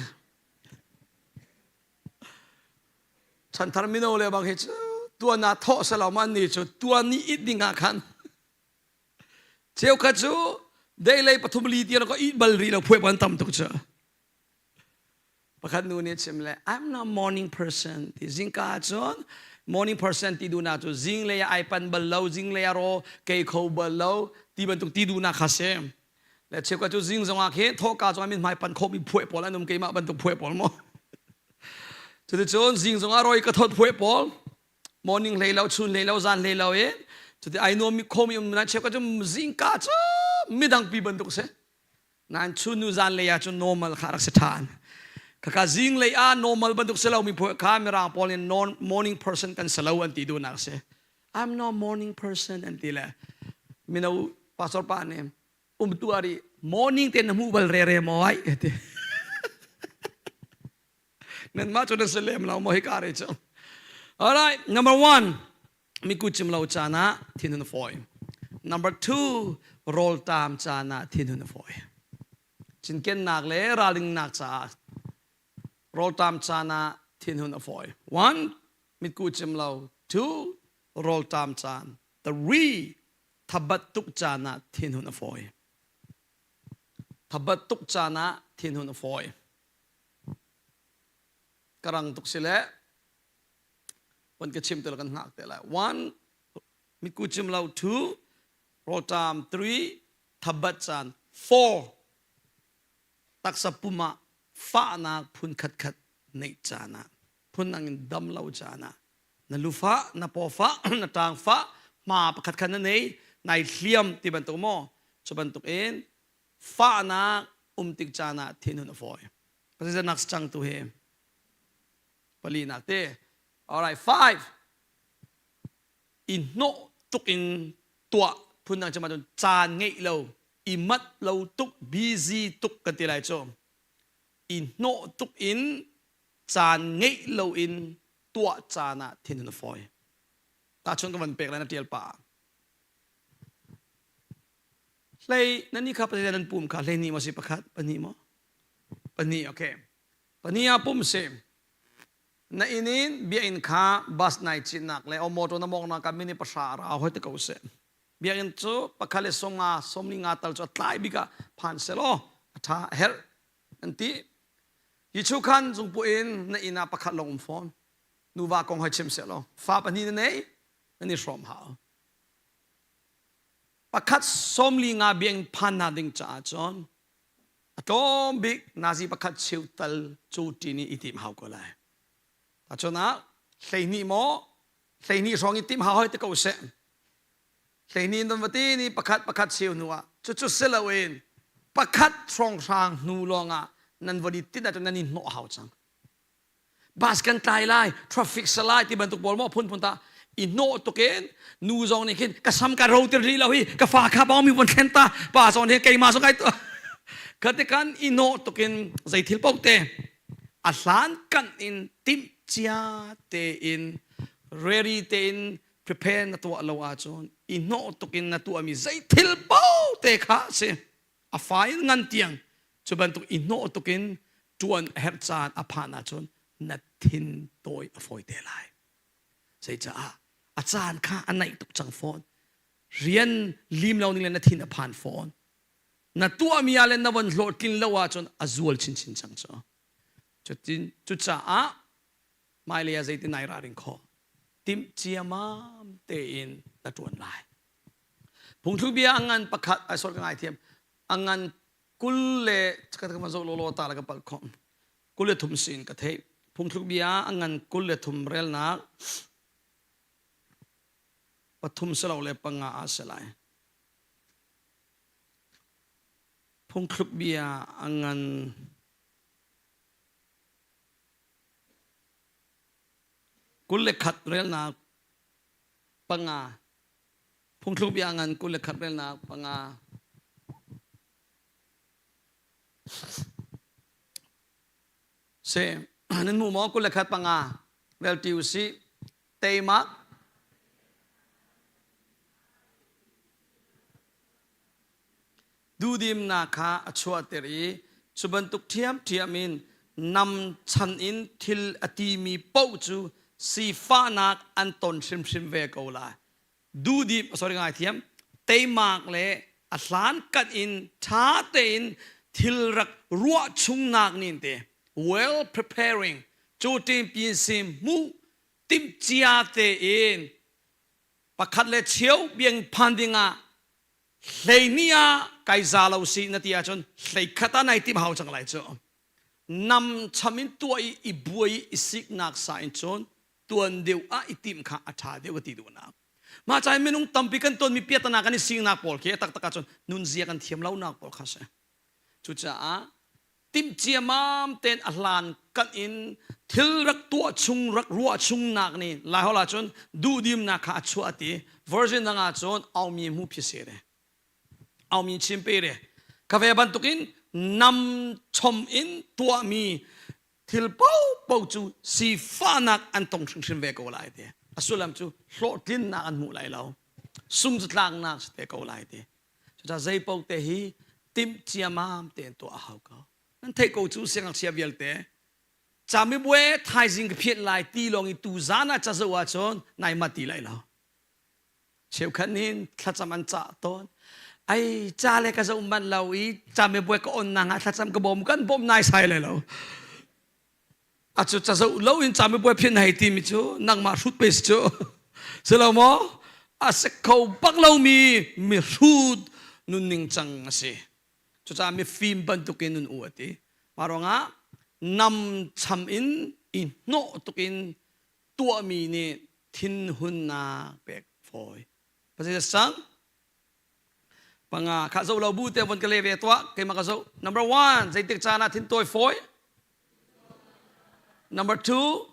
chanthar mino le bang hi cu tuan ah thawh selo man ni cu tuan ni it ding ah khan cheukhat cu. Dei lei pathum li tiang ka it bal rih lo phuai ban tam tuk cu. Pakhat nu nih chim le I'm not morning person ti zingka cun morning person ti duhnak cu zinglei ah ai pan bal lo zinglei ah raw kei kho bal lo ti bantuk ti duhnak kha si. Le cheukhat cu zing zongah khin thawhka zongah min hmai pan khomi phuai pawl an um keimah bantuk phuai pawl maw. Cuticun zing zongah roi ka thawt phuai pawl morning hlei lo chun hlei lo zan hlei lo i cuti ai nuam mi khomi um na cheukhat cu zingka cu midang pi bantuk si. Nain chun nu zan lei ah cun normal kha rak si ṭhan. Khaka zing lei ah normal bantuk si lomi kha mirang pawl nih non morning person kan si lo an ti duhnak si. I'm not morning person an ti le mino pastor pa nih um tu ari morning te na hmu bal re re maw ai ti. Nan mah cu na si lem lo maw hi ka re cu. All right, number one, miku cim lo caan ah thinhun a fawi. Number two, rawlṭam caan ah thinhun a fawi. Cinkennak le ralringnak caah rawlṭam caan ah thinhun a fawi. One, mitku cim lo. Two, rawlṭam caan. Three, thabat tuk caan ah thinhun a fawi. Thabat tuk caan ah thinhun a fawi. Ka rang tuk si le Van ka chim te kan hngak te lai. One, mitku chim lo. Two, rawlṭam. Three, thabat caan. Four, taksa pum ah fahnak phun khatkhat neih caan ah phun dang in dam lo caan ah na lufah, na pawfah, na ṭangfah, hma pakhat khat na nei, nai hliam ti bantuk maw? Cu bantuk in fahnak um tik caan ah thinhun a fawi. Pasal cang tu hi Palinak te. Alright, five. I hnawh tuk in tuah phun dang cuma cun caan ngeih lo, i mat lo tuk, busy tuk kan ti lai cu. I hnawh tuk in caan ngeih lo in tuah caan ah thinhun a fawi. Tahchun ka van pek lai na tial pa. Hlei nan ni kha pasal nan pum kha hlei ni maw si pakhat pahnih maw? Pahnih okay. Pahnih ah pum si. Na inn in biakinn kha bus nai citnak le motor na mawngnak ah minute pahra a rau hoi te ko seh. Biakinn cu pakhat le sawmnga sawmli nga tal cu a tlai bik ah phan selaw a ṭha a herh an ti. Hi chu khan zungpu in na inn ah pakhat lawng um fawn. Nuva kong hoi chim seh law fa pahnih na nei nan i hrawm hau. Pakhat sawmli nga biakinn phan na ding caah cun A tlawm bik nazi pakhat cheu tal cu ṭin i i tim hau ko lai. Tachun ah 12 maw 12 hrawng i tim hau hoi te ko seh. 12 in don va ti ni pakhat pakhat cheu hnu ah cucu si loin pakhat hrawnghrang hnu lawngah nan von i tin ahcun nan i hnawh hau cang. Bus kan tlai lai, traffic sa lai ti bantuk pawl maw phunphun ta i hnawh tuk in nu zong nih khin ka sam ka ro tir rih lo hi ka fa kha bang mi von thlen ta pa zong nih keimah zong kai kha te kan i hnawh tuk in zei thil paoh te a hlan kan in timh cia tein ready tein prepare na tuah lo ahcun i hnawh tuk in na tuahmi zei thil paoh te kha si a fa in ngan tiang cu bantuk i hnawh tuk in ṭuan a herh caan a phan ahcun na thin tawi a fawi te lai. Zeicaah a caan kha a naih tuk cang fawn. Rian lim lo ning le na thin a phan fawn. Na tuahmi ah le na von hlawhtlin lo ahcun a zual chinchin cang cu. Cutin cucaah hmailei ah zeitin nai ralring khawh? Timh ciamam tein na ṭuan lai. Phungthluk bia a ngan pakhat ai sor ka ngai thiam a ngan 20 le ka ka zoh lawlaw ta la ka palh khom 23 sin ka theih phungthluk bia a ngan 23 relnak pathum silo le panga a si lai phungthluk bia a ngan 21 relnak panga Phungthluk bia ngan 21 relnak panga. Si, nan hmu maw 21 panga rel ti usih. Teimak duhdimnak kha a chuahter i cu bantuk ṭhiamṭhiam in nam chan in thil a timi paoh cu sifahnak an ton hrimhrim ve ko lai. Duhdim, sorry ngai thiam, teimak le A hlankan in ṭha tein thil rak ruah chungnak nin te well preparing cu ṭimpi si hmuh timhcia tein pakhat le cheu biang phan dingah hleihnih ah kai za lo si na ti ahcun hleikhat ah nai tim hau cang lai cu. Nam cham in tuah i i buai i siknak sa in cun tuan deuh ah i timh kha a ṭha deuh ka ti duhnak. Mah ca minung tampi kan tonmi piatana kan i siknak pawl khi taktak ahcun nunzia kan thiam lonak pawl kha si. Cucaah timh ciamam tein a hlan kan in thil rak tuah chung rak ruah chungnak nih Laiholh ahcun duhdimnak kha a chuah ti version dang ahcun aumi hmu phi se re aumi chim pe re ka ve bantukin nam chom in tuahmi thil paohpaoh cu sifahnak an tong hrimhrim ve ko lai ti a sullam cu hlawhtlinnak an hmu lai lo sungzatlaknak si te ko lai ti cucaah zei paoh te hi timh ciamam tein tuah a hau ko nan theih ko cu siangngakchia vialte camibuai thaizing ka phiat lai ti lawng i tu zan ah cazo ahcun nai ma ti lai lo Cheukhat nih thlacam an cah tawn. Ai ca le ka zoh manh lo i camibuai ka on nak ah thlacam ka bawm kan bawm nai sai lai lo. Acu ca zoh lo in camibuai phin hei timi cu nangmah hrut pe si cu. Si lo maw? A si kho bak lomi mihrut nunning cang a si. Cucaah mifim bantukin nun u a ti. Mah ruangah nam cham in i hnawh tukin tuahmi nih thinhunnak pek fawi. Pasal sang panga kha zo lo bu te von ka le ve tuah keimah ka zo. Number one zeitik caan ah thintawi fawi. Number two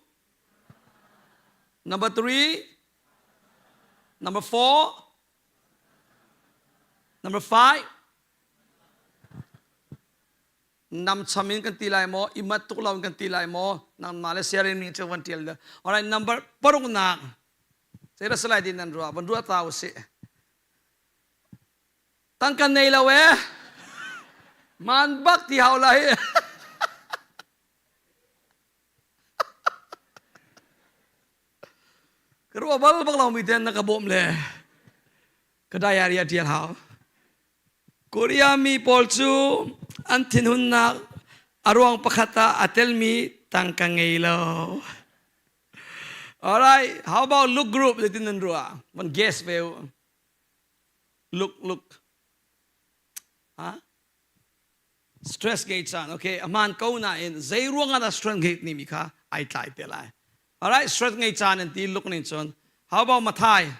Number three Number four Number five Namcham in kan ti lai maw i mat tuk lo in kan ti lai maw nangmah le siarin ning cu van tial alright number paruknak zei dah salai din nan ruah van ruah ta usih tangka nei lo e man bak ti hau lai Ka ruah bal bak lo mi ten na ka bawm le ka diary a tial hau. Korea mi pawl cu an thinhunnak a ruang pakhat ah a telmi tangka ngei lo. Alright, how about look group zeitin nan ruah? Van guess ve u. Look, look. Ha? Stress ngei caan, okay, a hmaan ko nain zei ruang ah dah stress ngei ni mi kha ai tlai te lai. Alright, stress ngei caan an ti look ning cun. How about Mathai?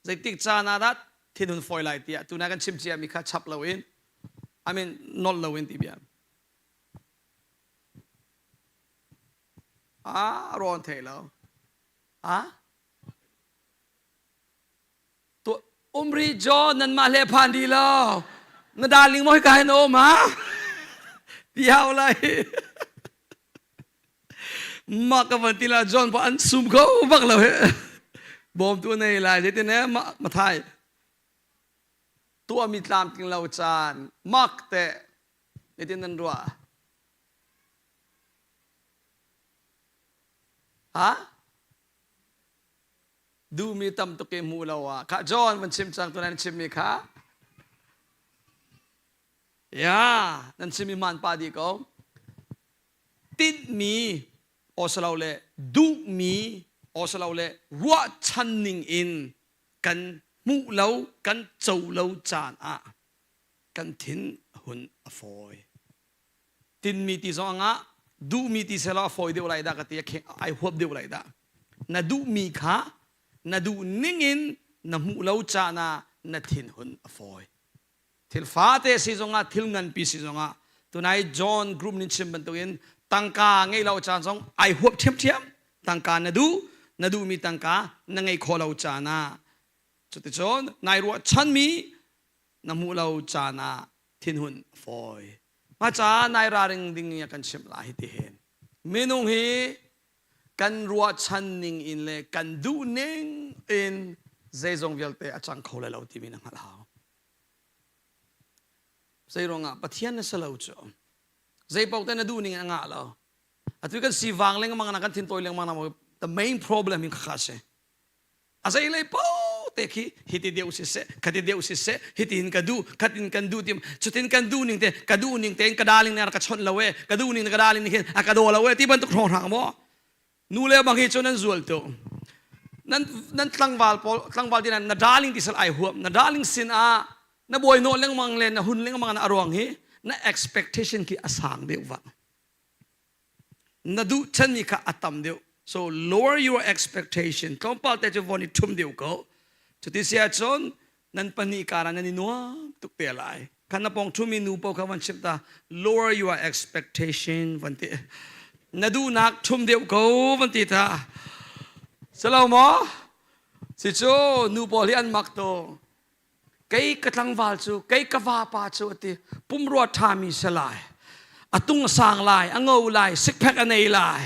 Zeitik caan ah dah thinhun fawi lai tiah tuna kan chim cia mi kha chap loin I mean nolh loin ti bia. Ah, rawn thei lo. Ah? Umri John nanmah le phan di lo. Na darling mo hika hin um ha? Ti hau lai. Ma ka van ti la John pa an sum kho bak lo he. Bawm tu nei lai zeitin ne ma mathai. Tuah mi tlam ting lo caan mak te zeitin nan ruah? Ha? Duhmi tam tuk i hmuh lo ah kha John van chim cang tu nan chimmi kha ya nan chimmi hmaan pa dih ko tinhmi awsalo le duhmi awsalo le ruahchan ning in kan hmuh lo kan co lo caan ah kan thin hun a fawi Tinmi ti zong a ngah, duhmi ti selaw a fawi deuh lai dah ka ti, ai huap deuh lai dah. Na duhmi kha na duh ningin na hmuh lo caan ah na thinhun a fawi. Thil fate si zongah, thil nganpi si zongah, tunai John Group nih chim bantukin tangka ngeih lo caan zong ai huap ṭhiamṭhiam. Tangka na duh, na duhmi tangka na ngeih khawh lo caan ah cuticun nai ruahchanmi na hmuh lo caan ah thinhun a fawi. Mah caah nai ralring ding in a kan chimh lai hi ti hin. Minung hi kan ruahchan ning in le kan duh ning in zeizong vialte a cang kho lai lo timi na hngalh hau. Zei ruangah Pathian na si lo cu. Zei paoh te na duh ning in a ngah lo. Atu kan sivang lengmang na kan thintawi lengmang na the main problem hi kha si. A zei lei paoh. te khi hiti deuh siseh, khati deuh siseh, hitin ka duh, khatin kan duh tim, cutin kan duh ning te, ka duh ning tein ka darling nih a ka chawnh lo e, ka duh ning ka darling nih khin a ka daw lo e ti bantuk hrawnghrang maw? Nu le bang hi cu nan zual tu. Nan nan tlangval pawl tlangval din na darling ti sal ai huam, na darling sin ah na bawi nawh lengmang le na hun lengmang na aruang hi na expectation khi a sang deuh va. Na duh chanmi kha a tam deuh. So lower your expectation. Tlawmpal te cu von i ṭhum deuh ko. Cuti si ahcun nan pahnih karah nan i nuam tuk te lai. Khan na pawng ṭhumi nu paoh kha van chimh ta lower your expectation van ti. Na duhnak ṭhum deuh ko van ti ta. Silo maw? Si cu nu pawl hi an mak tuk. Kei ka tlangval cu, kei ka vapa cu a ti, pumrua ṭhami si lai, a tung a sang lai, a ngo lai, sikphek a nei lai,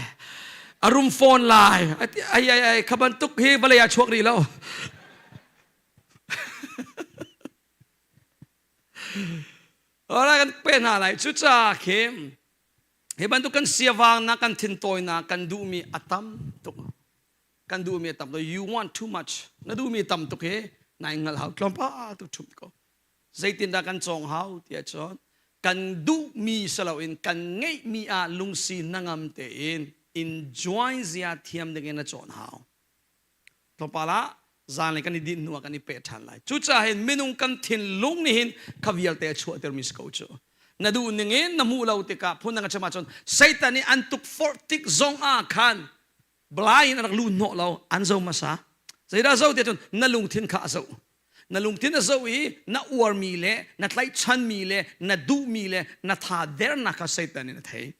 a rum fawn lai. A ti, ai ai ai, kha bantuk hi vawlei ah chuak rih lo. Ora kan pe hna lai. Cucaah khi hi bantuk kan siavangnak, kan thintawinak, kan duhmi a tam tuk. Kan duhmi a tam tuk. You want too much. Na duhmi tam tuk hi nai hngal hau tlawmpal tu ṭhumh ko. Zeitindah kan cawng hau ti ahcun kan duhmi si loin kan ngeihmi ah lungsi hnangam tein enjoy zia thiam dingin na cawn hau. Tlawmpal ah zanlei kan i dinh hnu ah kan i peh ṭhan lai. Cucaah hin minung kan thinlung nih hin kha vialte a chuahtermi si ko cu. Na duh ning in na hmuh lo tikah phundang a chim ahcun Satan nih an tukforh tik zong ah khan blai in a rak luh hnawh lo an zo hmasa zeidah zo tiah cun na lungthin kha a zoh na lungthin a zoh i na uarmi le na tlaihchanmi le na duhmi le na tha dernak kha Satan in a thei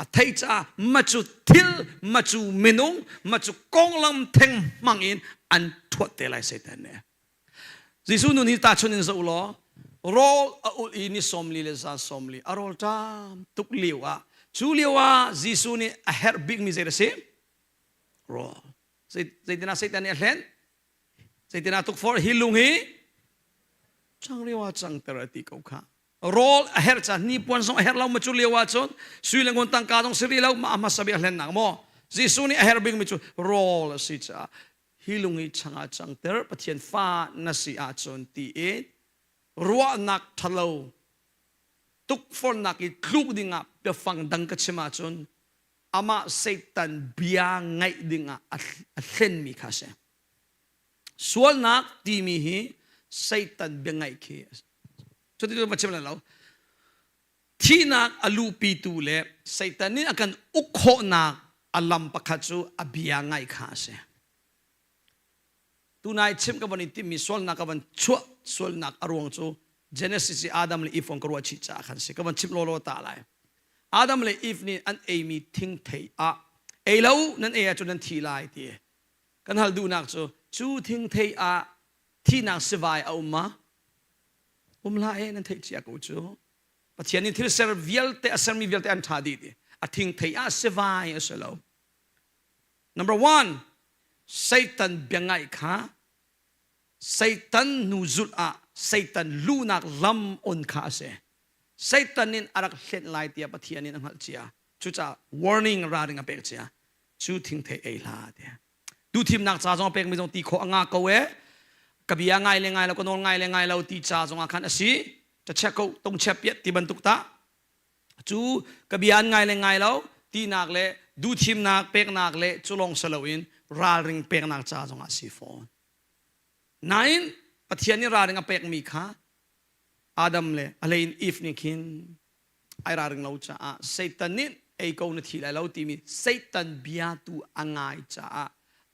a thei caah macu thil macu minung macu konglam theng hmang in an thuat te lai Satan nih Jesuh nun hi tahchun in zoh law rawl a ulh i ni 40 le za 40 a rawl ṭam tuk lio ah cu lio ah Jesuh nih a herh bikmi zei a si? Rawl. Zeitinah Satan nih a hlen? Zeitinah tukforh hi lung hi changreu ah cangter a ti ko kha. Rawl a herh caan hnipuan zong a herh lo ma cu lio ah cun sui le ngun tangka zong si rih lo ma a hmasa bik a hlennak maw? Jesuh nih a herh bikmi cu rawl a si caah hi lung hi changah cangter Pathian fa na si ahcun ti in ruahnak ṭhalo tukforhnak i tluk dingah biafang dang ka chim ahcun amah Satan bia ngaih dingah a hlenmi kha a si. Sualnak timi hi Satan bia ngaih khi a si. Cuti va chim lo. Thihnak a luhpitu le Satan nih a kan uk khawhnak a lam pakhat cu a bia ngaih kha a si. Tunai chim ka van i timmi sualnak ka van chuah sualnak a ruang cu Genesis i Adam le Eve ka ruah chih caah khan si. Ka van chim lawlaw ta lai. Adam le Eve nih an eimi thingthei ah ei lo nan ei ahcun nan thi lai ti. Kan hal duhnak cu cu thingthei ah thihnak sivai a um ma? Um hlah e nan theih cia ko cu. Pathian nih thil ser vialte a sermi vialte an ṭha dih ti. A thingthei ah sivai a si lo. Number one, Satan biangaih kha Satan hnu zulh ah Satan luhnak lam on kha a si. Satan in a rak hlenh lai tiah Pathian in a hngalh cia. Cucaah warning ralring a pek cia. Cu thingthei ei hlah tiah. Duhthimnak ca zong a pekmi zong ti khawh a ngah ko e. Ka bia ngai le ngai lo, ka nawl ngai le ngai lo ti ca zong ah khan a si. Ta chia ko, tung chia piat ti bantuk ta. Cu ka bia an ngai le ngai lo tinak le duhthimnak peknak le cu lawng si loin ralring peknak ca zong ah si fawn. Nain Pathian nih ralring a pekmi kha Adam le a hlei in Eve nih khin ai ralring lo caah Satan nih ei ko na thi lai lo timi Satan bia tu a ngai caah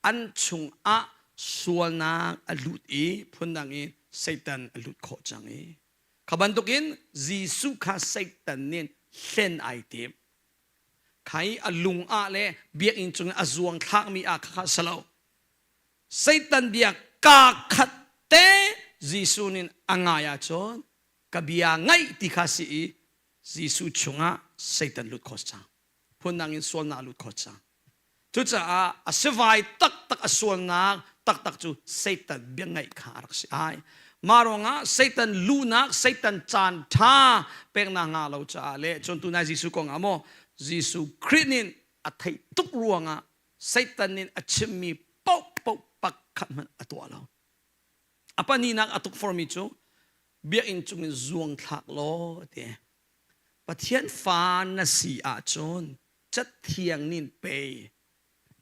an chungah sualnak a lut i phundang in Satan a lut khawh cang i kha bantukin Jesuh kha Satan nih hlen ai tim kha i a lung ah le biakinn cung a zuang thlakmi ah kha kha si lo Satan bia kaa khat te Jesuh nih a ngai ahcun ka bia ngaih ti kha si i Jesuh chungah Satan lut kho cang. Phundang in sualnak lut kho cang. Cucaah a sivai taktak a sualnak taktak cu Satan bia ngaih kha a rak si ai. Mah ruangah Satan luhnak, Satan caan ṭha peknak hnga lo caah le cun tunai Jesuh kong ah maw Jesuh Khrih nih a theih tuk ruangah Satan nih a chimmi paohpaoh pakhat hmanh a tuah lo. A pahnihnak a tukforhmi cu biakinn cungin zuang thlak law a ti. Pathian fa na si ahcun cathiang nih pei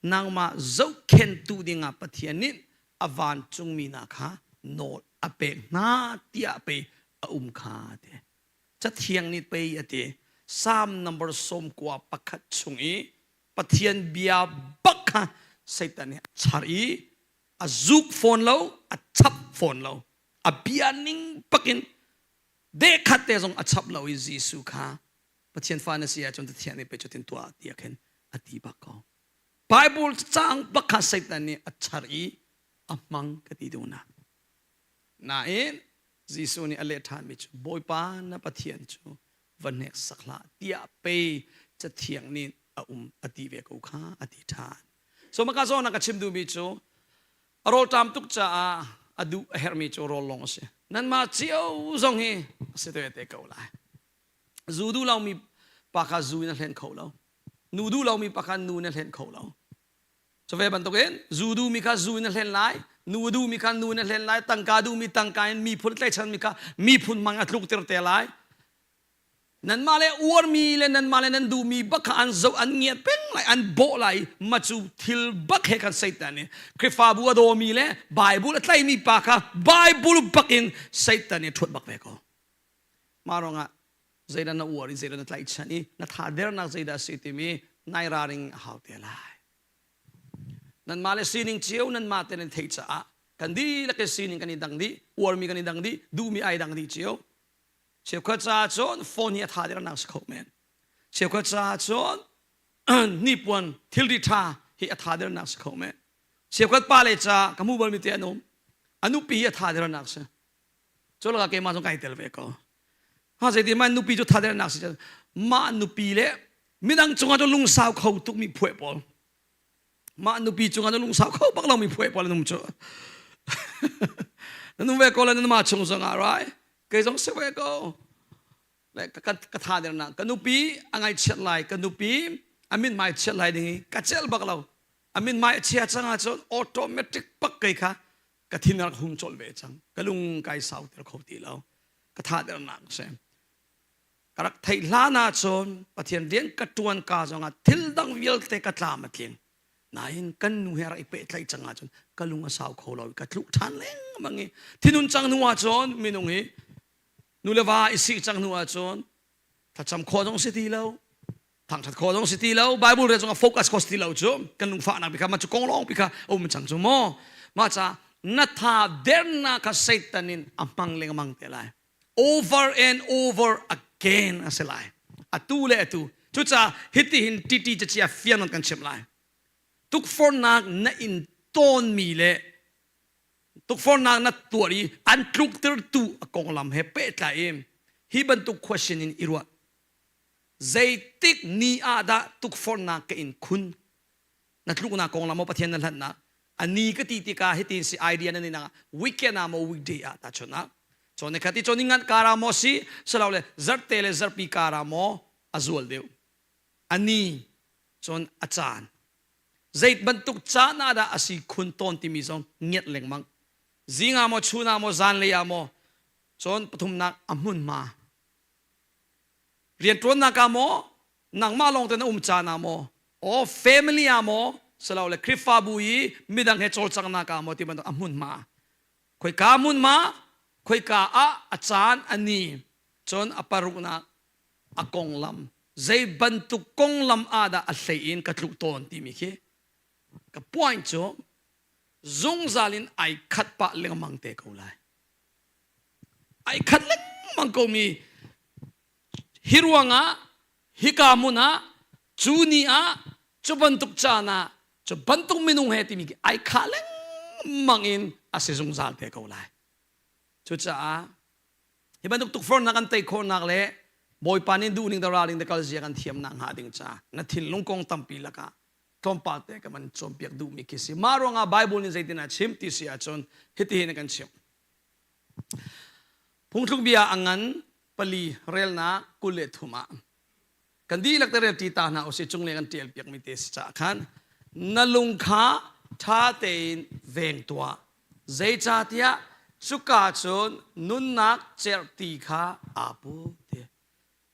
nangmah zohkhenhtu dingah Pathian nih a vancungmi hna kha nawl a pek hna tiah pei a um kha a ti. Cathiang nih pei a ti. Psalm number 91 chung i Pathian bia bak kha Satan nih a char i a zuk fawn lo, a chap fawn lo. A bia ning bakin dehkhat te zong a chap lo i Jesuh kha Pathian fa na si ahcun Pathian nih pei cutin tuah tiah khin a ti bak ko. Bible caang bak kha Satan nih a char i a hmang ka ti duhnak. Nain Jesuh nih a leh ṭhanmi cu Bawipa na Pathian cu va hneksak hlah tiah pei Cathiang nih a um a ti ve ko kha a ti ṭhan. So maka zawn ah ka chim duhmi cu a rawlṭam tuk caah a duh a herhmi cu rawl lawng a si. Nanmah cio zong hi a si te ko lai. Zu duh lomi pa kha zu in a hlen kho lo. Nu duh lomi pa kha nu in a hlen kho lo. Cu ve bantukin zu duhmi kha zu in a hlen lai, nu duhmi kha nu in a hlen lai, tangka duhmi tangka in miphun tlaichanmi kha miphun hmang a tluktir te lai. Nanmah le uarmi le nanmah le nan duhmi bak kha an zoh an ngiat peng lai, an bawh lai. Ma cu thil bak he khan Satan nih Khrihfabu a dawmi le Bible a tlaimi pa kha Bible bak in Satan nih ṭhuat bak ve ko. Mah ruangah zeidah na uar i zeidah na tlaihchan i na tha dernak zeidah a si timi nai raring a hau te lai. Nanmah le sining cio nanmah te nan theih caah kan dihlak i sining kan i dang dih, uarmi kan i dang dih, duhmi ai dang dih cio. Cheukhat caah cun phone hi a tha dernak si kho men. Cheukhat caah cun hnipuan thilri ṭha hi a tha dernak si kho men. Cheukhat pa le ca ka hmu balmi te an um. A nupi hi a tha dernak si. Cu lakah keimah zong kai tel ve ko. Ha zeiti mah nupi cu thadernak si mah nupi le midang cungah cu lungsau kho tuk mi phuai pawl. Mah nupi cungah cu lungsau kho bak lo mi phuai pawl an um cu. Nan um ve ko le nan mah chung zongah right? Kei zong si ve ko. Le ka ka tha dernak ka nupi a ngaihchiat lai ka nupi a min mai chiat lai ding i ka cel bak lo. A min mai a chia cang ahcun automatic pak kei kha ka thin a rak hung colh ve cang ka lung kai sauter kho ti lo ka thadernak si ka rak theih hlan ahcun Pathian rian ka tuan ka zongah thil dang vialte ka tlam a tling nain kan nu he rak i pehtlaih cang ahcun ka lung a sau kho lo ka tluk ṭhan lengmang i thinun cang hnu ahcun minung hi nu le va i sih cang hnu ahcun thlacam khawh zong si ti lo thangthat khawh zong si ti lo bible re zong focus kho si ti lo cu kan lungfahnak bi kha ma cu kong lawng pi kha um cang cu maw mah ca na tha dernak kha satan in a hmang lengmang te lai over and over again a si lai atu le atu cucaah hitihin titi cachia fiang kan chimh lai tukforhnak na in tawnmi le tukforhnak na tuar i an tluktertu a konglam he pehtlai in hi bantuk question in i ruah Zeitik ni ah dah tukforhnak ka in khun? Na tluknak konglam maw Pathian na hlanhnak? A ni ka ti tikah hitin si idea na nih weekend ah maw weekday ah tahchunh ah cawn ni khat i cawn ni ngan kar ah maw si silole zarte le zarpi kar ah maw a zual deuh a ni cun a caan zei bantuk caan ah dah a si khun tawn timi zong ngiat lengmang zing ah maw chun ah maw zanlei ah maw cun pathumnak a hmunhma Rianṭuannak ah maw, nangmah lawng te na um caan ah maw, aw family ah maw, silole Khrihfabu i midang he cawlcanghnak ah maw ti bantuk a hmunhma. Khoika hmunhma, khoika ah a caan a ni, cun a paruknak a konglam, zei bantuk konglam ah dah a hlei in ka tluk tawn timi khi ka point cu zungzal in ai khat pah lengmang te ko lai. Ai khat lengmang komi hi ruangah hika hmun ah cu ni ah cu bantuk caan ah cu bantuk minung he timi khi ai khah lengmang in a si zungzal te ko lai. Cucaah hi bantuk tukforhnak kan tei khawhnak le Bawipa nih duhning te ralring te kal zia kan thiamnak hnga ding caah na thinlung kong tampi lakah tlawmpal te ka van cawnpiak duhmi khi si. Mah ruangah Bible nih zeitin a chim ti si ahcun hitihin a kan chimh. Phungthluk bia a ngan pali relnak 23 ah kan dihlak te rel ṭi ta hna usih cunglei kan ṭial piakmi te si caah khan na lung kha ṭha tein veng tuah zeicahtiah Cuka cun nunnak cerhti kha aa put ti.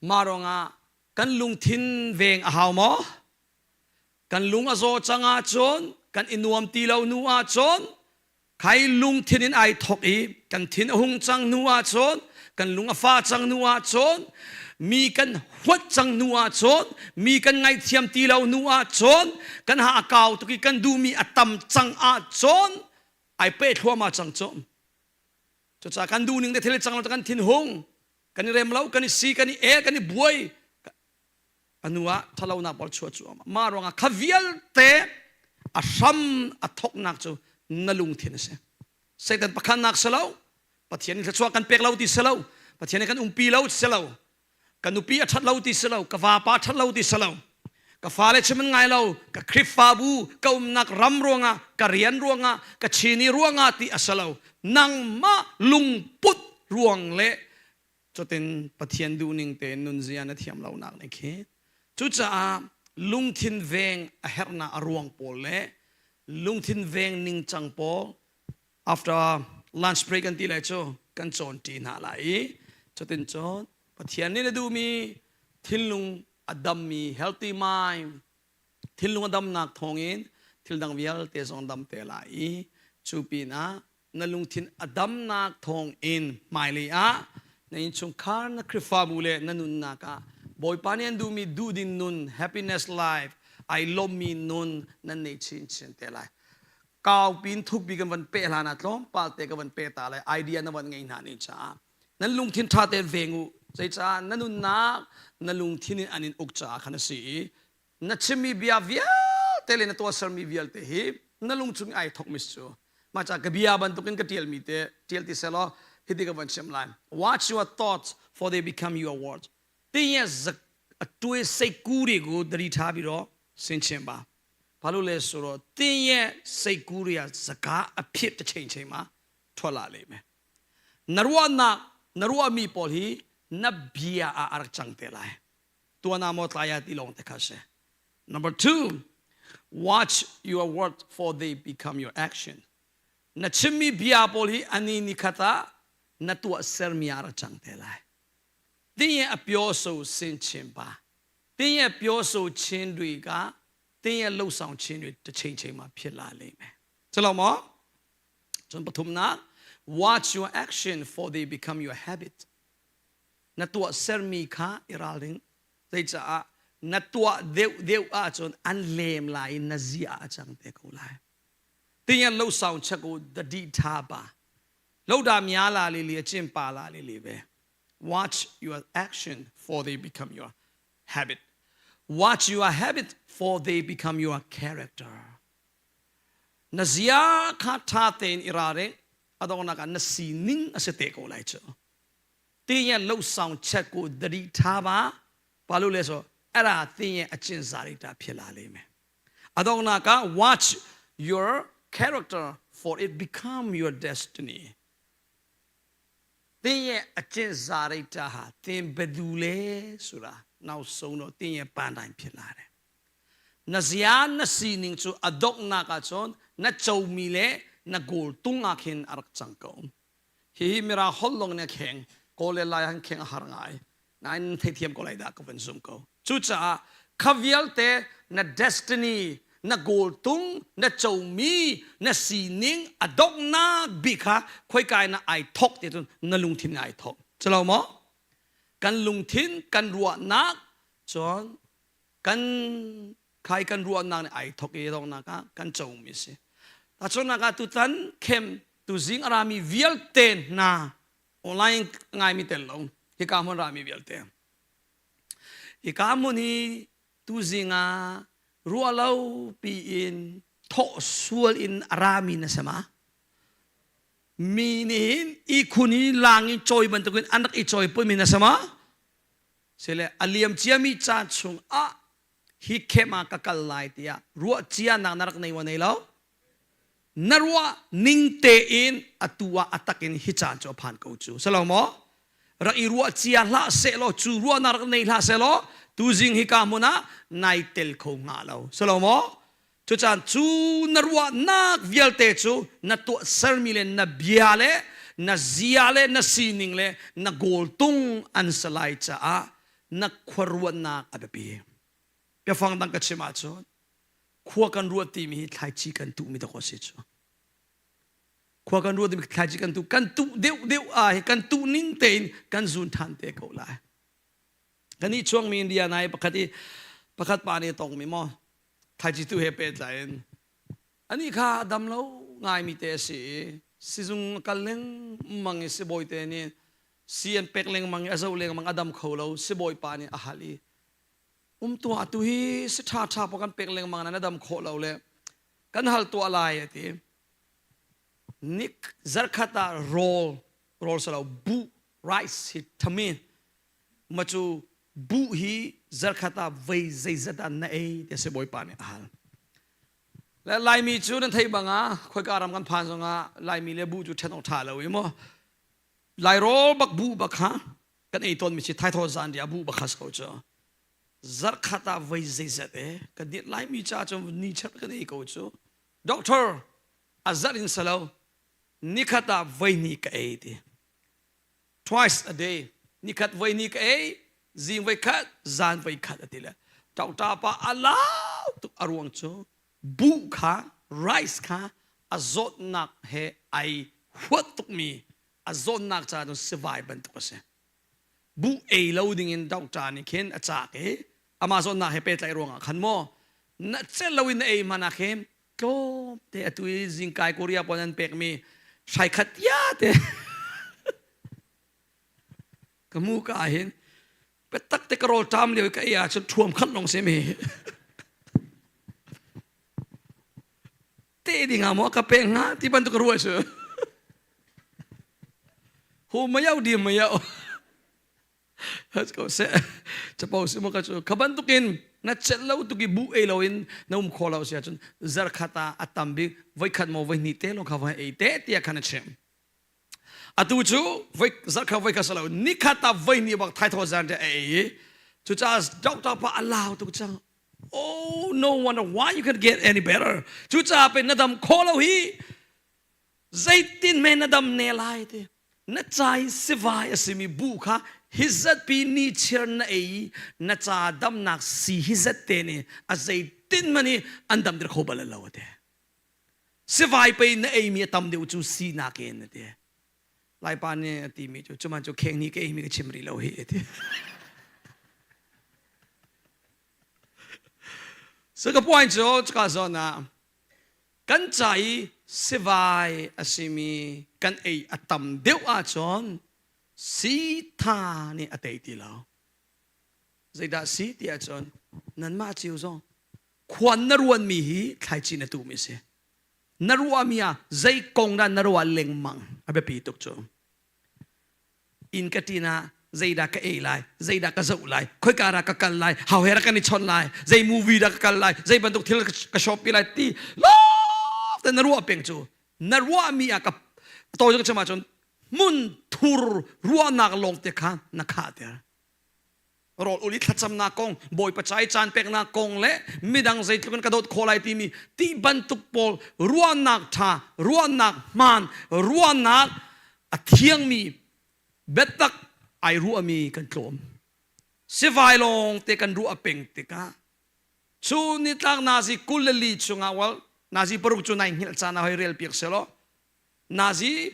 Mah ruangah kan lungthin veng a hau maw? Kan lung a zaw cang ahcun, kan i nuam ti lo hnu ahcun, khai lungthin in ai thok i kan thin a hung cang hnu ahcun, kan lung a fa cang hnu ahcun, mi kan huat cang hnu ahcun, mi kan ngaihthiam ti lo hnu ahcun, kan ha a kau tuk i kan duhmi a tam cang ahcun, ai pe thluahmah cang cu. Cucaah kan duhning te thil cang lo kan thin hung, kan i rem lo, kan i si, kan i el, kan i buai. Anu ah thalonak pawl chuah cu mah ruangah kha vialte a hram a thoknak cu na lungthin a si. Satan pakhatnak si lo, Pathian nih thluachuah kan pek lo ti si lo, Pathian nih kan umpi lo ti si lo, ka nupi a ṭhat lo ti si lo, ka vapa a ṭhat lo ti si lo, ka fale chim an ngai lo, ka Khrihfabu, ka umnak ram ruangah, ka rian ruangah, ka chini ruangah ti a si lo. Nangmah lungput ruang le cutin Pathian duhning tein nunzia na thiam lonak nih khi cucaah lungthin veng a herhnak a ruang pawl le lungthin veng ningcang pawl after lunch break kan ti lai cu kan cawn ṭi hna lai i cutin cun Pathian nih na duhmi thinlung a dammi healthy mind thinlung a damnak thawngin thil dang vialte zong dam te lai i cu pinah na lungthin a damnak thawngin hmailei ah na innchungkhar na Khrihfabu le na nunnak ah Bawipa nih an duhmi duhdin nun happiness life ai lawmmi nun nan nei chinchin te lai kau pin thukpi kan van peh hlan ah tlawmpal te ka van pe ta lai idea na van ngei hna ni caah nan lungthin ṭha tein veng u zeicah na nunnak na lungthin in an in uk caah khan a si i na chimmi bia vialte le na tuahsermi vialte hi na lung chung ai thok mis cu mah ca ka bia bantukin ka ṭialmi te ṭial ti selaw hiti ka van chim lai watch your thoughts for they become your words သင်ရဲ့အတွေးစိတ်ကူးတွေကိုသတိထားပြီးတော့ဆင်ခြင်ပါဘာလို့လဲဆိုတော့သင်ရဲ့စိတ်ကူးတွေကစကားအဖြစ်တစ်ချိန်ချိန်မှာထွက်လာလိမ့်မယ်နရဝနာနရဝမီပေါ်ဟီနဘီယာအာရချန်တဲလိုက်ตัวนาโมตายาติลงแต่คาเซ Number two, watch your words for they become your action. Na chimmi bia pawl hi ani ni khata na tuah sermi ah ra cang te lai. သင်ရဲ့အပြောဆိုဆင်ခြင်ပါသင်ရဲ့ပြောဆိုခြင်းတွေကသင်ရဲ့လှုပ်ဆောင်ခြင်းတွေတစ်ချိန်ချိန်မှာဖြစ်လာလိမ့်မယ်။ကျွန်တော်မောကျွန်ပထမနာ watch your action for they become your habit na tuah sermi kha i ralring zeicah na tuah deuh deuh ahcun an lem lai i na zia a cang te ko lai သင်ရဲ့လှုပ်ဆောင်ချက်ကိုသတိထားပါလှုပ်တာများလာလေလေအကျင့်ပါလာလေလေပဲ Watch your action for they become your habit. Watch your habit for they become your character. Na zia kha tha tein i ra re adongnak ah na sining a si te ko lai cu. သင်ရဲ့လှုပ်ဆောင်ချက်ကိုသတိထားပါဘာလို့လဲဆိုအဲ့ဒါသင်ရဲ့အကျင့်စာရိတ္တဖြစ်လာလိမ့်မယ်အတော့နာက watch your character for it become your destiny သင်ရဲ့အကျင့်စာရိတ္တဟာသင်ဘယ်သူလဲဆိုတာနောက်ဆုံးတော့သင်ရဲ့ပန်းတိုင်ဖြစ်လာတယ်။နဇယာနစီနင်းချူအဒုတ်နာကချွန်နချုံမီလေနဂိုလ်တုငါခင်အရကချန်ကောဟီမီရာဟောလုံနေခေငကိုလေလာဟန်ခေငဟာငိုင်နိုင်ထေthiam ko lai da ka van zum ko chu cha kha vialte na destiny na goal tung na chomi na sining a donghnak bik kha khoikai na ai thok ti cun na lungthin ai thok chalo maw kan lungthin kan ruahnak cun kan khai kan ruahnak nih ai thok i donghnak ah kan comi si tahchunhnak ah tutan khem tuzing a rami vialte hna online ngaimi tel lo hika hmun rami vialte hika hmun hi tuzing ah ruahlo piin thawh sual in a rami na si ma mi nih hin ihkhun i lang i cawi bantukin an rak i cawi pumi na si ma sile a liam ciami caan chung ah hi khem ah ka kal lai tiah ruah cia nak na rak nei wa nei lo na ruah ning tein atu ah a takin hi caan cu a phan ko cu salo maw rak i ruah cia hlah seh law cu ruahnak rak nei hlah seh law tuzing hi ka hmun ah nai tel kho hnga lo salo maw cucaan cu na ruahnak vialte cu na tuahsermi le na bia le na zia le na sining le na goal tung an si lai caah na khuaruahnak a biapi. Biafang dang ka chim ahcun khua kan ruat timi hi thlaici kan tuhmi dawk a si cu. Khua kan ruat timi thlaici kan tuh kan tuh deuh deuh ah hi kan tuh ning tein kan zun ṭhan te ko lai. Kan i chuangmi India nai pakhat i pakhat pa nih a tongmi maw thlaici tu he pehtlai in Anih kha a dam lo ngaimi te a si i sizung a kal lengmang i sibawi te nih si an pek lengmang i a zoh lengmang a dam kho lo sibawipa nih a hal i um tuah tu hi si ṭha ṭha pa kan pek lengmang na dam khawh lo le kan hal tuah lai a ti ni zarkhat ah rawl rawl salo buh rice hi thami ma cu buh hi zarkhat ah vei zeizat ah na ei ti sibawipa nih a hal Le Laimi cu nan theih bang ah khoika ram kan phan zongah Laimi le buh cu ṭhen awk ṭha lo i maw Lairawl bak buh bak kha kan ei tawnmi si thaithawh zan ria buh bak kha si ko cu zarkhat ah voi zeizat e kan nih Laimi ca cu ni chep kan ei ko cu doctor a zarh in salo nikhat ah voi ni ka ei ti twice a day nikhat voi ni ka ei zing voi khat zan voi khat a ti le ṭauṭa pa a lau tuk a ruang cu buh kha rice kha a zawtnak he ai huat tukmi a zawtnak ca cun sivai bantuk a si buh ei lo dingin doctor nih khin a cak i amah zawtnak he pehtlaih ruangah khan maw na cel loin na ei hmanh ah khin tlawmte atu i zingkai Korea pawl an pekmi hrai khat ya te ka mu ka ah hin biatak te ka rawl ṭam lio i ka ei ahcun ṭhuam khat lawng si mi te ding ah maw ka pek hnga ti bantuk ka ruah cu hu mayau di mayau ko seh capo si maw ka cu kha bantukin na celh lo tuk i bu ei loin na um kho lo si ahcun zarkhat ah a tam bik voikhat maw voihnih te lawng kha va ei te tiah khan a chim atu cu voi zarkhat voi khat si lo nikhat ah voihnih bak thaithaw zan te a ei i cucaah doctor pa a lau tuk cang oh no wonder why you can get any better cucaah pe na dam kho lo hi zeitin me na dam ne lai ti na ca i sivai a simi bu kha hi zatpi ni chiar na ei i na ca damnak si hi zat te nih a zeitin man i an damter kho bal lo a ti sivai pei na eimi a tam deuh cu si nakin a ti laipa nih a timi cu cuman cu kheng ni ka eimi ka chim rih lo hi a ti so ka point cu cuka zawn ah Kan ca i sivai a simi kan ei a tam deuh ahcun sitha nih a tei ti lo. Zeidah si ti ahcun nanmah cio zong khuan na ruanmi hi thlaici na tuhmi si. Na ruahmi ah zei kong dah na ruah lengmang a biapi tuk cu. Inn ka ṭin ah zeidah ka ei lai, zeidah ka zoh lai, khoika dah ka kal lai, how he dah kan i chawnh lai, zei movie dah ka kal lai, zei bantuk thil ka shop lai ti lawng te na ruah peng cu na ruahmi ah ka tawi ka chim ahcun hmun thur ruahnak lawng te kha na khahter rawl ul i thlacamnak kong bawipa ca i caan peknak kong le midang zeitluk in ka dawt khawh lai timi ti bantuk pawl ruahnak ṭha ruahnak hmaan ruahnak a thiangmi biatak ai ruahmi kan tlawm sivai lawng te kan ruah peng tikah cu nitlak nazi 24 chungah well nazi paruk cu nai hngilh caan ah hoi rel piak selaw Nazi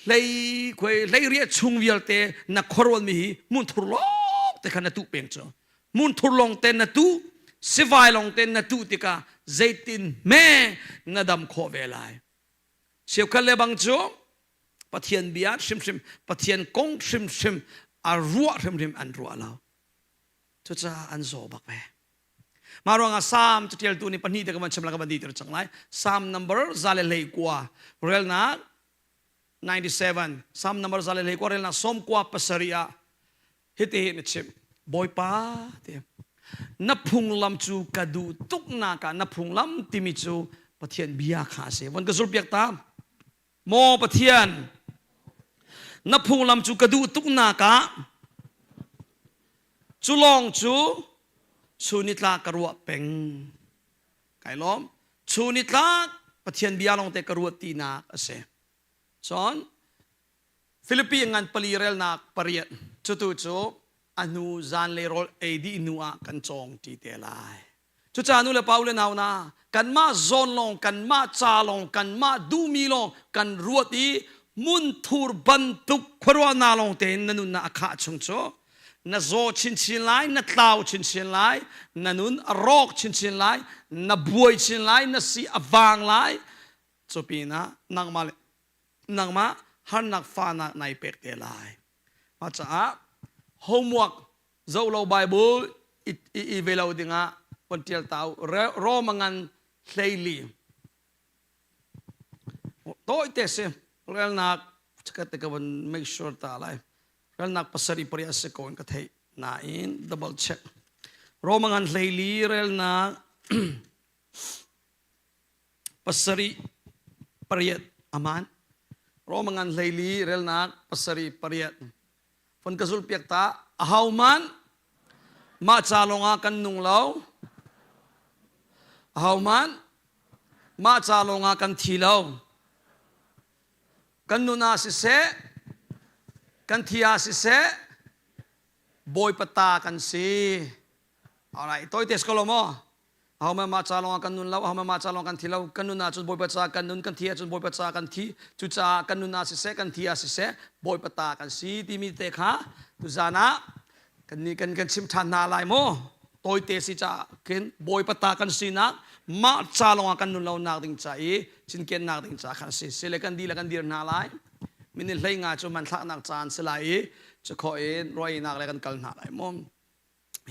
hlei khuai hlei riah chung vialte na khuaruan mi hi hmunthur lawng te kha na tuh peng cu hmunthur lawng te na tuh sivai lawng te na tuh tikah zeitin hme na dam khawh ve lai cheukhat le bang cu Pathian bia hrimhrim Pathian kong hrimhrim a ruah hrimhrim an ruah lo cucaah an zaw bak ve Mah ruangah Salm catialtu nih pahnih te ka van chim la ka van diter cang lai. Salm number 121 relnak 97 Salm number 121 relnak 97 ah hiti hin a chim. Bawipa ti na phunglam cu ka duh tuk nak ah na phunglam timi cu Pathian bia kha a si. Von ka zulpiak ta. Maw Pathian, na phunglam cu ka duh tuknak ah cu lawng cu chunitlak ka ruah peng. Kai lawm. Chunitlak Pathian bia lawng te ka ruat tinak a si. Cun. Filipi ngan pali relnak pariat cutu cu a hnu zanlei rawl ei dih hnu ah kan cawng ṭi te lai. Cucaah nu le pa u le nau hna, kanmah zawn lawng, kanmah ca lawng, kanmah duhmi lawng kan ruat i hmunthur bantuk khuaruahnak lawng tein na nunnak a khah chung cu na zaw chinchin lai, na tlau chinchin lai, na nun a rawk chinchin lai, na buai chin lai, na si a vang lai. Cu pinah nangmah le nangmah harnak fahnak nai pek te lai. Mah caah homework zoh lo Bible i, i, i ve lo dingah von ṭial ta u. Rome ngan hleili. Tawite si relnak chikat te ka von make sure ta lai. Relnak pasarih pariat si ko in ka theih nain double check. Rome ngan hleili relnak pasarih pariat aman. Rome ngan hleili relnak pasarih pariat. Fon ka zulh piak ta ahohmanh mah ca lawngah kan nung lo. Ahohmanh mah ca lawngah kan thi lo. Kan nun ah siseh, kan thi ah siseh, Bawipa ta kan si. Alright, toite si ko lo maw? Ahohmanh mah ca lawngah kan nun lo, ahohmanh mah ca lawng kan thi lo. Kan nun ahcun Bawipa ca kan nun, kan thi ahcun Bawipa ca kan thi. Cucaah kan nun ah siseh, kan thi ah siseh, Bawipa ta kan si timi te kha tuzan ah kan nih kan kan chim ṭhan hna lai maw? Tawite si caah khin Bawipa ta kan sinak mah ca lawngah kan nun lonak ding ca i cinkennak ding ca khan si. Sile kan di le kan dir hna lai. Minute hlei nga cu hmanthlaknak caan si lai i cukhawh in ruainak le kan kal hna lai maw?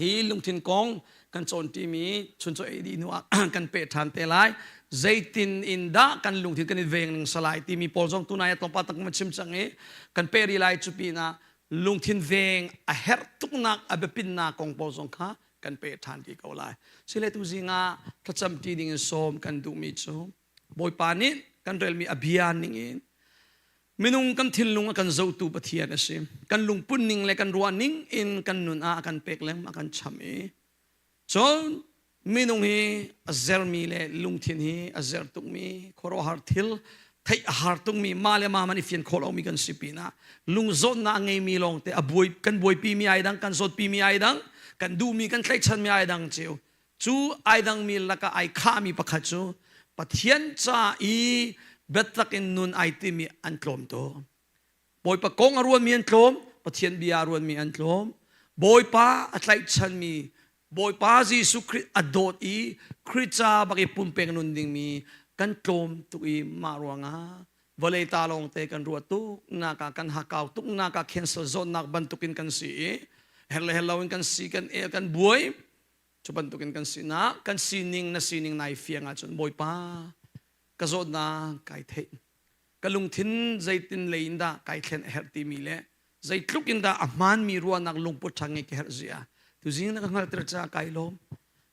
Hi lungthin kong kan cawnṭimi chuncaw ei dih hnu ah kan peh ṭhan te lai. Zeitin in dah kan lungthin kan i veng ning salai timi pawl zong tunai ah tlawmpal tak kan chim cang i kan peh rih lai. Cu pinah lungthin veng a herh tuknak a biapitnak kong pawl zong kha kan peh ṭhan ti ko lai. Sile tuzing ah thlacam ṭi ding in sawm kan duhmi cu Bawipa nih kan relmi a bia ning in Minung kan thinlung a kan zohtu Pathian a si. Kan lungput ning le kan ruah ning in kan nun ah a kan pek lengmang a kan cham i cun minung hi a zermi le lungthin hi a zer tukmi khuaruahhar thil theih a har tukmi mah le mah man i fian khawh lomi kan si pinah lungzawtnak a ngeimi lawngte a buai kan buaipimi ai dang kan zawtpimi ai dang kan duhmi kan tlaihchanmi ai dang cio Cu ai dangmi lakah ai khahmi pakhat cu Pathian ca i biatak in nun ai timi an tlawm tuk. Bawipa kong a ruanmi an tlawm, Pathian bia a ruanmi an tlawm. Bawipa a tlaihchanmi, Bawipa Jesuh Khrih a dawt i Khrih ca bak i pumpek nun dingmi kan tlawm tuk i mah ruangah vawlei ta lawngte kan ruah tuk nak ah kan hakau tuk nak ah cancer zawtnak bantukin kan si i her le her loin kan si kan el kan buai Cu bantukin kan sinak, kan sining na sining nai fiang ahcun Bawipa ka zawtnak kai theih. Ka lungthin zeitin lei in dah kai thlen a herh timi le zeitluk in dah a hmaanmi ruahnak lungput ṭha ngeih ka herh zia. Tuzing na ka hngalhter caah kai lawm.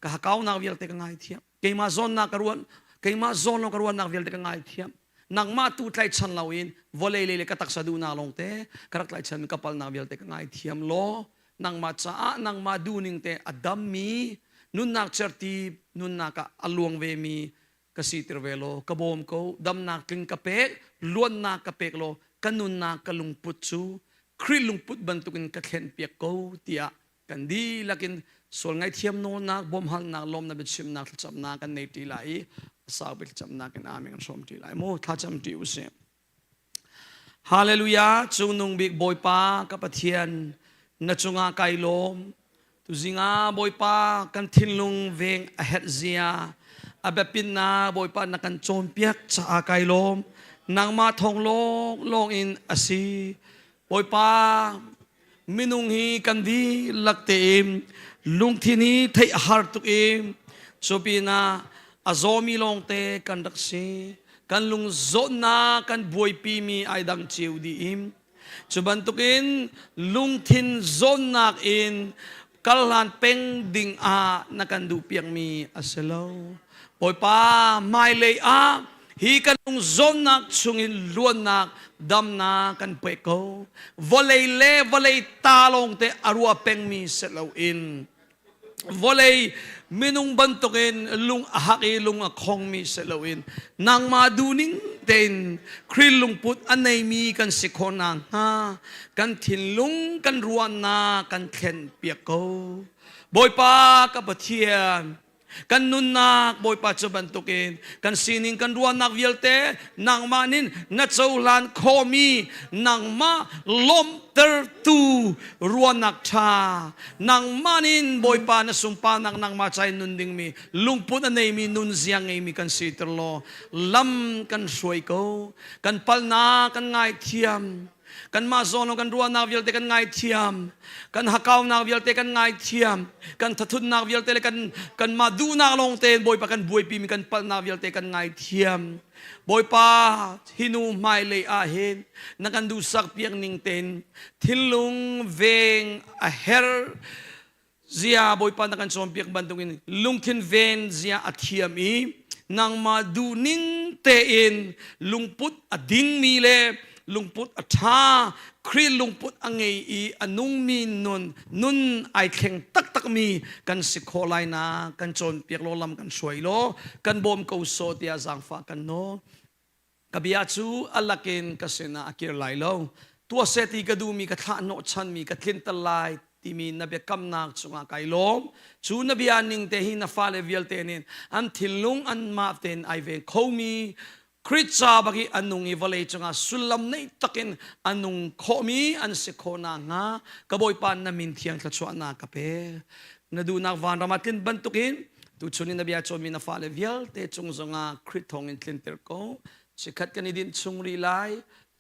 Ka hakaunak vialte ka ngaithiam. Keimah zawnnak ka ruan, keimah zawn lawng ka ruahnak vialte ka ngaithiam. Nangmah tu tlaichan loin vawlei lei le ka taksa duhnak lawngte ka rak tlaichan ka palnak vialte ka ngaithiam law nangmah caah nangmah duhning te a dammi nunnak certi nunnak ah a luang vemi ka siter ve law ka bawm ko damnak tling ka pek luannak ka pek law ka nunnak ka lungput cu Khrih lungput bantukin ka thlen piak ko tiah kan dihlak in sual ngaithiam nawlnak bawmhalnak lawmnak biachimnak thlacamnak kan nei ṭi lai i a saupi thlacamnak in amen kan hrawm ṭi lai mu thlacam ṭi usih Hallelujah Cungnung bik Bawipa ka Pathian na cungah kai lawm tuzing ah Bawipa kan thinlung veng a herh zia a biapinnak Bawipa na kan cawnpiak caah kai lawm nangmah thawng lawng lawng in a si Bawipa minung hi kan dihlak tein lungthin hi theih a har tuk i cu pinah a zawmi lawngte kan rak si kan lung zawtnak kan buaipimi ai dang cio dih i cu bantukin lungthin zawnnak in kalhlan peng ding ah na kan duh piakmi a si lo Bawipa hmailei ah hi kan lung zawnnak chungin luannak damnak kan pek ko vawlei le vawlei ta lawng te a ruah pengmi si loin vawlei minung bantukin lung a hak i lung a khongmi si loin nangmah duhning tein Khrih lungput a neimi kan si khawh nakhnga kan thinlung kan ruahnak kan thlen piak ko. Bawipa ka Pathian, kan nunnak Bawipa cu bantukin kan sining kan ruahnak vialte nangmah nin na cohlan khawhmi nangmah lawmhtertu ruahnak ṭha nangmah nin Bawipa na sunparnak nangmah ca in nun dingmi lungput a neimi nunzia ngeimi kan siter law lam kan hruai ko kan palnak kan ngaithiam kanmah zawn kan ruahnak vialte kan ngaithiam kan hakaunak vialte kan ngaithiam kan thathutnak vialte le kan kanmah duhnak lawng tein Bawipa kan buaipi mi kan palhnak vialte kan ngaithiam Bawipa hinu hmailei ah hin na kan duhsak piak ning tein thinlung veng a her zia Bawipa na kan cawnpiak bantukin lungthin ven zia a thiam i nangmah duhning tein lungput a dingmi le lungput a ṭha Khrih lungput a ngei i a nungmi nun nun ai thleng taktakmi kan si khawh lai na kan cawnpiak law lam kan hruai law kan bawm ko sawh tiah zaangfah kan nawl. Ka bia cu a lakin ka sinah a kir lai lo. Tuah seh ti ka duhmi ka thlah hnawhchanmi ka tlinter lai timi na biakamnak cungah kai lawm. Cu na bia ning te hi na fale vialte nih an thinlung anmah tein ai veng khomi Khrih ca bak i a nung i vawlei cungah sullam nei takin a nung khawhmi an si khawh nakhnga ka Bawipa na min thiang thluachuahnak ka pe. Na duhnak vanram ah tlin bantukin Tuchun in na bia cawnmi na fale vialte cung zongah Khrih thawngin tlinter ko. Chikkhat kan i dinh chung rih lai.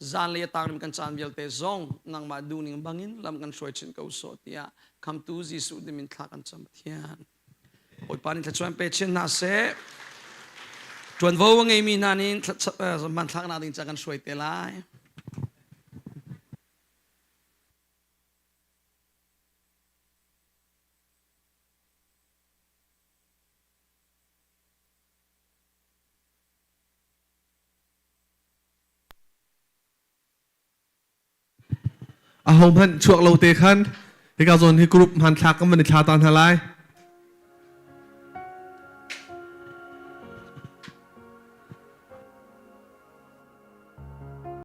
Zanlei a tangrim kan caan vialte zong nangmah duhning bangin lam kan hruai chin ko sawh tiah khamtu Jesuh min thla kan cam Pathian. Bawipa nih thluachuah pe chin hna seh. Ṭuanvo a ngeimi hna nih hmanthlaknak ding ca kan hruai te lai. Ahohmanh chuak lo te khan hika zawn hi group hmanthlak kan van i thla ta hna lai.